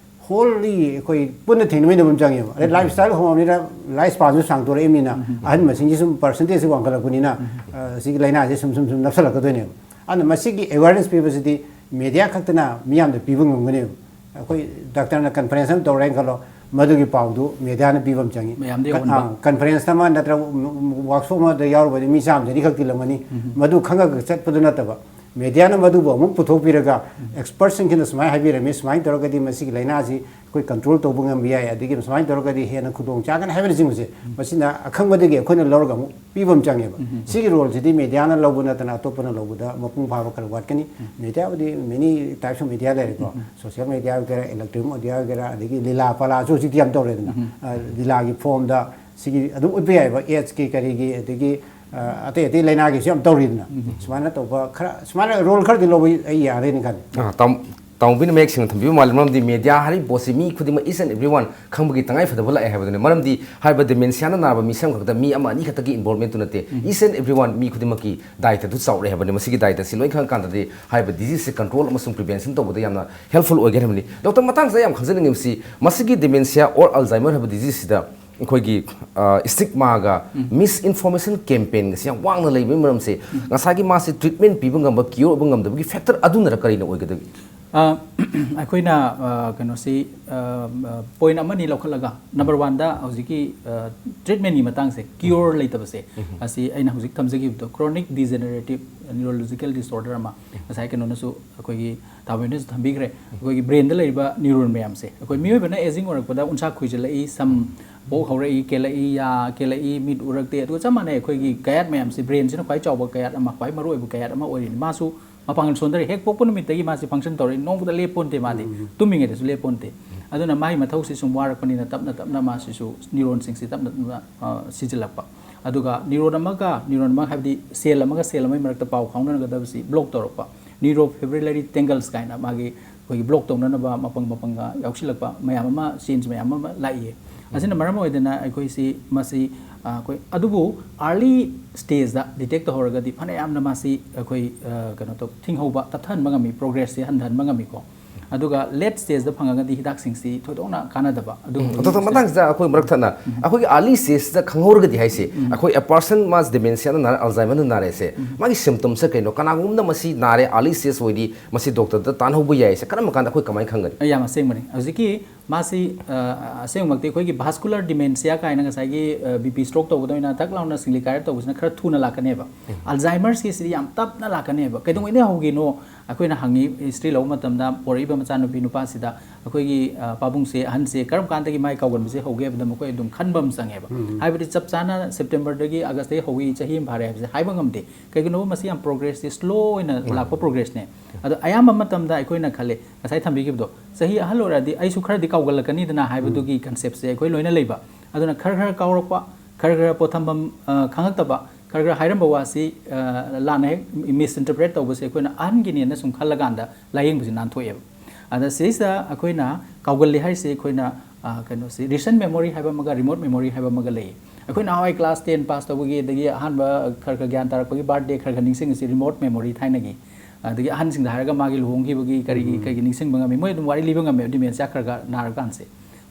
ꯍꯣꯜꯂꯤ ꯑꯩꯈꯣꯏ ꯄꯨꯟꯅ ꯊꯦꯡꯅꯃꯤꯟꯅꯕ ꯑꯃ ꯆꯪꯉꯦꯕ꯫ ꯑꯗꯩ ꯂꯥꯏꯐ ꯁ꯭ꯇꯥꯏꯜ ꯍꯣꯡꯉꯕꯅꯤꯅ ꯂꯥꯏꯐ ꯁ꯭ꯄꯥꯟꯁꯨ ꯁꯥꯡꯗꯣꯔꯛꯏꯕꯅꯤꯅ ꯑꯍꯟ ꯃꯁꯤꯡꯁꯤ ꯁꯨꯝ ꯄꯥꯔꯁꯦꯟꯇꯦꯖꯁꯤ ꯋꯥꯡꯈꯠꯂꯛꯄꯅꯤꯅ, ꯑ, ꯁꯤꯒꯤ ꯂꯥꯏꯅꯥꯁꯤ ꯁꯨꯝ ꯁꯨꯝ ꯁꯨꯝ ꯅꯛꯁꯜꯂꯛꯀꯗꯣꯏꯅꯦꯕ꯫ ꯑꯗꯨꯅ ꯃꯁꯤꯒꯤ ꯑꯦꯋꯦꯔꯅꯦꯁ ꯄꯤꯕꯁꯤꯗꯤ ꯃꯦꯗꯤꯌꯥ ꯈꯛꯇꯅ ꯃꯤꯌꯥꯝꯗ ꯄꯤꯕ ꯉꯝꯒꯅꯦꯕ꯫ ꯑꯩꯈꯣꯏ ꯗꯥꯛꯇꯔꯅ ꯀꯟꯐꯔꯦꯟꯁ ꯑꯃ ꯇꯧꯔꯦꯅ ꯈꯜꯂꯣ, ꯃꯗꯨꯒꯤ ꯄꯥꯎꯗꯨ ꯃꯦꯗꯤꯌꯥꯅ ꯄꯤꯕ ꯑꯃ ꯆꯪꯉꯤ꯫ ꯃꯌꯥꯝꯗ ꯀ-, ꯌꯧꯍꯟꯕ꯫ ꯑꯥ, ꯀꯟꯐꯔꯦꯟꯁ ꯑꯃ ꯅꯠꯇ꯭ꯔꯒ ꯋꯥꯛꯁꯣꯞ ꯑꯃꯗ ꯌꯥꯎꯔꯨꯕꯗꯤ ꯃꯤ ꯆꯥꯝꯃ ꯆꯅꯤ ꯈꯛ ꯇꯤꯜꯂꯝꯒꯅꯤ꯫ ꯃꯗꯨ ꯈꯪꯉꯒ ꯆꯠꯄꯗꯨ ꯅꯠꯇꯕ ꯃꯦꯗꯤꯌꯥꯅ ꯃꯗꯨꯕꯨ ꯑꯃꯨꯛ ꯄꯨꯊꯣꯛꯄꯤꯔꯒ ꯑꯦꯛꯁꯄꯔꯠꯁꯤꯡꯁꯤꯅ ꯁꯨꯃꯥꯏꯅ ꯍꯥꯏꯕꯤꯔꯝꯃꯤ, ꯁꯨꯃꯥꯏꯅ ꯇꯧꯔꯒꯗꯤ ꯃꯁꯤꯒꯤ ꯂꯥꯏꯅꯥꯁꯤ ꯑꯩꯈꯣꯏ ꯀꯟꯇ꯭ꯔꯣꯜ ꯇꯧꯕ ꯉꯝꯕ ꯌꯥꯏ, ꯑꯗꯒꯤ ꯁꯨꯃꯥꯏꯅ ꯇꯧꯔꯒꯗꯤ ꯍꯦꯟꯅ ꯈꯨꯗꯣꯡ ꯆꯥꯒꯅꯤ ꯍꯥꯏꯕꯅꯆꯤꯡꯕꯁꯦ ꯃꯁꯤꯅ ꯑꯈꯪꯕꯗꯒꯤ ꯑꯩꯈꯣꯏꯅ ꯂꯧꯔꯒ ꯑꯃꯨꯛ ꯄꯤꯕ ꯑꯃ ꯆꯪꯉꯦꯕ꯫ ꯁꯤꯒꯤ ꯔꯣꯜꯁꯤꯗꯤ ꯃꯦꯗꯤꯌꯥꯅ ꯂꯧꯕ ꯅꯠꯇꯅ ꯑꯇꯣꯞꯄꯅ ꯂꯧꯕꯗ ꯃꯄꯨꯡ ꯐꯥꯕ ꯈꯔ ꯋꯥꯠꯀꯅꯤ꯫ ꯃꯦꯗꯤꯌꯥꯕꯨꯗꯤ many types of media ꯂꯩꯔꯦꯀꯣ, ꯁꯣꯁꯤꯌꯦꯜ ꯃꯦꯗꯤꯌꯥ ꯑꯣꯏꯒꯦꯔꯥ, ꯏꯂꯦꯛꯇ꯭ꯔꯣꯅꯤꯛ ꯃꯦꯗꯤꯌꯥ ꯑꯣꯏꯒꯦꯔꯥ, ꯑꯗꯒꯤ ꯂꯤꯂꯥ ꯄꯂꯥꯁꯨ ꯍꯧꯖꯤꯛꯇꯤ ꯌꯥꯝ ꯇꯧꯔꯦꯗꯅ꯫ ꯑ, ꯂꯤꯂꯥꯒꯤ ꯐꯣꯝꯗ ꯁꯤꯒꯤ ꯑꯗꯨꯝ ꯎꯠꯄ ꯌꯥꯏꯑꯕ, ꯑꯦꯠꯁꯀꯤ ꯀꯔꯤꯒꯤ, ꯑꯗꯒꯤ, ꯑ, ꯑꯇꯩ ꯑꯇꯩ ꯂꯥꯏꯅꯥꯒꯤꯁꯨ ꯌꯥꯝ ꯇꯧꯔꯤꯗꯅ꯫ ꯁꯨꯃꯥꯏꯅ ꯇꯧꯕ ꯈꯔ, ꯁꯨꯃꯥꯏꯅ ꯔꯣꯜ ꯈꯔꯗꯤ ꯂꯧꯕ ꯑꯩ ꯌꯥꯔꯦꯅ ꯈꯜꯂꯤ꯫ ꯑꯥ, ꯇꯥꯝ-, ꯇꯥꯃꯣꯕꯤꯅ ꯃꯌꯦꯛ ꯁꯦꯡꯅ ꯊꯝꯕꯤꯕ ꯃꯥꯜꯂꯤ꯫ ꯃꯔꯝꯗꯤ ꯃꯦꯗꯤꯌꯥ ꯍꯥꯏꯔꯤꯕ ꯄꯣꯠꯁꯤ ꯃꯤ ꯈꯨꯗꯤꯡꯃꯛ, each and everyone ꯈꯪꯕꯒꯤ ꯇꯉꯥꯏ ꯐꯗꯕ ꯂꯥꯛꯑꯦ ꯍꯥꯏꯕꯗꯨꯅꯤ꯫ ꯃꯔꯝꯗꯤ ꯍꯥꯏꯔꯤꯕ ꯗꯤꯃꯦꯟꯁꯤꯌꯥꯅ ꯅꯥꯕ ꯃꯤꯁꯛ ꯈꯛꯇ, ꯃꯤ ꯑꯃ ꯑꯅꯤ ꯈꯛꯇꯒꯤ ꯏꯟꯚꯣꯜꯕꯃꯦꯟꯠꯇꯨ ꯅꯠꯇꯦ꯫ Each and everyone ꯃꯤ ꯈꯨꯗꯤꯡꯃꯛꯀꯤ ꯗꯥꯏꯇꯗꯨ ꯆꯥꯎꯔꯛꯑꯦ ꯍꯥꯏꯕꯅꯤ꯫ ꯃꯁꯤꯒꯤ ꯗꯥꯏꯇꯁꯤ ꯂꯣꯏ ꯈꯪꯉꯀꯥꯟꯗꯗꯤ ꯍꯥꯏꯔꯤꯕ ꯗꯤꯖꯤꯁꯁꯦ ꯀꯟꯇ꯭ꯔꯣꯜ ꯑꯃꯁꯨꯡ ꯄ꯭ꯔꯤꯚꯦꯟꯁꯟ ꯇꯧꯕꯗ ꯌꯥꯝꯅ ꯍꯦꯜꯞꯐꯨꯜ ꯑꯣꯏꯒꯅꯤ ꯍꯥꯏꯕꯅꯤ꯫ ꯗꯣꯛꯇꯔ, ꯃꯇꯥꯡꯁꯤꯗ ꯌꯥꯝ ꯈꯪꯖꯅꯤꯡꯉꯤꯕꯁꯤ, ꯃꯁꯤꯒꯤ ꯗꯤꯃꯦꯟꯁꯤꯌꯥ ꯑꯣꯔ ꯑꯜꯖꯥꯏꯃꯔ ꯍꯥꯏꯕ ꯗꯤꯖꯤꯁꯁꯤꯗ ꯑꯩꯈꯣꯏꯒꯤ, ꯑ, ꯁ꯭ꯇꯤꯛꯃꯥꯒ ꯃꯤꯁꯏꯟꯐꯣꯔꯃꯦꯁꯟ ꯀꯦꯝꯄꯦꯟꯒꯁꯤ ꯌꯥꯝ ꯋꯥꯡꯅ ꯂꯩꯕꯒꯤ ꯃꯔꯝꯁꯦ ꯉꯁꯥꯏꯒꯤ ꯃꯥꯁꯤ ꯇ꯭ꯔꯤꯠꯃꯦꯟꯠ ꯄꯤꯕ ꯉꯝꯕ, ꯀ꯭ꯌꯣꯔ ꯑꯣꯏꯕ ꯉꯝꯗꯕꯒꯤ ꯐꯦꯛꯇꯔ ꯑꯗꯨꯅꯔ ꯀꯔꯤꯅ ꯑꯣꯏꯒꯗꯒꯦ? ꯑ, ꯑꯩꯈꯣꯏꯅ ꯑ, ꯀꯩꯅꯣꯁꯤ ꯄꯣꯏꯟ ꯑꯃꯅꯤ ꯂꯧꯈꯠꯂꯒ, ꯅꯝꯕꯔ ꯋꯥꯟꯗ ꯍꯧꯖꯤꯛꯀꯤ ꯇ꯭ꯔꯤꯠꯃꯦꯟꯒꯤ ꯃꯇꯥꯡꯁꯦ, ꯀ꯭ꯌꯣꯔ ꯂꯩꯇꯕꯁꯦ, ꯑꯁꯤ ꯑꯩꯅ ꯍꯧꯖꯤꯛ ꯊꯝꯖꯈꯤꯕꯗꯣ, ꯀ꯭ꯔꯣꯅꯤꯛ ꯗꯤꯖꯦꯅꯔꯦꯇꯤꯞ ꯅ꯭ꯌꯨꯔꯣꯂꯣꯖꯤꯀꯦꯜ ꯗꯤꯁꯑꯣꯔꯗꯔ ꯑꯃ ꯉꯁꯥꯏ ꯀꯩꯅꯣꯅꯁꯨ, ꯑꯩꯈꯣꯏꯒꯤ ꯇꯥꯃꯣꯅꯁꯨ ꯊꯝꯕꯤꯈ꯭ꯔꯦ꯫ ꯑꯩꯈꯣꯏꯒꯤ ꯕ꯭ꯔꯦꯟꯗ ꯂꯩꯔꯤꯕ ꯅ꯭ꯌꯨꯔꯣꯟ ꯃꯌꯥꯝꯁꯦ, ꯑꯩꯈꯣꯏ ꯃꯤꯑꯣꯏꯕꯅ ꯑꯦꯖꯤꯡ ꯑꯣꯏꯔꯛꯄꯗ ꯎꯟꯁꯥ ꯈꯨꯏꯖꯤꯜꯂꯛꯏ, ꯁꯝ ꯄꯣꯛ ꯍꯧꯔꯛꯏ, ꯀꯦꯜꯂꯛꯏ, ꯌꯥ ꯀꯦꯜꯂꯛꯏ, ꯃꯤꯠ ꯎꯔꯛꯇꯦ, ꯑꯗꯨꯒ ꯆꯞ ꯃꯥꯟꯅꯩ꯫ ꯑꯩꯈꯣꯏꯒꯤ ꯒꯌꯥꯠ ꯃꯌꯥꯝꯁꯤ, ꯕ꯭ꯔꯦꯟꯁꯤꯅ ꯈ꯭ꯋꯥꯏ ꯆꯥꯎꯕ ꯒꯌꯥꯠ ꯑꯃ, ꯈ꯭ꯋꯥꯏ ꯃꯔꯨꯑꯣꯏꯕ ꯒꯌꯥꯠ ꯑꯃ ꯑꯣꯏꯔꯤꯅꯤ꯫ ꯃꯥꯁꯨ ꯃꯄꯥꯡꯒꯜ ꯁꯣꯟꯊꯔꯛꯏ꯫ ꯍꯦꯛ ꯄꯣꯛꯄ ꯅꯨꯃꯤꯠꯇꯒꯤ ꯃꯥꯁꯤ ꯐꯪꯁꯟ ꯇꯧꯔꯛꯏ, ꯅꯣꯡꯃꯗ ꯂꯦꯞꯄꯣꯟꯇꯦ ꯃꯥꯗꯤ, ꯇꯨꯝꯃꯤꯉꯩꯗꯁꯨ ꯂꯦꯞꯄꯣꯟꯇꯦ꯫ ꯑꯗꯨꯅ ꯃꯥꯒꯤ ꯃꯊꯧꯁꯤ ꯁꯨꯝ ꯋꯥꯔꯛꯄꯅꯤꯅ ꯇꯞꯅ ꯇꯞꯅ ꯃꯥꯁꯤꯁꯨ ꯅ꯭ꯌꯨꯔꯣꯟꯁꯤꯡꯁꯤ ꯇꯞꯅ ꯇꯞꯅ ꯑ, ꯁꯤꯖꯤꯜꯂꯛꯄ꯫ ꯑꯗꯨꯒ ꯅ꯭ꯌꯨꯔꯣꯟ ꯑꯃꯒ ꯅ꯭ꯌꯨꯔꯣꯟ ꯑꯃ, ꯍꯥꯏꯕꯗꯤ ꯁꯦꯜ ꯑꯃꯒ ꯁꯦꯜ ꯑꯃꯒꯤ ꯃꯔꯛꯇ ꯄꯥꯎ ꯐꯥꯎꯅꯒꯗꯕꯁꯤ ꯕ꯭ꯂꯣꯛ ꯇꯧꯔꯛꯄ, ꯅ꯭ꯌꯨꯔꯣ ꯐꯤꯕ꯭ꯔꯤꯂꯔꯤ ꯇꯦꯡꯒꯜꯁ ꯀꯥꯏꯅ ꯃꯥꯒꯤ ꯑꯩꯈꯣꯏꯒꯤ ꯕ꯭ꯂꯣꯛ ꯇꯧꯅꯅꯕ ꯃꯄꯪ ꯃꯄꯪꯒ ꯌꯥꯎꯁꯤꯜꯂꯛꯄ ꯃꯌꯥꯝ ꯑꯃ, ꯆꯦꯟꯖ ꯃꯌꯥꯝ ꯑꯃ ꯂꯥꯛꯏꯌꯦ꯫ ꯑꯁꯤꯅ ꯃꯔꯝ ꯑꯣꯏꯗꯅ ꯑꯩꯈꯣꯏꯁꯤ ꯃꯁꯤ, ꯑ, ꯑꯩꯈꯣꯏ, ꯑꯗꯨꯕꯨ ꯑꯥꯔꯂꯤ ꯁ꯭ꯇꯦꯖꯇ ꯗꯤꯇꯦꯛ ꯇꯧꯍꯧꯔꯒꯗꯤ ꯐꯅꯌꯥꯝꯅ ꯃꯁꯤ ꯑꯩꯈꯣꯏ, ꯑ, ꯀꯩꯅꯣ ꯇꯧ, ꯊꯤꯡꯍꯧꯕ, ꯇꯞꯊꯍꯟꯕ ꯉꯝꯃꯤ, ꯄ꯭ꯔꯣꯒ꯭ꯔꯦꯁꯁꯦ ꯍꯟꯊꯍꯟꯕ ꯉꯝꯃꯤꯀꯣ꯫ ꯑꯗꯨꯒ ꯂꯦꯠ ꯁ꯭ꯇꯦꯖꯇ ꯐꯪꯉꯒꯗꯤ ꯍꯤꯗꯥꯛꯁꯤꯡꯁꯤ ꯊꯣꯏꯗꯣꯛꯅ ꯀꯥꯟꯅꯗꯕ꯫ ꯑꯗꯨꯒꯨꯝꯕ ꯑꯗꯣ ꯃꯇꯥꯡꯁꯤꯗ ꯑꯩꯈꯣꯏ ꯃꯔꯛ ꯊꯠꯅ, ꯑꯩꯈꯣꯏꯒꯤ ꯑꯥꯔꯂꯤ ꯁ꯭ꯇꯦꯖꯇ ꯈꯪꯍꯧꯔꯒꯗꯤ ꯍꯥꯏꯁꯦ, ꯑꯩꯈꯣꯏ ꯑꯦ ꯄꯥꯔꯁꯟ ꯃꯥꯁ ꯗꯤꯃꯦꯟꯁꯤꯌꯥꯅ ꯅꯥꯔꯦ, ꯑꯜꯖꯥꯏꯃꯔꯅ ꯅꯥꯔꯦꯁꯦ, ꯃꯥꯒꯤ ꯁꯤꯝꯇꯝꯁꯦ ꯀꯩꯅꯣ? ꯀꯅꯥꯒꯨꯝꯕꯅ ꯃꯁꯤ ꯅꯥꯔꯦ, ꯑꯥꯔꯂꯤ ꯁ꯭ꯇꯦꯖ ꯑꯣꯏꯗꯤ, ꯃꯁꯤ ꯗꯣꯛꯇꯔꯗ ꯇꯥꯟꯅꯍꯧꯕ ꯌꯥꯏꯁꯦ ꯀꯔꯝꯕ ꯀꯥꯟꯗ ꯑꯩꯈꯣꯏ ꯀꯃꯥꯏꯅ ꯈꯪꯒꯅꯤ? ꯑꯩ ꯌꯥꯝ ꯑꯁꯦꯡꯕꯅꯤ꯫ ꯍꯧꯖꯤꯛꯀꯤ ꯃꯥꯁꯤ, ꯑ, ꯑꯁꯦꯡꯕꯃꯛꯇꯤ ꯑꯩꯈꯣꯏꯒꯤ ꯚꯥꯁꯀꯨꯂꯔ ꯗꯤꯃꯦꯟꯁꯤꯌꯥ ꯀꯥꯏꯅ ꯉꯁꯥꯏꯒꯤ, ꯑ, ꯕꯤ ꯄꯤ ꯁ꯭ꯇ꯭ꯔꯣꯛ ꯇꯧꯕꯗꯧꯅ ꯊꯛ ꯂꯥꯎꯅ ꯁꯤꯡꯂꯤ ꯀꯥꯏꯔꯞ ꯇꯧꯕꯁꯤꯅ ꯈꯔ ꯊꯨꯅ ꯂꯥꯛꯀꯅꯦꯕ꯫ ꯑꯜꯖꯥꯏꯃꯔꯁꯀꯤꯁꯤꯗꯤ ꯌꯥꯝ ꯇꯞꯅ ꯂꯥꯛꯀꯅꯦꯕ꯫ ꯀꯩꯗꯧꯉꯩꯗꯒꯤ ꯍꯧꯈꯤꯅꯣ? ꯑꯩꯈꯣꯏꯅ ꯍꯪꯉꯤ, ꯍꯤꯁꯇ꯭ꯔꯤ ꯂꯧꯕ ꯃꯇꯝꯗ ꯄꯣꯔꯛꯏꯕ ꯃꯆꯥꯅꯨꯄꯤ ꯅꯨꯄꯥꯁꯤꯗ ꯑꯩꯈꯣꯏꯒꯤ, ꯑ, ꯄꯥꯕꯨꯡꯁꯦ, ꯑꯍꯟꯁꯦ ꯀꯔꯝ ꯀꯥꯟꯗꯒꯤ ꯃꯥꯏ ꯀꯥꯎꯒꯟꯕꯁꯦ ꯍꯧꯒꯦ ꯍꯥꯏꯕꯗ ꯃꯈꯣꯏ ꯑꯗꯨꯝ ꯈꯟꯕ ꯑꯃ ꯆꯪꯉꯦꯕ꯫ ꯍꯥꯏꯕꯗꯤ ꯆꯞ ꯆꯥꯅ ꯁꯦꯞꯇꯦꯝꯕꯔꯗꯒꯤ ꯑꯥꯒꯁꯇꯒꯤ ꯍꯧꯏ, ꯆꯍꯤ ꯑꯃ ꯐꯥꯔꯦ ꯍꯥꯏꯕꯁꯦ ꯍꯥꯏꯕ ꯉꯝꯗꯦ꯫ ꯀꯩꯒꯤꯅꯣꯕ, ꯃꯁꯤ ꯌꯥꯝ ꯄ꯭ꯔꯣꯒ꯭ꯔꯦꯁꯁꯤ ꯁ꯭ꯂꯣ ꯑꯣꯏꯅ ꯂꯥꯛꯄ ꯄ꯭ꯔꯣꯒ꯭ꯔꯦꯁꯅꯦ꯫ ꯑꯗꯣ ꯑꯌꯥꯝꯕ ꯃꯇꯝꯗ ꯑꯩꯈꯣꯏꯅ ꯈꯜꯂꯦ, ꯉꯁꯥꯏ ꯊꯝꯕꯤꯈꯤꯕꯗꯣ, ꯆꯍꯤ ꯑꯍꯜ ꯑꯣꯏꯔꯛꯑꯗꯤ ꯑꯩꯁꯨ ꯈꯔꯗꯤ ꯀꯥꯎꯒꯜꯂꯛꯀꯅꯤꯗꯅ ꯍꯥꯏꯕꯗꯨꯒꯤ ꯀꯟꯁꯦꯞꯁꯦ ꯑꯩꯈꯣꯏ ꯂꯣꯏꯅ ꯂꯩꯕ꯫ ꯑꯗꯨꯅ ꯈꯔ ꯈꯔ ꯀꯥꯎꯔꯛꯄ, ꯈꯔ ꯈꯔ ꯄꯣꯠꯊꯝꯐꯝ, ꯑ, ꯈꯪꯉꯛꯇꯕ, ꯈꯔ ꯈꯔ ꯍꯥꯏꯔꯝꯕ ꯋꯥꯁꯤ, ꯑ, ꯂꯥꯟꯅ ꯍꯦꯛ ꯃꯤꯁꯏꯟꯇꯔꯄ꯭ꯔꯦꯠ ꯇꯧꯕꯁꯦ ꯑꯩꯈꯣꯏꯅ ꯑꯍꯟꯒꯤꯅꯦꯅ ꯁꯨꯝ ꯈꯜꯂꯀꯥꯟꯗ ꯂꯥꯏꯌꯦꯡꯕꯁꯤ ꯅꯥꯟꯊꯣꯛꯑꯦꯕ꯫ ꯑꯗ ꯁꯤꯗꯩꯁꯤꯗ ꯑꯩꯈꯣꯏꯅ ꯀꯥꯎꯒꯜꯂꯤ ꯍꯥꯏꯔꯤꯁꯦ ꯑꯩꯈꯣꯏꯅ, ꯑ, ꯀꯩꯅꯣꯁꯤ, ꯔꯤꯁꯦꯟ ꯃꯦꯃꯣꯔꯤ ꯍꯥꯏꯕ ꯑꯃꯒ ꯔꯤꯃꯣꯠ ꯃꯦꯃꯣꯔꯤ ꯍꯥꯏꯕ ꯑꯃꯒ ꯂꯩꯌꯦ꯫ ꯑꯩꯈꯣꯏ ꯅꯍꯥꯟꯋꯥꯏ ꯀ꯭ꯂꯥꯁ ꯇꯦꯟ ꯄꯥꯁ ꯇꯧꯕꯒꯤ, ꯑꯗꯒꯤ ꯑꯍꯥꯟꯕ ꯈꯔ ꯈꯔ ꯒ꯭ꯌꯥꯟ ꯇꯥꯔꯛꯄꯒꯤ ꯕꯥꯔꯠꯗꯦ ꯈꯔ ꯈꯔ ꯅꯤꯡꯁꯤꯡꯉꯤꯁꯤ ꯔꯤꯃꯣꯠ ꯃꯦꯃꯣꯔꯤ ꯊꯥꯏꯅꯒꯤ꯫ ꯑꯗꯒꯤ ꯑꯍꯟꯁꯤꯡꯗ ꯍꯥꯏꯔꯒ ꯃꯥꯒꯤ ꯂꯨꯍꯣꯡꯈꯤꯕꯒꯤ ꯀꯔꯤꯒꯤ ꯀꯔꯤꯒꯤ ꯅꯤꯡꯁꯤꯡꯕ ꯉꯝꯃꯤ꯫ ꯃꯣꯏ ꯑꯗꯨꯝ ꯋꯥꯔꯤ ꯂꯤꯕ ꯉꯝꯃꯦ, ꯗꯤꯃꯦꯟꯁꯤꯌꯥ ꯈꯔ ꯈꯔ ꯅꯥꯔꯀꯥꯟꯁꯦ꯫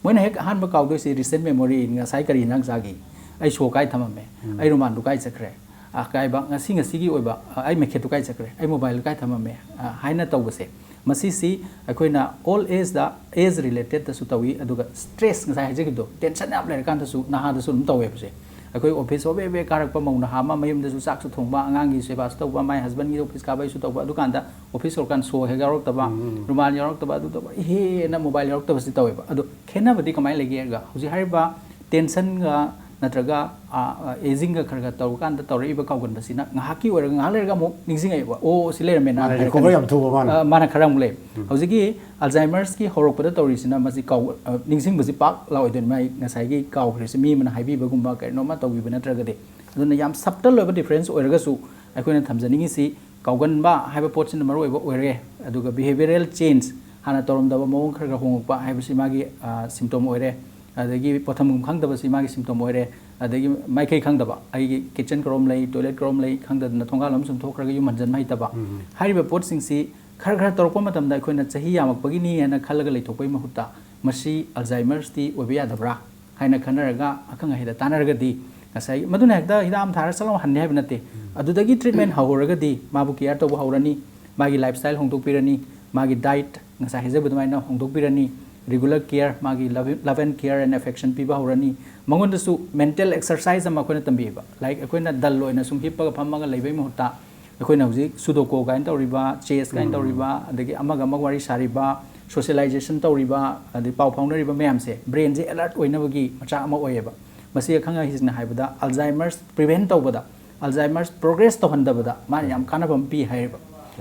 ꯃꯣꯏꯅ ꯍꯦꯛ ꯑꯍꯥꯟꯕ ꯀꯥꯎꯗꯣꯏꯁꯦ ꯔꯤꯁꯦꯟ ꯃꯦꯃꯣꯔꯤ, ꯉꯁꯥꯏ ꯀꯔꯤ ꯏꯟꯖꯥꯡ ꯆꯥꯈꯤ, ꯑꯩ ꯁꯣ ꯀꯥꯏ ꯊꯝꯃꯝꯃꯦ, ꯑꯩ ꯔꯨꯃꯥꯟꯗꯨ ꯀꯥꯏ ꯆꯠꯈ꯭ꯔꯦ, ꯑ, ꯀꯥꯏꯕ, ꯉꯁꯤ, ꯉꯁꯤꯒꯤ ꯑꯣꯏꯕ, ꯑ, ꯑꯩ ꯃꯩꯈꯦꯠꯇꯨ ꯀꯥꯏ ꯆꯠꯈ꯭ꯔꯦ, ꯑꯩ ꯃꯣꯕꯥꯏꯜ ꯀꯥꯏ ꯊꯝꯃꯝꯃꯦ, ꯑ, ꯍꯥꯏꯅ ꯇꯧꯕꯁꯦ꯫ ꯃꯁꯤꯁꯤ ꯑꯩꯈꯣꯏꯅ ꯑꯣꯜ ꯑꯦꯖꯇ, ꯑꯦꯖ ꯔꯤꯂꯦꯇꯦꯠꯇꯁꯨ ꯇꯧꯏ, ꯑꯗꯨꯒ ꯁ꯭ꯇ꯭ꯔꯦꯁ, ꯉꯁꯥꯏ ꯍꯥꯏꯖꯈꯤꯕꯗꯣ, ꯇꯦꯟꯁꯟ ꯌꯥꯝ ꯂꯩꯔꯀꯥꯟꯗꯁꯨ ꯅꯍꯥꯗꯁꯨ ꯑꯗꯨꯝ ꯇꯧꯋꯦꯕꯁꯦ꯫ ꯑꯩꯈꯣꯏ ꯑꯣꯐꯤꯁ ꯍꯣꯕꯦ ꯍꯣꯕꯦ ꯀꯥꯔꯛꯄ ꯃꯧ ꯅꯍꯥ ꯑꯃ ꯃꯌꯨꯝꯗꯁꯨ ꯆꯥꯛꯁꯨ ꯊꯣꯡꯕ, ꯑꯉꯥꯡꯒꯤ ꯁꯦꯕꯥꯁꯨ ꯇꯧꯕ, ꯃꯥꯏ ꯍꯁꯕꯦꯟꯒꯤ ꯑꯣꯐꯤꯁ ꯀꯥꯕꯩꯁꯨ ꯇꯧꯕ, ꯑꯗꯨꯀꯥꯟꯗ ꯑꯣꯐꯤꯁ ꯌꯧꯔꯀꯥꯟꯗ ꯁꯣ ꯍꯦꯛ ꯌꯥꯎꯔꯛꯇꯕ, ꯔꯨꯃꯥꯜ ꯌꯥꯎꯔꯛꯇꯕ, ꯑꯗꯨ ꯇꯧꯕ, ꯏꯍꯦꯅ ꯃꯣꯕꯥꯏꯜ ꯌꯥꯎꯔꯛꯇꯕꯁꯤ ꯇꯧꯋꯦꯕ꯫ ꯑꯗꯣ ꯈꯦꯠꯅꯕꯗꯤ ꯀꯃꯥꯏꯅ ꯂꯩꯒꯦ ꯍꯥꯏꯔꯒ, ꯍꯧꯖꯤꯛ ꯍꯥꯏꯔꯤꯕ ꯇꯦꯟꯁꯟꯒ ꯅꯠꯇ꯭ꯔꯒ ꯑꯦꯖꯤꯡꯒ ꯈꯔ ꯈꯔ ꯇꯧꯔꯀꯥꯟꯗ ꯇꯧꯔꯛꯏꯕ ꯀꯥꯎꯒꯟꯕꯁꯤꯅ ꯉꯥꯏꯍꯥꯛꯀꯤ ꯑꯣꯏꯔꯒ ꯉꯥꯏꯍꯥꯛ ꯂꯩꯔꯒ ꯑꯃꯨꯛ ꯅꯤꯡꯁꯤꯡꯉꯛꯑꯦꯕ, "ꯑꯣ, ꯁꯤ ꯂꯩꯔꯝꯃꯦꯅ" ꯃꯥꯅ ꯍꯥꯏꯔꯛꯀꯅꯤ꯫ ꯔꯤꯀꯣꯚꯔ ꯌꯥꯝ ꯊꯨꯕ ꯃꯥꯅ꯫ ꯑ, ꯃꯥꯅ ꯈꯔ ꯑꯃꯨꯛ ꯂꯩ꯫ ꯍꯧꯖꯤꯛꯀꯤ ꯑꯜꯖꯥꯏꯃꯔꯁꯀꯤ ꯍꯧꯔꯛꯄꯗ ꯇꯧꯔꯤꯁꯤꯅ ꯃꯁꯤ ꯀꯥꯎ-, ꯑ, ꯅꯤꯡꯁꯤꯡꯕꯁꯤ ꯄꯥꯛ ꯂꯥꯛꯑꯣꯏꯗꯣꯏꯅꯤ, ꯃꯥꯏ ꯉꯁꯥꯏꯒꯤ ꯀꯥꯎꯈ꯭ꯔꯤꯁꯤ ꯃꯤ ꯑꯃꯅ ꯍꯥꯏꯕꯤꯕꯒꯨꯝꯕ ꯀꯔꯤꯅꯣꯃ ꯇꯧꯕꯤꯕ ꯅꯠꯇ꯭ꯔꯒꯗꯤ꯫ ꯑꯗꯨꯅ ꯌꯥꯝ ꯁꯕꯇꯜ ꯑꯣꯏꯕ ꯗꯤꯐ꯭ꯔꯦꯟꯁ ꯑꯣꯏꯔꯒꯁꯨ ꯑꯩꯈꯣꯏꯅ ꯊꯝꯖꯅꯤꯡꯉꯤꯁꯤ ꯀꯥꯎꯒꯟꯕ ꯍꯥꯏꯕ ꯄꯣꯠꯁꯤꯅ ꯃꯔꯨ ꯑꯣꯏꯕ ꯑꯣꯏꯔꯦ꯫ ꯑꯗꯨꯒ ꯕꯤꯍꯦꯕꯤꯌꯔꯦꯜ ꯆꯦꯟꯖ, ꯍꯥꯟꯅ ꯇꯧꯔꯝꯗꯕ ꯃꯑꯣꯡ ꯈꯔ ꯈꯔ ꯍꯣꯡꯉꯛꯄ ꯍꯥꯏꯕꯁꯤ ꯃꯥꯒꯤ, ꯑ, ꯁꯤꯝꯇꯣꯝ ꯑꯣꯏꯔꯦ꯫ ꯑꯗꯒꯤ ꯄꯣꯠꯊꯝꯐꯝ ꯈꯪꯗꯕꯁꯤ ꯃꯥꯒꯤ ꯁꯤꯝꯇꯣꯝ ꯑꯣꯏꯔꯦ꯫ ꯑꯗꯒꯤ ꯃꯥꯏꯀꯩ ꯈꯪꯗꯕ, ꯑꯩꯒꯤ ꯀꯤꯠꯆꯟ ꯀꯔꯣꯝ ꯂꯩ, ꯇꯣꯏꯂꯦꯠ ꯀꯔꯣꯝ ꯂꯩ ꯈꯪꯗꯗꯅ ꯊꯣꯡꯒꯥꯜ ꯑꯃ ꯁꯨꯝ ꯊꯣꯛꯈ꯭ꯔꯒ ꯌꯨꯝ ꯍꯟꯖꯟꯕ ꯍꯩꯇꯕ꯫ ꯍꯥꯏꯔꯤꯕ ꯄꯣꯠꯁꯤꯡꯁꯤ ꯈꯔ ꯈꯔ ꯇꯧꯔꯛꯄ ꯃꯇꯝꯗ ꯑꯩꯈꯣꯏꯅ ꯆꯍꯤ ꯌꯥꯝꯃꯛꯄꯒꯤꯅꯤ ꯍꯥꯏꯅ ꯈꯜꯂꯒ ꯂꯩꯊꯣꯛꯄꯒꯤ ꯃꯍꯨꯠꯇ, "ꯃꯁꯤ ꯑꯜꯖꯥꯏꯃꯔꯁꯇꯤ ꯑꯣꯏꯕ ꯌꯥꯗꯕ꯭ꯔꯥ?" ꯍꯥꯏꯅ ꯈꯟꯅꯔꯒ ꯑꯈꯪ ꯑꯍꯩꯗ ꯇꯥꯟꯅꯔꯒꯗꯤ, ꯉꯁꯥꯏ ꯃꯗꯨꯅ ꯍꯦꯛꯇ ꯍꯤꯗꯥꯛ ꯑꯃ ꯊꯥꯔ ꯆꯠꯂꯥꯎ ꯍꯟꯅꯤ ꯍꯥꯏꯕ ꯅꯠꯇꯦ꯫ ꯑꯗꯨꯗꯒꯤ ꯇ꯭ꯔꯤꯠꯃꯦꯟ ꯍꯧꯔꯒꯗꯤ ꯃꯥꯕꯨ ꯀꯤꯌꯔ ꯇꯧꯕ ꯍꯧꯔꯅꯤ, ꯃꯥꯒꯤ ꯂꯥꯏꯐ ꯁ꯭ꯇꯥꯏꯜ ꯍꯣꯡꯗꯣꯛꯄꯤꯔꯅꯤ, ꯃꯥꯒꯤ ꯗꯥꯏꯠ, ꯉꯁꯥꯏ ꯍꯥꯏꯖꯕ ꯑꯗꯨꯃꯥꯏꯅ ꯍꯣꯡꯗꯣꯛꯄꯤꯔꯅꯤ, ꯔꯤꯒꯨꯂꯔ ꯀꯤꯌꯔ, ꯃꯥꯒꯤ love, love and care and affection ꯄꯤꯕ ꯍꯧꯔꯅꯤ꯫ ꯃꯉꯣꯟꯗꯁꯨ ꯃꯦꯟꯇꯦꯜ ꯑꯦꯛꯁꯔꯁꯥꯏꯁ ꯑꯃ ꯑꯩꯈꯣꯏꯅ ꯇꯝꯕꯤꯕ, ꯂꯥꯏꯛ ꯑꯩꯈꯣꯏꯅ ꯗꯜ ꯑꯣꯏꯅ ꯁꯨꯝ ꯍꯤꯞꯄꯒ ꯐꯝꯃꯒ ꯂꯩꯕꯩ ꯃꯍꯨꯠꯇ, ꯑꯩꯈꯣꯏꯅ ꯍꯧꯖꯤꯛ ꯁꯨꯗꯣꯀꯣ ꯀꯥꯏꯅ ꯇꯧꯔꯤꯕ, ꯆꯦꯁ ꯀꯥꯏꯅ ꯇꯧꯔꯤꯕ, ꯑꯗꯒꯤ ꯑꯃꯒ ꯑꯃꯒ ꯋꯥꯔꯤ ꯁꯥꯔꯤꯕ, ꯁꯣꯁꯤꯌꯦꯂꯥꯏꯖꯦꯁꯟ ꯇꯧꯔꯤꯕ, ꯑꯗꯩ ꯄꯥꯎ ꯐꯥꯎꯅꯔꯤꯕ ꯃꯌꯥꯝꯁꯦ, ꯕ꯭ꯔꯦꯟꯁꯦ ꯑꯦꯂꯔꯠ ꯑꯣꯏꯅꯕꯒꯤ ꯃꯆꯥꯛ ꯑꯃ ꯑꯣꯏꯌꯦꯕ꯫ ꯃꯁꯤ ꯑꯈꯪ ꯑꯍꯩꯁꯤꯡꯅ ꯍꯥꯏꯕꯗ ꯑꯜꯖꯥꯏꯃꯔꯁ ꯄ꯭ꯔꯤꯚꯦꯟ ꯇꯧꯕꯗ, ꯑꯜꯖꯥꯏꯃꯔꯁ ꯄ꯭ꯔꯣꯒ꯭ꯔꯦꯁ ꯇꯧꯍꯟꯗꯕꯗ ꯃꯥꯅ ꯌꯥꯝ ꯀꯥꯟꯅꯕ ꯑꯃ ꯄꯤ ꯍꯥꯏꯌꯦꯕ꯫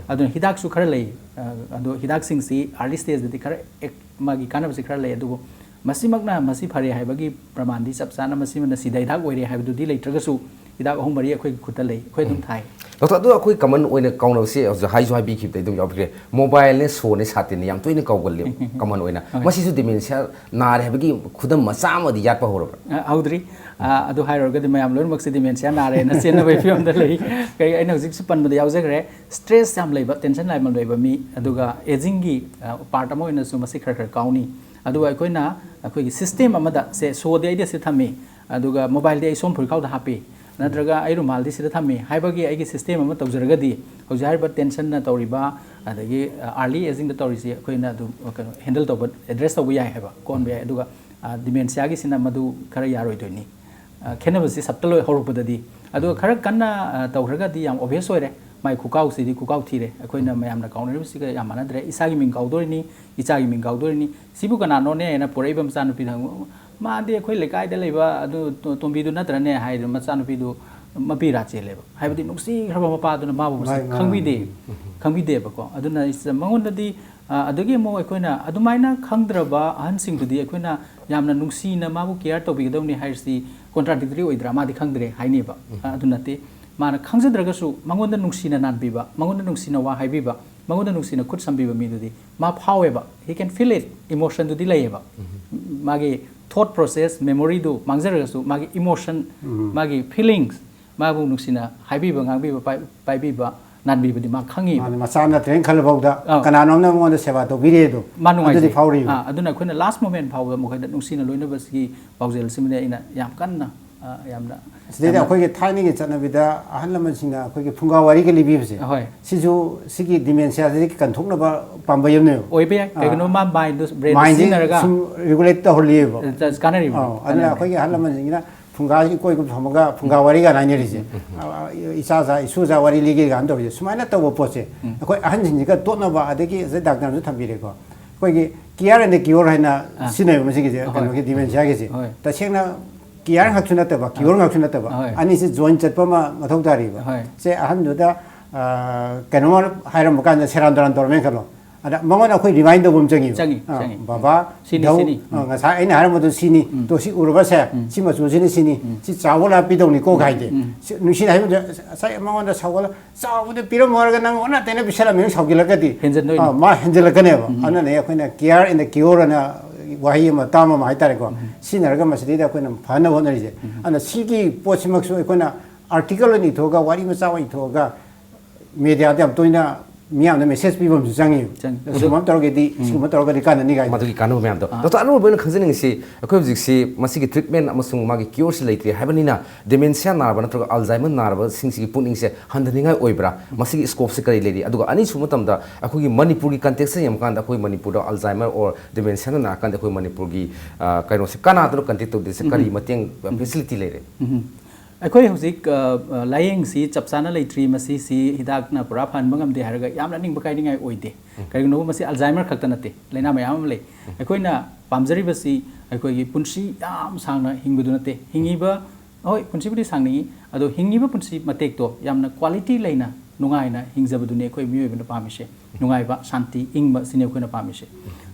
ꯑꯗꯨꯅ ꯍꯤꯗꯥꯛꯁꯨ ꯈꯔ ꯂꯩ, ꯑ, ꯑꯗꯣ ꯍꯤꯗꯥꯛꯁꯤꯡꯁꯤ ꯑꯥꯔꯂꯤ ꯁ꯭ꯇꯦꯖꯇꯗꯤ ꯈꯔ ꯑꯦꯛ-, ꯃꯥꯒꯤ ꯀꯥꯟꯅꯕꯁꯤ ꯈꯔ ꯂꯩ, ꯑꯗꯨꯕꯨ ꯃꯁꯤꯃꯛꯅ ꯃꯁꯤ ꯐꯔꯦ ꯍꯥꯏꯕꯒꯤ ꯄ꯭ꯔꯃꯥꯟꯗꯤ ꯆꯞ ꯆꯥꯅ ꯃꯁꯤꯃꯅ ꯁꯤꯗ ꯍꯤꯗꯥꯛ ꯑꯣꯏꯔꯦ ꯍꯥꯏꯕꯗꯨꯗꯤ ꯂꯩꯇ꯭ꯔꯒꯁꯨ, ꯍꯤꯗꯥꯛ ꯑꯍꯨꯝ ꯃꯔꯤ ꯑꯩꯈꯣꯏꯒꯤ ꯈꯨꯠꯇ ꯂꯩ, ꯑꯩꯈꯣꯏ ꯑꯗꯨꯝ ꯊꯥꯏ꯫ ꯗꯣꯛꯇꯔ, ꯑꯗꯣ ꯑꯩꯈꯣꯏ ꯀꯃꯟ ꯑꯣꯏꯅ ꯀꯥꯎꯅꯕꯁꯦ ꯍꯧꯖꯤꯛ ꯍꯥꯏꯁꯨ ꯍꯥꯏꯕꯤꯈꯤꯕꯗ ꯑꯗꯨꯝ ꯌꯥꯎꯕꯤꯈ꯭ꯔꯦ, ꯃꯣꯕꯥꯏꯜꯅꯦ, ꯁꯣꯅꯦ, ꯁꯥꯇꯤꯟꯅꯦ ꯌꯥꯝ ꯇꯣꯏꯅ ꯀꯥꯎꯒꯜꯂꯦꯕ꯫ ꯀꯃꯟ ꯑꯣꯏꯅ ꯍꯣꯏ꯫ ꯃꯁꯤꯁꯨ ꯗꯤꯃꯦꯟꯁꯤꯌꯥ ꯅꯥꯔꯦ ꯍꯥꯏꯕꯒꯤ ꯈꯨꯗꯝ ꯃꯆꯥ ꯑꯃꯗꯤ ꯌꯥꯠꯄ ꯍꯧꯔꯕ꯭ꯔꯥ? ꯑ, ꯍꯧꯗ꯭ꯔꯤ꯫ ꯑ, ꯑꯗꯨ ꯍꯥꯏꯔꯨꯔꯒꯗꯤ ꯃꯌꯥꯝ ꯂꯣꯏꯅꯃꯛꯁꯦ ꯗꯤꯃꯦꯟꯁꯤꯌꯥ ꯅꯥꯔꯦꯅ ꯆꯦꯟꯅꯕꯒꯤ ꯐꯤꯕꯝꯗ ꯂꯩ꯫ ꯀꯩ, ꯑꯩꯅ ꯍꯧꯖꯤꯛꯁꯨ ꯄꯟꯕꯗ ꯌꯥꯎꯖꯈ꯭ꯔꯦ, ꯁ꯭ꯇ꯭ꯔꯦꯁ ꯌꯥꯝ ꯂꯩꯕ, ꯇꯦꯟꯁꯟ ꯌꯥꯝ ꯂꯩꯕ ꯃꯤ, ꯑꯗꯨꯒ ꯑꯦꯖꯤꯡꯒꯤ, ꯑ, ꯄꯥꯔꯠ ꯑꯃ ꯑꯣꯏꯅꯁꯨ ꯃꯁꯤ ꯈꯔ ꯈꯔ ꯀꯥꯎꯅꯤ꯫ ꯑꯗꯨꯒ ꯑꯩꯈꯣꯏꯅ ꯑꯩꯈꯣꯏꯒꯤ ꯁꯤꯁꯇꯦꯝ ꯑꯃꯗ ꯁꯦ, ꯁꯣꯗꯤ ꯑꯩꯗꯤ ꯑꯁꯤ ꯊꯝꯃꯤ, ꯑꯗꯨꯒ ꯃꯣꯕꯥꯏꯜꯗꯤ ꯑꯩ ꯁꯣꯝ ꯐꯨꯔꯤꯈꯥꯎꯗ ꯍꯥꯞꯄꯤ, ꯅꯠꯇ꯭ꯔꯒ ꯑꯩ ꯔꯨꯃꯥꯜꯗꯤ ꯁꯤꯗ ꯊꯝꯃꯤ ꯍꯥꯏꯕꯒꯤ ꯑꯩꯒꯤ ꯁꯤꯁꯇꯦꯝ ꯑꯃ ꯇꯧꯖꯔꯒꯗꯤ, ꯍꯧꯖꯤꯛ ꯍꯥꯏꯔꯤꯕ ꯇꯦꯟꯁꯟꯅ ꯇꯧꯔꯤꯕ, ꯑꯗꯒꯤ ꯑꯥꯔꯂꯤ ꯑꯦꯖꯤꯡꯗ ꯇꯧꯔꯤꯁꯤ ꯑꯩꯈꯣꯏꯅ ꯑꯗꯨꯝ ꯀꯩꯅꯣ ꯍꯦꯟꯗꯜ ꯇꯧꯕ, ꯑꯦꯗ꯭ꯔꯦꯁ ꯇꯧꯕ ꯌꯥꯏ ꯍꯥꯏꯕ, ꯀꯣꯟꯕ ꯌꯥꯏ꯫ ꯑꯗꯨꯒ ꯗꯤꯃꯦꯟꯁꯤꯌꯥꯒꯤꯁꯤꯅ ꯃꯗꯨ ꯈꯔ ꯌꯥꯔꯣꯏꯗꯣꯏꯅꯤ꯫ ꯑ, ꯈꯦꯠꯅꯕꯁꯤ ꯁꯞꯇꯜ ꯑꯣꯏ ꯍꯧꯔꯛꯄꯗꯗꯤ꯫ ꯑꯗꯨꯒ ꯈꯔ ꯀꯟꯅ, ꯑ, ꯇꯧꯈ꯭ꯔꯒꯗꯤ ꯌꯥꯝ ꯑꯣꯕꯤꯌꯁ ꯑꯣꯏꯔꯦ꯫ ꯃꯥꯏ ꯈꯨꯀꯥꯎꯁꯤꯗꯤ ꯈꯨꯀꯥꯎ ꯊꯤꯔꯦ꯫ ꯑꯩꯈꯣꯏꯅ ꯃꯌꯥꯝꯅ ꯀꯥꯎꯅꯔꯤꯕꯁꯤꯒ ꯌꯥꯝ ꯃꯥꯟꯅꯗ꯭ꯔꯦ꯫ ꯏꯁꯥꯒꯤ ꯃꯤꯡ ꯀꯥꯎꯗꯣꯔꯤꯅꯤ, ꯏꯆꯥꯒꯤ ꯃꯤꯡ ꯀꯥꯎꯗꯣꯔꯤꯅꯤ꯫ "ꯁꯤꯕꯨ ꯀꯅꯥꯅꯣꯅꯦ?" ꯍꯥꯏꯅ ꯄꯣꯔꯛꯏꯕ ꯃꯆꯥꯅꯨꯄꯤꯗ ꯍꯪꯉꯨ, "ꯃꯥꯗꯤ ꯑꯩꯈꯣꯏ ꯂꯩꯀꯥꯏꯗ ꯂꯩꯕ ꯑꯗꯨ ꯇꯣ-, ꯇꯣꯝꯕꯤꯗꯨ ꯅꯠꯇ꯭ꯔꯅꯦ?" ꯍꯥꯏꯗꯨꯅ ꯃꯆꯥꯅꯨꯄꯤꯗꯨ ꯃꯄꯤ ꯏꯔꯥ ꯆꯦꯜꯂꯦꯕ꯫ ꯍꯥꯏꯕꯗꯤ ꯅꯨꯡꯁꯤꯈ꯭ꯔꯕ ꯃꯄꯥꯗꯨꯅ ꯃꯥꯕꯨ ꯃꯁꯤ ꯃꯥꯅꯤ, ꯃꯥꯅꯤ꯫ ꯈꯪꯕꯤꯗꯦ, ꯈꯪꯕꯤꯗꯦꯕꯀꯣ꯫ ꯑꯗꯨꯅ ꯏꯁ-, ꯃꯉꯣꯟꯗꯗꯤ, ꯑ, ꯑꯗꯒꯤ ꯑꯃꯨꯛ ꯑꯩꯈꯣꯏꯅ ꯑꯗꯨꯃꯥꯏꯅ ꯈꯪꯗ꯭ꯔꯕ ꯑꯍꯟꯁꯤꯡꯗꯨꯗꯤ ꯑꯩꯈꯣꯏꯅ ꯌꯥꯝꯅ ꯅꯨꯡꯁꯤꯅ ꯃꯥꯕꯨ ꯀꯤꯌꯔ ꯇꯧꯕꯤꯒꯗꯕꯅꯤ ꯍꯥꯏꯔꯤꯁꯤ ꯀꯣꯟꯇ꯭ꯔꯥꯗꯤꯛꯇꯔꯤ ꯑꯣꯏꯗ꯭ꯔꯥ? ꯃꯥꯗꯤ ꯈꯪꯗ꯭ꯔꯦ ꯍꯥꯏꯅꯦꯕ꯫ ꯑ, ꯑꯗꯨ ꯅꯠꯇꯦ꯫ ꯃꯥꯅ ꯈꯪꯖꯗ꯭ꯔꯒꯁꯨ ꯃꯉꯣꯟꯗ ꯅꯨꯡꯁꯤꯅ ꯅꯥꯟꯕꯤꯕ, ꯃꯉꯣꯟꯗ ꯅꯨꯡꯁꯤꯅ ꯋꯥ ꯍꯥꯏꯕꯤꯕ, ꯃꯉꯣꯟꯗ ꯅꯨꯡꯁꯤꯅ ꯈꯨꯠ ꯁꯝꯕꯤꯕ ꯃꯤꯗꯨꯗꯤ ꯃꯥ ꯐꯥꯎꯋꯦꯕ꯫ He can feel it, emotionꯗꯨꯗꯤ ꯂꯩꯌꯦꯕ꯫ ꯃꯥꯒꯤ thought process, memoryꯗꯨ ꯃꯥꯡꯖꯔꯒꯁꯨ ꯃꯥꯒꯤ emotion, ꯃꯥꯒꯤ feelings, ꯃꯥꯕꯨ ꯅꯨꯡꯁꯤꯅ ꯍꯥꯏꯕꯤꯕ, ꯉꯥꯡꯕꯤꯕ, ꯄꯥꯏ-, ꯄꯥꯏꯕꯤꯕ, ꯅꯥꯟꯕꯤꯕꯗꯤ ꯃꯥ ꯈꯪꯉꯤꯕ꯫ ꯃꯥꯅꯦ, ꯃꯆꯥ ꯅꯠꯇ꯭ꯔꯦꯅ ꯈꯜꯂ ꯐꯥꯎꯗ ꯑꯥ꯫ ꯀꯅꯥꯅꯣꯝꯅ ꯃꯉꯣꯟꯗ ꯁꯦꯕꯥ ꯇꯧꯕꯤꯔꯦ ꯑꯗꯣ꯫ ꯃꯥ ꯅꯨꯡꯉꯥꯏꯖꯩ꯫ ꯑꯗꯨꯗꯤ ꯐꯥꯎꯔꯤꯕ꯫ ꯑꯥ, ꯑꯗꯨꯅ ꯑꯩꯈꯣꯏꯅ last moment ꯐꯥꯎꯕꯗ ꯃꯈꯣꯏꯗ ꯅꯨꯡꯁꯤꯅ ꯂꯣꯏꯅꯕꯁꯤꯒꯤ ꯄꯥꯎꯖꯦꯜꯁꯤꯃꯗꯤ ꯑꯩꯅ ꯌꯥꯝ ꯀꯟꯅ, ꯑꯥ, ꯌꯥꯝꯅ, ꯁꯤꯗꯩꯗ ꯌꯥꯝꯅ ꯑꯩꯈꯣꯏꯒꯤ ꯊꯥꯏꯅꯒꯤ ꯆꯠꯅꯕꯤꯗ ꯑꯍꯜ ꯂꯃꯟꯁꯤꯡꯅ ꯑꯩꯈꯣꯏꯒꯤ ꯐꯨꯡꯒꯥ ꯋꯥꯔꯤꯒ ꯂꯤꯕꯤꯕꯁꯦ, ꯑꯍꯣꯏ꯫ ꯁꯤꯁꯨ ꯁꯤꯒꯤ ꯗꯤꯃꯦꯟꯁꯤꯌꯥꯁꯤꯗꯒꯤ ꯀꯟꯊꯣꯛꯅꯕ ꯄꯥꯝꯕꯩ ꯑꯃꯅꯦꯕ꯫ ꯑꯣꯏꯕ ꯌꯥꯏ꯫ ꯑꯥ꯫ ꯀꯩꯒꯤꯅꯣ ꯃꯥ ꯃꯥꯏꯟꯗꯨ, ꯕ꯭ꯔꯦꯟꯗꯨ ꯃꯥꯏꯟꯁꯤ ꯁꯤꯖꯤꯟꯅꯔꯒ ꯁꯨꯝ ꯔꯤꯒꯨꯂꯦꯠ ꯇꯧꯍꯜꯂꯤꯑꯕ꯫ ꯑ, ꯀꯥꯟꯅꯔꯤꯕꯅꯤ꯫ ꯑꯧ, ꯑꯗꯨꯅ ꯀꯥꯟꯅꯔꯤꯕꯅꯤ꯫ ꯑꯩꯈꯣꯏꯒꯤ ꯑꯍꯜ ꯂꯃꯟꯁꯤꯡꯁꯤꯅ ꯐꯨꯡꯒꯥꯁꯤ ꯏꯀꯣꯏ ꯀꯨꯝ ꯊꯝꯃꯒ ꯐꯨꯡꯒꯥ ꯋꯥꯔꯤꯒ ꯍꯥꯏꯅꯔꯤꯁꯦ꯫ ꯎꯝ, ꯎꯝ, ꯎꯝ꯫ ꯑ, ꯏꯆꯥ ꯆꯥ, ꯏꯁꯨ ꯆꯥ ꯋꯥꯔꯤ ꯂꯤꯒꯦ ꯀꯥꯏꯅ ꯇꯧꯔꯤꯁꯦ꯫ ꯁꯨꯃꯥꯏꯅ ꯇꯧꯕ ꯄꯣꯠꯁꯦ ꯎꯝ꯫ ꯑꯩꯈꯣꯏ ꯑꯍꯟꯁꯤꯡꯁꯤꯒ ꯇꯣꯠꯅꯕ, ꯑꯗꯒꯤ ꯉꯁꯥꯏ ꯗꯥꯛꯇꯔꯅꯁꯨ ꯊꯝꯕꯤꯔꯦꯀꯣ꯫ ꯑꯩꯈꯣꯏꯒꯤ care and the cure ꯍꯥꯏꯅ ꯑꯥ꯫ ꯁꯤꯖꯤꯟꯅꯩꯕ ꯃꯁꯤꯒꯤꯁꯦ, ꯍꯣꯏ꯫ ꯀꯩꯅꯣꯒꯤ ꯗꯤꯃꯦꯟꯁꯤꯌꯥꯒꯤꯁꯦ꯫ ꯍꯣꯏ꯫ ꯇꯁꯦꯡꯅ ꯀꯤꯌꯥꯔ ꯉꯥꯛꯁꯨ ꯅꯠꯇꯕ, ꯑꯥ꯫ ꯀꯤꯌꯣꯔ ꯉꯥꯛꯁꯨ ꯅꯠꯇꯕ, ꯍꯣꯏ꯫ ꯑꯅꯤꯁꯤ ꯖꯣꯏꯟ ꯆꯠꯄ ꯑꯃ ꯃꯊꯧ ꯇꯥꯔꯤꯕ꯫ ꯍꯣꯏ꯫ ꯁꯦ ꯑꯍꯟꯗꯨꯗ, ꯑ, ꯀꯩꯅꯣꯝꯃ ꯍꯥꯏꯔꯝꯕ ꯀꯥꯟꯗ ꯁꯦꯔꯥꯟ ꯇꯨꯔꯥꯟ ꯇꯧꯔꯝꯃꯦꯅ ꯈꯜꯂꯣ꯫ ꯑꯗ ꯃꯉꯣꯟꯗ ꯑꯩꯈꯣꯏ ꯔꯤꯃꯥꯏꯟ ꯇꯧꯕ ꯑꯃ ꯆꯪꯉꯤꯕ꯫ ꯆꯪꯉꯤ, ꯑ, ꯆꯪꯉꯤ꯫ ꯕꯕꯥ, ꯁꯤꯅꯤ, ꯗꯧ, ꯁꯤꯅꯤ꯫ ꯑ, ꯎꯝ꯫ ꯉꯁꯥꯏ ꯑꯩꯅ ꯍꯥꯏꯔꯝꯕꯗꯣ ꯁꯤꯅꯤ, ꯎꯝ꯫ ꯇꯣ ꯁꯤ ꯎꯔꯕꯁꯦ, ꯎꯝ꯫ ꯁꯤ ꯆꯥꯎꯕ ꯂꯥꯛ ꯄꯤꯗꯧꯅꯤꯀꯣ ꯎꯝ, ꯀꯥꯏꯗꯦ꯫ ꯎꯝ꯫ ꯁꯤ ꯅꯨꯡꯁꯤꯅ ꯍꯥꯏꯕꯗ ꯉꯁꯥꯏ ꯃꯉꯣꯟꯗ ꯁꯧꯒꯠꯂ ꯆꯥꯎꯕꯗ ꯄꯤꯔꯝꯃꯣ ꯍꯥꯏꯔꯒ ꯅꯪ ꯑꯣꯟꯅ ꯇꯩꯅ ꯄꯤꯁꯜꯂꯝꯃꯦꯅ ꯁꯥꯎꯒꯠꯂꯛꯀꯗꯤ, ꯍꯦꯟꯖꯟꯗꯣꯏꯅꯤ꯫ ꯑ, ꯃꯥ ꯍꯦꯟꯖꯜꯂꯛꯀꯅꯦꯕ꯫ ꯎꯝ꯫ ꯑꯗꯨꯅꯅꯦ ꯑꯩꯈꯣꯏꯅ care and the cure ꯑꯅ ꯋꯥꯍꯩ ꯑꯃ, term ꯑꯃ ꯍꯥꯏꯇꯥꯔꯦꯀꯣ, ꯎꯝ꯫ ꯁꯤꯖꯤꯟꯅꯔꯒ ꯃꯁꯤꯗꯩꯗ ꯑꯩꯈꯣꯏꯅ ꯐꯅꯕ ꯍꯣꯠꯅꯔꯤꯁꯦ꯫ ꯎꯝ꯫ ꯑꯗꯨꯅ ꯁꯤꯒꯤ ꯄꯣꯠꯁꯤꯃꯛꯁꯨ ꯑꯩꯈꯣꯏꯅ ꯑꯥꯔꯇꯤꯀꯜ ꯑꯣꯏꯅ ꯏꯊꯣꯛꯑꯒ, ꯋꯥꯔꯤ ꯃꯆꯥ ꯑꯣꯏꯅ ꯏꯊꯣꯛꯑꯒ, ꯃꯦꯗꯤꯌꯥꯗ ꯌꯥꯝ ꯇꯣꯏꯅ ꯃꯤꯌꯥꯝꯗ ꯃꯦꯁꯦꯖ ꯄꯤꯕ ꯑꯃꯁꯨ ꯆꯪꯉꯤ꯫ ꯆꯪꯉꯤ꯫ ꯑꯁꯨꯝꯕ ꯑꯃ ꯇꯧꯔꯒꯗꯤ ꯁꯤꯒꯨꯝꯕ ꯇꯧꯔꯒꯗꯤ ꯀꯥꯟꯅꯅꯤ ꯀꯥꯏꯅ꯫ ꯃꯗꯨꯒꯤ ꯀꯥꯟꯅꯕ ꯃꯌꯥꯝꯗꯣ꯫ ꯗꯣꯛꯇꯔ, ꯑꯔꯣꯏꯕ ꯑꯣꯏꯅ ꯈꯪꯖꯅꯤꯡꯉꯤꯁꯤ, ꯑꯩꯈꯣꯏ ꯍꯧꯖꯤꯛꯁꯤ ꯃꯁꯤꯒꯤ ꯇ꯭ꯔꯤꯠꯃꯦꯟ ꯑꯃꯁꯨꯡ ꯃꯥꯒꯤ ꯀ꯭ꯌꯣꯔꯁꯤ ꯂꯩꯇ꯭ꯔꯦ ꯍꯥꯏꯕꯅꯤꯅ, ꯗꯤꯃꯦꯟꯁꯤꯌꯥ ꯅꯥꯔꯕ ꯅꯠꯇ꯭ꯔꯒ ꯑꯜꯖꯥꯏꯃꯔ ꯅꯥꯔꯕꯁꯤꯡꯁꯤꯒꯤ ꯄꯨꯛꯅꯤꯡꯁꯦ ꯍꯟꯊꯅꯤꯡꯉꯥꯏ ꯑꯣꯏꯕ꯭ꯔꯥ? ꯃꯁꯤꯒꯤ ꯁ꯭ꯀꯣꯞꯁꯦ ꯀꯔꯤ ꯂꯩꯔꯤ? ꯑꯗꯨꯒ ꯑꯅꯤꯁꯨꯕ ꯃꯇꯝꯗ, ꯑꯩꯈꯣꯏꯒꯤ ꯃꯅꯤꯄꯨꯔꯒꯤ ꯀꯟꯇꯦꯛꯁꯇ ꯌꯦꯡꯕ ꯀꯥꯟꯗ, ꯑꯩꯈꯣꯏ ꯃꯅꯤꯄꯨꯔꯗ ꯑꯜꯖꯥꯏꯃꯔ ꯑꯣꯔ ꯗꯤꯃꯦꯟꯁꯤꯌꯥꯅ ꯅꯥꯔꯀꯥꯟꯗ ꯑꯩꯈꯣꯏ ꯃꯅꯤꯄꯨꯔꯒꯤ, ꯑ, ꯀꯩꯅꯣꯁꯦ ꯀꯅꯥꯗꯅꯣ ꯀꯟꯇꯦꯛ ꯇꯧꯗꯣꯏꯁꯦ? ꯀꯔꯤ ꯃꯇꯦꯡ, ꯐꯦꯁꯤꯂꯤꯇꯤ ꯂꯩꯔꯦ? ꯎꯝ꯫ ꯑꯩꯈꯣꯏ ꯍꯧꯖꯤꯛ, ꯑ, ꯑ, ꯂꯥꯏꯌꯦꯡꯁꯤ ꯆꯞ ꯆꯥꯅ ꯂꯩꯇ꯭ꯔꯤ, ꯃꯁꯤꯁꯤ ꯍꯤꯗꯥꯛꯅ ꯄꯨꯔꯥ ꯐꯍꯟꯕ ꯉꯝꯗꯦ ꯍꯥꯏꯔꯒ ꯌꯥꯝꯅ ꯅꯤꯡꯕ ꯀꯥꯏꯅꯤꯡꯉꯥꯏ ꯑꯣꯏꯗꯦ꯫ ꯀꯔꯤꯒꯤꯅꯣꯕ, ꯃꯁꯤ ꯑꯜꯖꯥꯏꯃꯔ ꯈꯛꯇ ꯅꯠꯇꯦ, ꯂꯥꯏꯅꯥ ꯃꯌꯥꯝ ꯑꯃ ꯂꯩ꯫ ꯑꯩꯈꯣꯏꯅ ꯄꯥꯝꯖꯔꯤꯕꯁꯤ ꯑꯩꯈꯣꯏꯒꯤ ꯄꯨꯟꯁꯤ ꯌꯥꯝ ꯁꯥꯡꯅ ꯍꯤꯡꯕꯗꯨ ꯅꯠꯇꯦ꯫ ꯍꯤꯡꯉꯤꯕ, ꯍꯣꯏ, ꯄꯨꯟꯁꯤꯕꯨꯗꯤ ꯁꯥꯡꯅꯤꯡꯉꯤ, ꯑꯗꯣ ꯍꯤꯡꯉꯤꯕ ꯄꯨꯟꯁꯤ ꯃꯇꯦꯛꯇꯣ ꯌꯥꯝꯅ ꯀ꯭ꯋꯥꯂꯤꯇꯤ ꯂꯩꯅ, ꯅꯨꯡꯉꯥꯏꯅ ꯍꯤꯡꯖꯕꯗꯨꯅꯤ ꯑꯩꯈꯣꯏ ꯃꯤꯑꯣꯏꯕꯅ ꯄꯥꯝꯃꯤꯁꯦ꯫ ꯅꯨꯡꯉꯥꯏꯕ, ꯁꯥꯟꯇꯤ, ꯏꯪꯕ, ꯁꯤꯅꯤ ꯑꯩꯈꯣꯏꯅ ꯄꯥꯝꯃꯤꯁꯦ꯫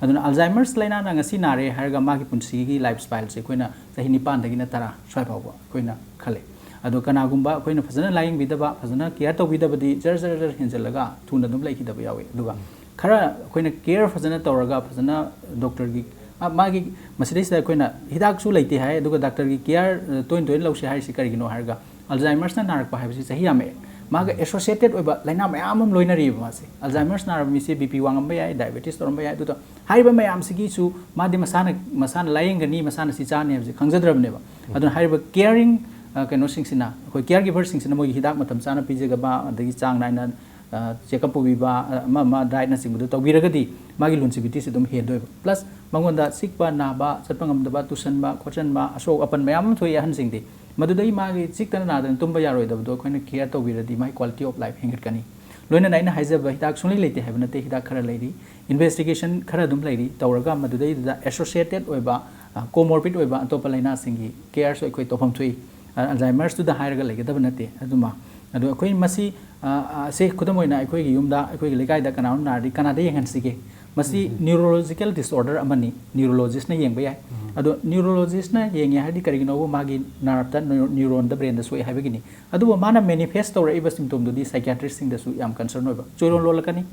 ꯑꯗꯨꯅ ꯑꯜꯖꯥꯏꯃꯔꯁ ꯂꯥꯏꯅꯥꯅ ꯉꯁꯤ ꯅꯥꯔꯦ ꯍꯥꯏꯔꯒ ꯃꯥꯒꯤ ꯄꯨꯟꯁꯤꯒꯤ ꯂꯥꯏꯐ ꯁ꯭ꯇꯥꯏꯜꯁꯦ ꯑꯩꯈꯣꯏꯅ ꯆꯍꯤ ꯅꯤꯄꯥꯟꯗꯒꯤꯅ ꯇꯔꯥ ꯁ꯭ꯋꯥꯏ ꯐꯥꯎꯕ ꯑꯩꯈꯣꯏꯅ ꯈꯜꯂꯦ꯫ ꯑꯗꯣ ꯀꯅꯥꯒꯨꯝꯕ ꯑꯩꯈꯣꯏꯅ ꯐꯖꯅ ꯂꯥꯌꯦꯡꯕꯤꯗꯕ, ꯐꯖꯅ ꯀꯤꯌꯔ ꯇꯧꯕꯤꯗꯕꯗꯤ ꯖꯔ ꯖꯔ ꯖꯔ ꯍꯦꯟꯖꯜꯂꯒ ꯊꯨꯅ ꯑꯗꯨꯝ ꯂꯩꯈꯤꯗꯕ ꯌꯥꯎꯏ꯫ ꯑꯗꯨꯒ ꯈꯔ ꯑꯩꯈꯣꯏꯅ ꯀꯤꯌꯔ ꯐꯖꯅ ꯇꯧꯔꯒ, ꯐꯖꯅ ꯗꯣꯛꯇꯔꯒꯤ, ꯑ, ꯃꯥꯒꯤ, ꯃꯁꯤꯗꯩꯁꯤꯗ ꯑꯩꯈꯣꯏꯅ ꯍꯤꯗꯥꯛꯁꯨ ꯂꯩꯇꯦ ꯍꯥꯏ, ꯑꯗꯨꯒ ꯗꯥꯛꯇꯔꯒꯤ ꯀꯤꯌꯔ, ꯑ, ꯇꯣꯏꯅ ꯇꯣꯏꯅ ꯂꯧꯁꯦ ꯍꯥꯏꯔꯤꯁꯤ ꯀꯔꯤꯒꯤꯅꯣ ꯍꯥꯏꯔꯒ, ꯑꯜꯖꯥꯏꯃꯔꯁꯅ ꯅꯥꯔꯛꯄ ꯍꯥꯏꯕꯁꯤ ꯆꯍꯤ ꯌꯥꯝꯃꯛꯑꯦ꯫ ꯃꯥꯒ ꯑꯦꯁꯣꯁꯤꯌꯦꯇꯦꯠ ꯑꯣꯏꯕ ꯂꯥꯏꯅꯥ ꯃꯌꯥꯝ ꯑꯃ ꯂꯣꯏꯅꯔꯤꯕ ꯃꯥꯁꯦ꯫ ꯑꯜꯖꯥꯏꯃꯔꯁ ꯅꯥꯔꯕ ꯃꯤꯁꯦ ꯕꯤ ꯄꯤ ꯋꯥꯡꯉꯝꯕ ꯌꯥꯏ, ꯗꯥꯏꯕꯦꯇꯤꯁ ꯇꯧꯔꯝꯕ ꯌꯥꯏ꯫ ꯑꯗꯨꯗ ꯍꯥꯏꯔꯤꯕ ꯃꯌꯥꯝꯁꯤꯒꯤꯁꯨ ꯃꯥꯗꯤ ꯃꯁꯥꯅ, ꯃꯁꯥꯅ ꯂꯥꯌꯦꯡꯒꯅꯤ, ꯃꯁꯥꯅ ꯁꯤ ꯆꯥꯅꯤ ꯍꯥꯏꯕꯁꯦ ꯈꯪꯖꯗ꯭ꯔꯕꯅꯦꯕ꯫ ꯑꯗꯨꯅ ꯍꯥꯏꯔꯤꯕ ꯀꯤꯌꯔꯤꯡ, ꯑ, ꯀꯩꯅꯣꯁꯤꯡꯁꯤꯅ, ꯑꯩꯈꯣꯏ ꯀꯤꯌꯔ ꯒꯤꯚꯔꯁꯤꯡꯁꯤꯅ ꯃꯣꯏꯒꯤ ꯍꯤꯗꯥꯛ ꯃꯇꯝ ꯆꯥꯅ ꯄꯤꯖꯕ, ꯑꯗꯒꯤ ꯆꯥꯡ ꯅꯥꯏꯅ, ꯑ, ꯆꯦꯛꯑꯞ ꯄꯨꯕꯤꯕ, ꯑ, ꯑꯃ ꯑꯃ ꯗꯥꯏꯠꯅꯆꯤꯡꯕꯗꯨ ꯇꯧꯕꯤꯔꯒꯗꯤ ꯃꯥꯒꯤ ꯂꯣꯟꯁꯤꯕꯤꯇꯤꯁꯤ ꯑꯗꯨꯝ ꯍꯦꯟꯗꯣꯏꯕ꯫ ꯄ꯭ꯂꯁ ꯃꯉꯣꯟꯗ ꯆꯤꯛꯄ, ꯅꯥꯕ, ꯆꯠꯄ ꯉꯝꯗꯕ, ꯇꯨꯁꯟꯕ, ꯈꯣꯠꯆꯟꯕ, ꯑꯁꯣꯛ ꯑꯄꯟ ꯃꯌꯥꯝ ꯑꯃ ꯊꯣꯛꯏ ꯑꯍꯟꯁꯤꯡꯗꯤ꯫ ꯃꯗꯨꯗꯒꯤ ꯃꯥꯒꯤ ꯆꯤꯛꯇꯅ ꯅꯥꯗꯅ ꯇꯨꯝꯕ ꯌꯥꯔꯣꯏꯗꯕꯗꯣ ꯑꯩꯈꯣꯏꯅ ꯀꯤꯌꯔ ꯇꯧꯕꯤꯔꯗꯤ ꯃꯥꯒꯤ ꯀ꯭ꯋꯥꯂꯤꯇꯤ ꯑꯣꯐ ꯂꯥꯏꯐ ꯍꯦꯟꯒꯠꯀꯅꯤ꯫ ꯂꯣꯏꯅꯅ ꯑꯩꯅ ꯍꯥꯏꯖꯕ ꯍꯤꯗꯥꯛ ꯁꯨꯡꯂꯩ ꯂꯩꯇꯦ ꯍꯥꯏꯕ ꯅꯠꯇꯦ, ꯍꯤꯗꯥꯛ ꯈꯔ ꯂꯩꯔꯤ, ꯏꯟꯚꯦꯁꯇꯤꯒꯦꯁꯟ ꯈꯔ ꯑꯗꯨꯝ ꯂꯩꯔꯤ, ꯇꯧꯔꯒ ꯃꯗꯨꯗꯩꯗꯨꯗ ꯑꯦꯁꯣꯁꯤꯌꯦꯇꯦꯠ ꯑꯣꯏꯕ, ꯑ, ꯀꯣꯃꯣꯔꯕꯤꯠ ꯑꯣꯏꯕ ꯑꯇꯣꯞꯄ ꯂꯥꯏꯅꯥꯁꯤꯡꯒꯤ ꯀꯤꯌꯔꯁꯨ ꯑꯩꯈꯣꯏ ꯇꯧꯐꯝ ꯊꯣꯛꯏ꯫ ꯑ, ꯑꯜꯖꯥꯏꯃꯔꯁꯇꯨꯗ ꯍꯥꯏꯔꯒ ꯂꯩꯒꯗꯕ ꯅꯠꯇꯦ꯫ ꯑꯗꯨꯃ, ꯑꯗꯣ ꯑꯩꯈꯣꯏ ꯃꯁꯤ, ꯑ, ꯑ, ꯁꯦ ꯈꯨꯗꯝ ꯑꯣꯏꯅ ꯑꯩꯈꯣꯏꯒꯤ ꯌꯨꯝꯗ, ꯑꯩꯈꯣꯏꯒꯤ ꯂꯩꯀꯥꯏꯗ ꯀꯅꯥꯅꯣꯝ ꯅꯥꯔꯗꯤ ꯀꯅꯥꯗ ꯌꯦꯡꯍꯟꯁꯤꯒꯦ? ꯃꯁꯤ ꯅ꯭ꯌꯨꯔꯣꯂꯣꯖꯤꯀꯦꯜ ꯗꯤꯁꯑꯣꯔꯗꯔ ꯑꯃꯅꯤ, ꯅ꯭ꯌꯨꯔꯣꯂꯣꯖꯤꯁꯅ ꯌꯦꯡꯕ ꯌꯥꯏ꯫ ꯑꯗꯣ ꯅ꯭ꯌꯨꯔꯣꯂꯣꯖꯤꯁꯅ ꯌꯦꯡꯉꯦ ꯍꯥꯏꯔꯗꯤ ꯀꯔꯤꯒꯤꯅꯣꯕꯨ ꯃꯥꯒꯤ ꯅꯔꯞꯇ, ꯅ꯭ꯌꯨ-, ꯅ꯭ꯌꯨꯔꯣꯟꯗ, ꯕ꯭ꯔꯦꯟꯗ ꯁꯣꯛꯑꯦ ꯍꯥꯏꯕꯒꯤꯅꯤ꯫ ꯑꯗꯨꯕꯨ ꯃꯥꯅ ꯃꯦꯅꯤꯐꯦꯁ ꯇꯧꯔꯛꯏꯕ ꯁꯤꯝꯇꯣꯝꯗꯨꯗꯤ ꯁꯥꯏꯀꯤꯌꯥꯇ꯭ꯔꯤꯁꯁꯤꯡꯗꯁꯨ ꯌꯥꯝ ꯀꯟꯁꯔꯟ ꯑꯣꯏꯕ꯫ ꯆꯣꯏꯔꯣꯟ ꯂꯣꯜꯂꯛꯀꯅꯤ,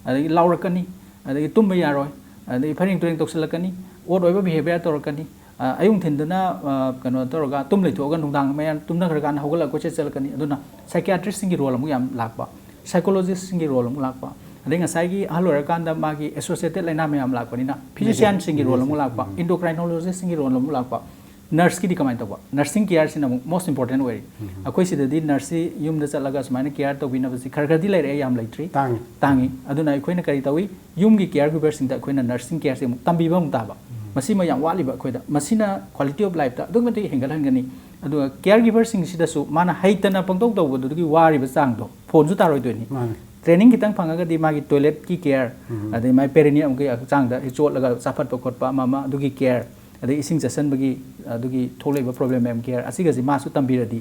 ꯑꯗꯒꯤ ꯂꯥꯎꯔꯛꯀꯅꯤ, ꯑꯗꯒꯤ ꯇꯨꯝꯕ ꯌꯥꯔꯣꯏ, ꯑꯗꯒꯤ ꯐꯔꯦꯡ ꯇꯨꯔꯦꯡ ꯇꯧꯁꯤꯜꯂꯛꯀꯅꯤ, ꯑꯣꯠ ꯑꯣꯏꯕ ꯕꯤꯍꯦꯕꯤꯌꯔ ꯇꯧꯔꯛꯀꯅꯤ, ꯑ, ꯑꯌꯨꯛ ꯅꯨꯡꯊꯤꯟꯗꯅ, ꯑ, ꯀꯩꯅꯣ ꯇꯧꯔꯒ ꯇꯨꯝ ꯂꯩꯊꯣꯛꯑꯒ ꯅꯨꯡꯗꯥꯡ ꯃꯌꯥ ꯇꯨꯝꯅꯈ꯭ꯔꯀꯥꯟꯗ ꯍꯧꯒꯠꯂꯒ ꯀꯣꯏꯆꯠ ꯆꯠꯂꯛꯀꯅꯤ꯫ ꯑꯗꯨꯅ ꯁꯥꯏꯀꯤꯌꯥꯇ꯭ꯔꯤꯁꯁꯤꯡꯒꯤ ꯔꯣꯜ ꯑꯃꯨꯛ ꯌꯥꯝ ꯂꯥꯛꯄ꯫ ꯁꯥꯏꯀꯣꯂꯣꯖꯤꯁꯁꯤꯡꯒꯤ ꯔꯣꯜ ꯑꯃꯨꯛ ꯂꯥꯛꯄ, ꯑꯗꯩ ꯉꯁꯥꯏꯒꯤ ꯑꯍꯜ ꯑꯣꯏꯔꯀꯥꯟꯗ ꯃꯥꯒꯤ ꯑꯦꯁꯣꯁꯤꯌꯦꯇꯦꯠ ꯂꯥꯏꯅꯥ ꯃꯌꯥꯝ ꯂꯥꯛꯄꯅꯤꯅ ꯐꯤꯖꯤꯁꯤꯌꯥꯟꯁꯤꯡꯒꯤ ꯔꯣꯜ ꯑꯃꯨꯛ ꯂꯥꯛꯄ, ꯏꯟꯗꯣꯀ꯭ꯔꯥꯏꯅꯣꯂꯣꯖꯤꯁꯁꯤꯡꯒꯤ ꯔꯣꯜ ꯑꯃꯨꯛ ꯂꯥꯛꯄ, ꯅꯔꯁꯀꯤꯗꯤ ꯀꯃꯥꯏꯅ ꯇꯧꯕ? ꯅꯔꯁꯤꯡ ꯀꯤꯌꯔꯁꯤꯅ ꯑꯃꯨꯛ ꯃꯣꯁ ꯏꯝꯄꯣꯔꯇꯦꯟ ꯑꯣꯏꯔꯤ꯫ ꯑꯩꯈꯣꯏ ꯁꯤꯗꯗꯤ ꯅꯔꯁꯁꯤ ꯌꯨꯝꯗ ꯆꯠꯂꯒ ꯁꯨꯃꯥꯏꯅ ꯀꯤꯌꯔ ꯇꯧꯕꯤꯅꯕꯁꯤ ꯈꯔ ꯈꯔꯗꯤ ꯂꯩꯔꯛꯑꯦ, ꯌꯥꯝ ꯂꯩꯇ꯭ꯔꯤ꯫ ꯇꯥꯡꯉꯤ꯫ ꯇꯥꯡꯉꯤ꯫ ꯑꯗꯨꯅ ꯑꯩꯈꯣꯏꯅ ꯀꯔꯤ ꯇꯧꯏ? ꯌꯨꯝꯒꯤ ꯀꯤꯌꯔ ꯒꯤꯚꯔꯁꯤꯡꯗ ꯑꯩꯈꯣꯏꯅ ꯅꯔꯁꯤꯡ ꯀꯤꯌꯔꯁꯦ ꯑꯃꯨꯛ ꯇꯝꯕꯤꯕ ꯑꯃꯨꯛ ꯇꯥꯕ꯫ ꯃꯁꯤꯃ ꯌꯥꯝ ꯋꯥꯠꯂꯤꯕ ꯑꯩꯈꯣꯏꯗ꯫ ꯃꯁꯤꯅ ꯀ꯭ꯋꯥꯂꯤꯇꯤ ꯑꯣꯐ ꯂꯥꯏꯐꯇ ꯑꯗꯨꯛꯀꯤ ꯃꯇꯤꯛ ꯍꯦꯟꯒꯠꯍꯟꯒꯅꯤ꯫ ꯑꯗꯨꯒ ꯀꯤꯌꯔ ꯒꯤꯚꯔꯁꯤꯡꯁꯤꯗꯁꯨ ꯃꯥꯅ ꯍꯩꯇꯅ ꯄꯪꯇꯧ ꯇꯧꯕꯗꯨꯗꯒꯤ ꯋꯥꯔꯤꯕ ꯆꯥꯡꯗꯣ ꯐꯣꯟꯁꯨ ꯇꯥꯔꯣꯏꯗꯣꯏꯅꯤ꯫ ꯃꯥꯅꯤ꯫ ꯇ꯭ꯔꯦꯅꯤꯡ ꯈꯤꯇꯪ ꯐꯪꯉꯒꯗꯤ ꯃꯥꯒꯤ ꯇꯣꯏꯂꯦꯠꯀꯤ ꯀꯤꯌꯔ, ꯑꯗꯩ ꯃꯥꯒꯤ ꯄꯦꯔꯤꯅꯤꯌꯝꯒꯤ ꯍꯛꯆꯥꯡꯗ ꯆꯣꯠꯂꯒ ꯆꯥꯐꯠꯄ ꯈꯣꯠꯄ ꯑꯃ ꯑꯃ ꯑꯗꯨꯒꯤ ꯀꯤꯌꯔ, ꯑꯗꯩ ꯏꯁꯤꯡ ꯆꯠꯁꯟꯕꯒꯤ ꯑꯗꯨꯒꯤ ꯊꯣꯛꯂꯛꯏꯕ ꯄ꯭ꯔꯣꯕ꯭ꯂꯦꯝ ꯃꯌꯥꯝ ꯀꯤꯌꯔ ꯑꯁꯤꯒꯁꯤ ꯃꯥꯁꯨ ꯇꯝꯕꯤꯔꯗꯤ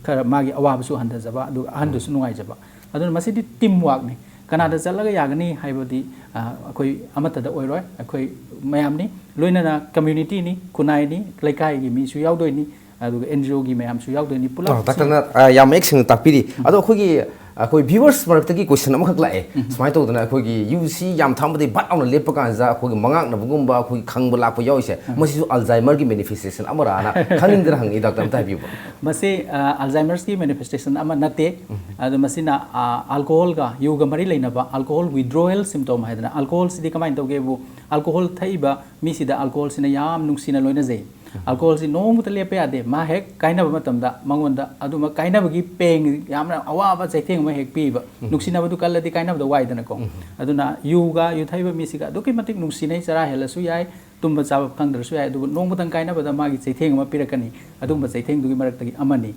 ꯈꯔ ꯃꯥꯒꯤ ꯑꯋꯥꯕꯁꯨ ꯍꯟꯊꯖꯕ, ꯑꯗꯨꯒ ꯑꯍꯟꯗꯨꯁꯨ ꯅꯨꯡꯉꯥꯏꯖꯕ꯫ ꯑꯗꯨꯅ ꯃꯁꯤꯗꯤ ꯇꯤꯝ ꯋꯥꯛꯅꯤ꯫ ꯀꯅꯥꯗ ꯆꯠꯂꯒ ꯌꯥꯒꯅꯤ ꯍꯥꯏꯕꯗꯤ, ꯑ, ꯑꯩꯈꯣꯏ ꯑꯃꯠꯇꯗ ꯑꯣꯏꯔꯣꯏ, ꯑꯩꯈꯣꯏ ꯃꯌꯥꯝꯅꯤ꯫ ꯂꯣꯏꯅꯅ ꯀꯝꯃ꯭ꯌꯨꯅꯤꯇꯤꯅꯤ, ꯈꯨꯟꯅꯥꯏꯅꯤ, ꯂꯩꯀꯥꯏꯒꯤ ꯃꯤꯁꯨ ꯌꯥꯎꯗꯣꯏꯅꯤ, ꯑꯗꯨꯒ ꯑꯦꯟ ꯖꯤ ꯑꯣꯒꯤ ꯃꯌꯥꯝꯁꯨ ꯌꯥꯎꯗꯣꯏꯅꯤ ꯄꯨꯂꯞ꯫ ꯑ, ꯗꯥꯛꯇꯔꯅ, ꯑ, ꯌꯥꯝ ꯃꯌꯦꯛ ꯁꯦꯡꯅ ꯇꯥꯛꯄꯤꯔꯤ꯫ ꯑꯗꯣ ꯑꯩꯈꯣꯏꯒꯤ, ꯑꯩꯈꯣꯏ ꯚ꯭ꯌꯨꯋꯔꯁ ꯃꯔꯛꯇꯒꯤ ꯀꯣꯏꯁꯟ ꯑꯃꯈꯛ ꯂꯥꯛꯑꯦ꯫ ꯁꯨꯃꯥꯏꯅ ꯇꯧꯗꯅ ꯑꯩꯈꯣꯏꯒꯤ ꯌꯨꯁꯤ ꯌꯥꯝ ꯊꯛꯑꯝꯕꯗꯒꯤ ꯕꯠ ꯂꯥꯎꯅ ꯂꯦꯞꯄ ꯀꯥꯟꯁꯤꯗ ꯑꯩꯈꯣꯏꯒꯤ ꯃꯉꯥꯛꯅꯕꯒꯨꯝꯕ, ꯑꯩꯈꯣꯏꯒꯤ ꯈꯪꯕ ꯂꯥꯛꯄ ꯌꯥꯎꯔꯤꯁꯦ, ꯃꯁꯤꯁꯨ ꯑꯜꯖꯥꯏꯃꯔꯒꯤ ꯃꯦꯅꯤꯐꯦꯁꯇꯦꯁꯟ ꯑꯃꯔꯥꯅ ꯈꯪꯅꯤꯡꯗꯅ ꯍꯪꯉꯤ꯫ ꯗꯥꯛꯇꯔ, ꯑꯝꯇ ꯍꯥꯏꯕꯤꯌꯨꯕ꯫ ꯃꯁꯤ, ꯑ, ꯑꯜꯖꯥꯏꯃꯔꯁꯀꯤ ꯃꯦꯅꯤꯐꯦꯁꯇꯦꯁꯟ ꯑꯃ ꯅꯠꯇꯦ꯫ ꯑꯗꯣ ꯃꯁꯤꯅ, ꯑ, ꯑꯜꯀꯣꯍꯣꯜꯒ ꯌꯨꯒ ꯃꯔꯤ ꯂꯩꯅꯕ ꯑꯜꯀꯣꯍꯣꯜ ꯋꯤꯗ꯭ꯔꯣꯋꯦꯜ ꯁꯤꯝꯇꯣꯝ ꯍꯥꯏꯗꯅ, ꯑꯜꯀꯣꯍꯣꯜꯁꯤꯗꯤ ꯀꯃꯥꯏꯅ ꯇꯧꯒꯦꯕꯨ, ꯑꯜꯀꯣꯍꯣꯜ ꯊꯛꯏꯕ ꯃꯤꯁꯤꯗ ꯑꯜꯀꯣꯍꯣꯜꯁꯤꯅ ꯌꯥꯝ ꯅꯨꯡꯁꯤꯅ ꯂꯣꯏꯅꯖꯩ꯫ ꯑꯜꯀꯣꯍꯣꯜꯁꯤ ꯅꯣꯡꯃꯇ ꯂꯦꯞꯄ ꯌꯥꯗꯦ꯫ ꯃꯥ ꯍꯦꯛ ꯀꯥꯏꯅꯕ ꯃꯇꯝꯗ ꯃꯉꯣꯟꯗ ꯑꯗꯨꯃꯛ ꯀꯥꯏꯅꯕꯒꯤ ꯄꯦꯡ, ꯌꯥꯝꯅ ꯑꯋꯥꯕ ꯆꯩꯊꯦꯡ ꯑꯃ ꯍꯦꯛ ꯄꯤꯕ꯫ ꯅꯨꯡꯁꯤꯅꯕꯗꯨ ꯀꯜꯂꯗꯤ ꯀꯥꯏꯅꯕꯗ ꯋꯥꯏꯗꯅꯀꯣ꯫ ꯑꯗꯨꯅ ꯌꯨꯒ ꯌꯨ ꯊꯛꯏꯕ ꯃꯤꯁꯤꯒ ꯑꯗꯨꯛꯀꯤ ꯃꯇꯤꯛ ꯅꯨꯡꯁꯤꯅꯩ, ꯆꯔꯥ ꯍꯦꯜꯂꯁꯨ ꯌꯥꯏ, ꯇꯨꯝꯕ ꯆꯥꯕ ꯈꯪꯗ꯭ꯔꯁꯨ ꯌꯥꯏ, ꯑꯗꯨꯕꯨ ꯅꯣꯡꯃꯇꯪ ꯀꯥꯏꯅꯕꯗ ꯃꯥꯒꯤ ꯆꯩꯊꯦꯡ ꯑꯃ ꯄꯤꯔꯛꯀꯅꯤ꯫ ꯑꯗꯨꯒꯨꯝꯕ ꯆꯩꯊꯦꯡꯗꯨꯒꯤ ꯃꯔꯛꯇꯒꯤ ꯑꯃꯅꯤ꯫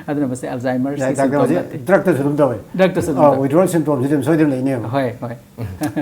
ꯑꯗꯨꯅ ꯃꯁꯤ ꯑꯜꯖꯥꯏꯃꯔꯁꯀꯤ ꯌꯥꯏ, ꯗꯥꯛꯇꯔ, ꯁꯤꯝꯇꯣꯝ ꯍꯧꯖꯤꯛ ꯅꯠꯇꯦ꯫ ꯗ꯭ꯔꯛꯇꯁꯨ ꯑꯗꯨꯝ ꯇꯧꯋꯦ꯫ ꯗ꯭ꯔꯛꯇꯁꯨ ꯑꯗꯨꯝ ꯑꯥ, ꯇꯧꯋꯦ꯫ ꯋꯤꯗ꯭ꯔꯣꯋꯦꯜ ꯁꯤꯝꯇꯣꯝꯁꯤꯗꯤ ꯑꯗꯨꯝ ꯁꯣꯏꯗꯅ ꯂꯩꯅꯦꯕ꯫ ꯍꯣꯏ, ꯍꯣꯏ꯫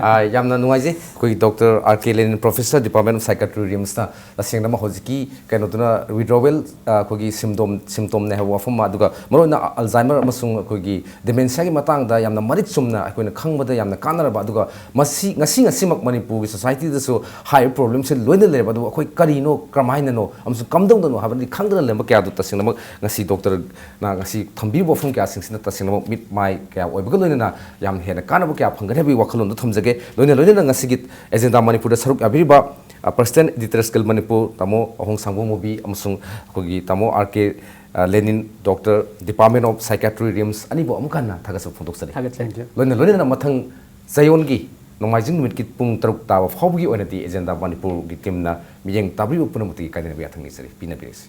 ꯑꯥ, ꯌꯥꯝꯅ ꯅꯨꯡꯉꯥꯏꯖꯩ꯫ ꯑꯩꯈꯣꯏꯒꯤ doctor R K Lenin, professor, department of psychiatry, ꯔꯤꯝꯁꯇ ꯇꯁꯦꯡꯅ ꯍꯧꯖꯤꯛꯀꯤ ꯀꯩꯅꯣꯗꯨꯅ ꯋꯤꯗ꯭ꯔꯣꯋꯦꯜ, ꯑ, ꯑꯩꯈꯣꯏꯒꯤ ꯁꯤꯝꯇꯣꯝ, ꯁꯤꯝꯇꯣꯝꯅꯦ ꯍꯥꯏꯕ ꯋꯥꯐꯝ ꯑꯃ, ꯑꯗꯨꯒ ꯃꯔꯨꯑꯣꯏꯅ ꯑꯜꯖꯥꯏꯃꯔ ꯑꯃꯁꯨꯡ ꯑꯩꯈꯣꯏꯒꯤ ꯗꯤꯃꯦꯟꯁꯤꯌꯥꯒꯤ ꯃꯇꯥꯡꯗ ꯌꯥꯝꯅ ꯃꯔꯤꯛ ꯆꯨꯝꯅ ꯑꯩꯈꯣꯏꯅ ꯈꯪꯕꯗ ꯌꯥꯝꯅ ꯀꯥꯟꯅꯔꯕ, ꯑꯗꯨꯒ ꯃꯁꯤ, ꯉꯁꯤ ꯉꯁꯤꯃꯛ ꯃꯅꯤꯄꯨꯔꯒꯤ ꯁꯣꯁꯥꯏꯇꯤꯗꯁꯨ ꯍꯥꯏꯔꯤꯕ ꯄ꯭ꯔꯣꯕ꯭ꯂꯦꯝꯁꯦ ꯂꯣꯏꯅ ꯂꯩꯔꯕ, ꯑꯗꯨꯕꯨ ꯑꯩꯈꯣꯏ ꯀꯔꯤꯅꯣ, ꯀꯔꯝꯍꯥꯏꯅꯅꯣ ꯑꯃꯁꯨꯡ ꯀꯝꯗꯧꯅꯅꯣ ꯍꯥꯏꯕꯗꯤ ꯈꯪꯗꯅ ꯂꯩꯔꯝꯕ ꯀꯌꯥꯗꯨ ꯇꯁꯦꯡꯅꯃꯛ ꯉꯁꯤ ꯗꯣꯛꯇꯔꯅ ꯉꯁꯤ ꯊꯝꯕꯤꯔꯤꯕ ꯋꯥꯐꯝ ꯀꯌꯥꯁꯤꯡꯁꯤꯅ ꯇꯁꯦꯡꯅꯃꯛ ꯃꯤꯠ ꯃꯥꯏ ꯀꯌꯥ ꯑꯣꯏꯕꯒ ꯂꯣꯏꯅꯅ ꯌꯥꯝ ꯍꯦꯟꯅ ꯀꯥꯟꯅꯕ ꯀꯌꯥ ꯐꯪꯒꯅꯤ ꯍꯥꯏꯕꯒꯤ ꯋꯥꯈꯜꯂꯣꯟꯗꯣ ꯊꯝꯖꯒꯦ꯫ ꯂꯣꯏꯅ ꯂꯣꯏꯅꯅ ꯉꯁꯤꯒꯤ ꯑꯦꯖꯦꯟꯗꯥ ꯃꯅꯤꯄꯨꯔꯗ ꯁꯔꯨꯛ ꯌꯥꯕꯤꯔꯤꯕ, ꯑ, ꯄ꯭ꯔꯁꯤꯗꯦꯟꯠ ꯏꯗꯤꯇꯔꯁ ꯒꯤꯜ ꯃꯅꯤꯄꯨꯔ, ꯇꯥꯃꯣ ꯑꯍꯣꯡ ꯁꯥꯡꯕ ꯃꯨꯕꯤ ꯑꯃꯁꯨꯡ ꯑꯩꯈꯣꯏꯒꯤ ꯇꯥꯃꯣ R K, Lenin doctor, department of psychiatry, RIMS ꯑꯅꯤꯕꯨ ꯑꯃꯨꯛ ꯍꯟꯅ ꯊꯥꯒꯠꯆꯕ ꯐꯣꯡꯗꯣꯛꯆꯔꯤ꯫ ꯊꯥꯒꯠꯆꯔꯤ꯫ ꯂꯣꯏꯅ ꯂꯣꯏꯅꯅ ꯃꯊꯪ ꯆꯌꯣꯜꯒꯤ ꯅꯣꯡꯃꯥꯏꯖꯤꯡ ꯅꯨꯃꯤꯠꯀꯤ ꯄꯨꯡ ꯇꯔꯨꯛ ꯇꯥꯕ ꯐꯥꯎꯕꯒꯤ ꯑꯣꯏꯅꯗꯤ ꯑꯦꯖꯦꯟꯗꯥ ꯃꯅꯤꯄꯨꯔꯒꯤ ꯇꯤꯝꯅ ꯃꯤꯠꯌꯦꯡ ꯇꯥꯕꯤꯕ ꯄꯨꯝꯅꯃꯛꯇꯒꯤ ꯀꯥꯏꯅꯅꯕ ꯌꯥꯊꯪ ꯅꯤꯖꯔꯤ꯫ ꯄꯤꯅꯕꯤꯔꯁꯤ꯫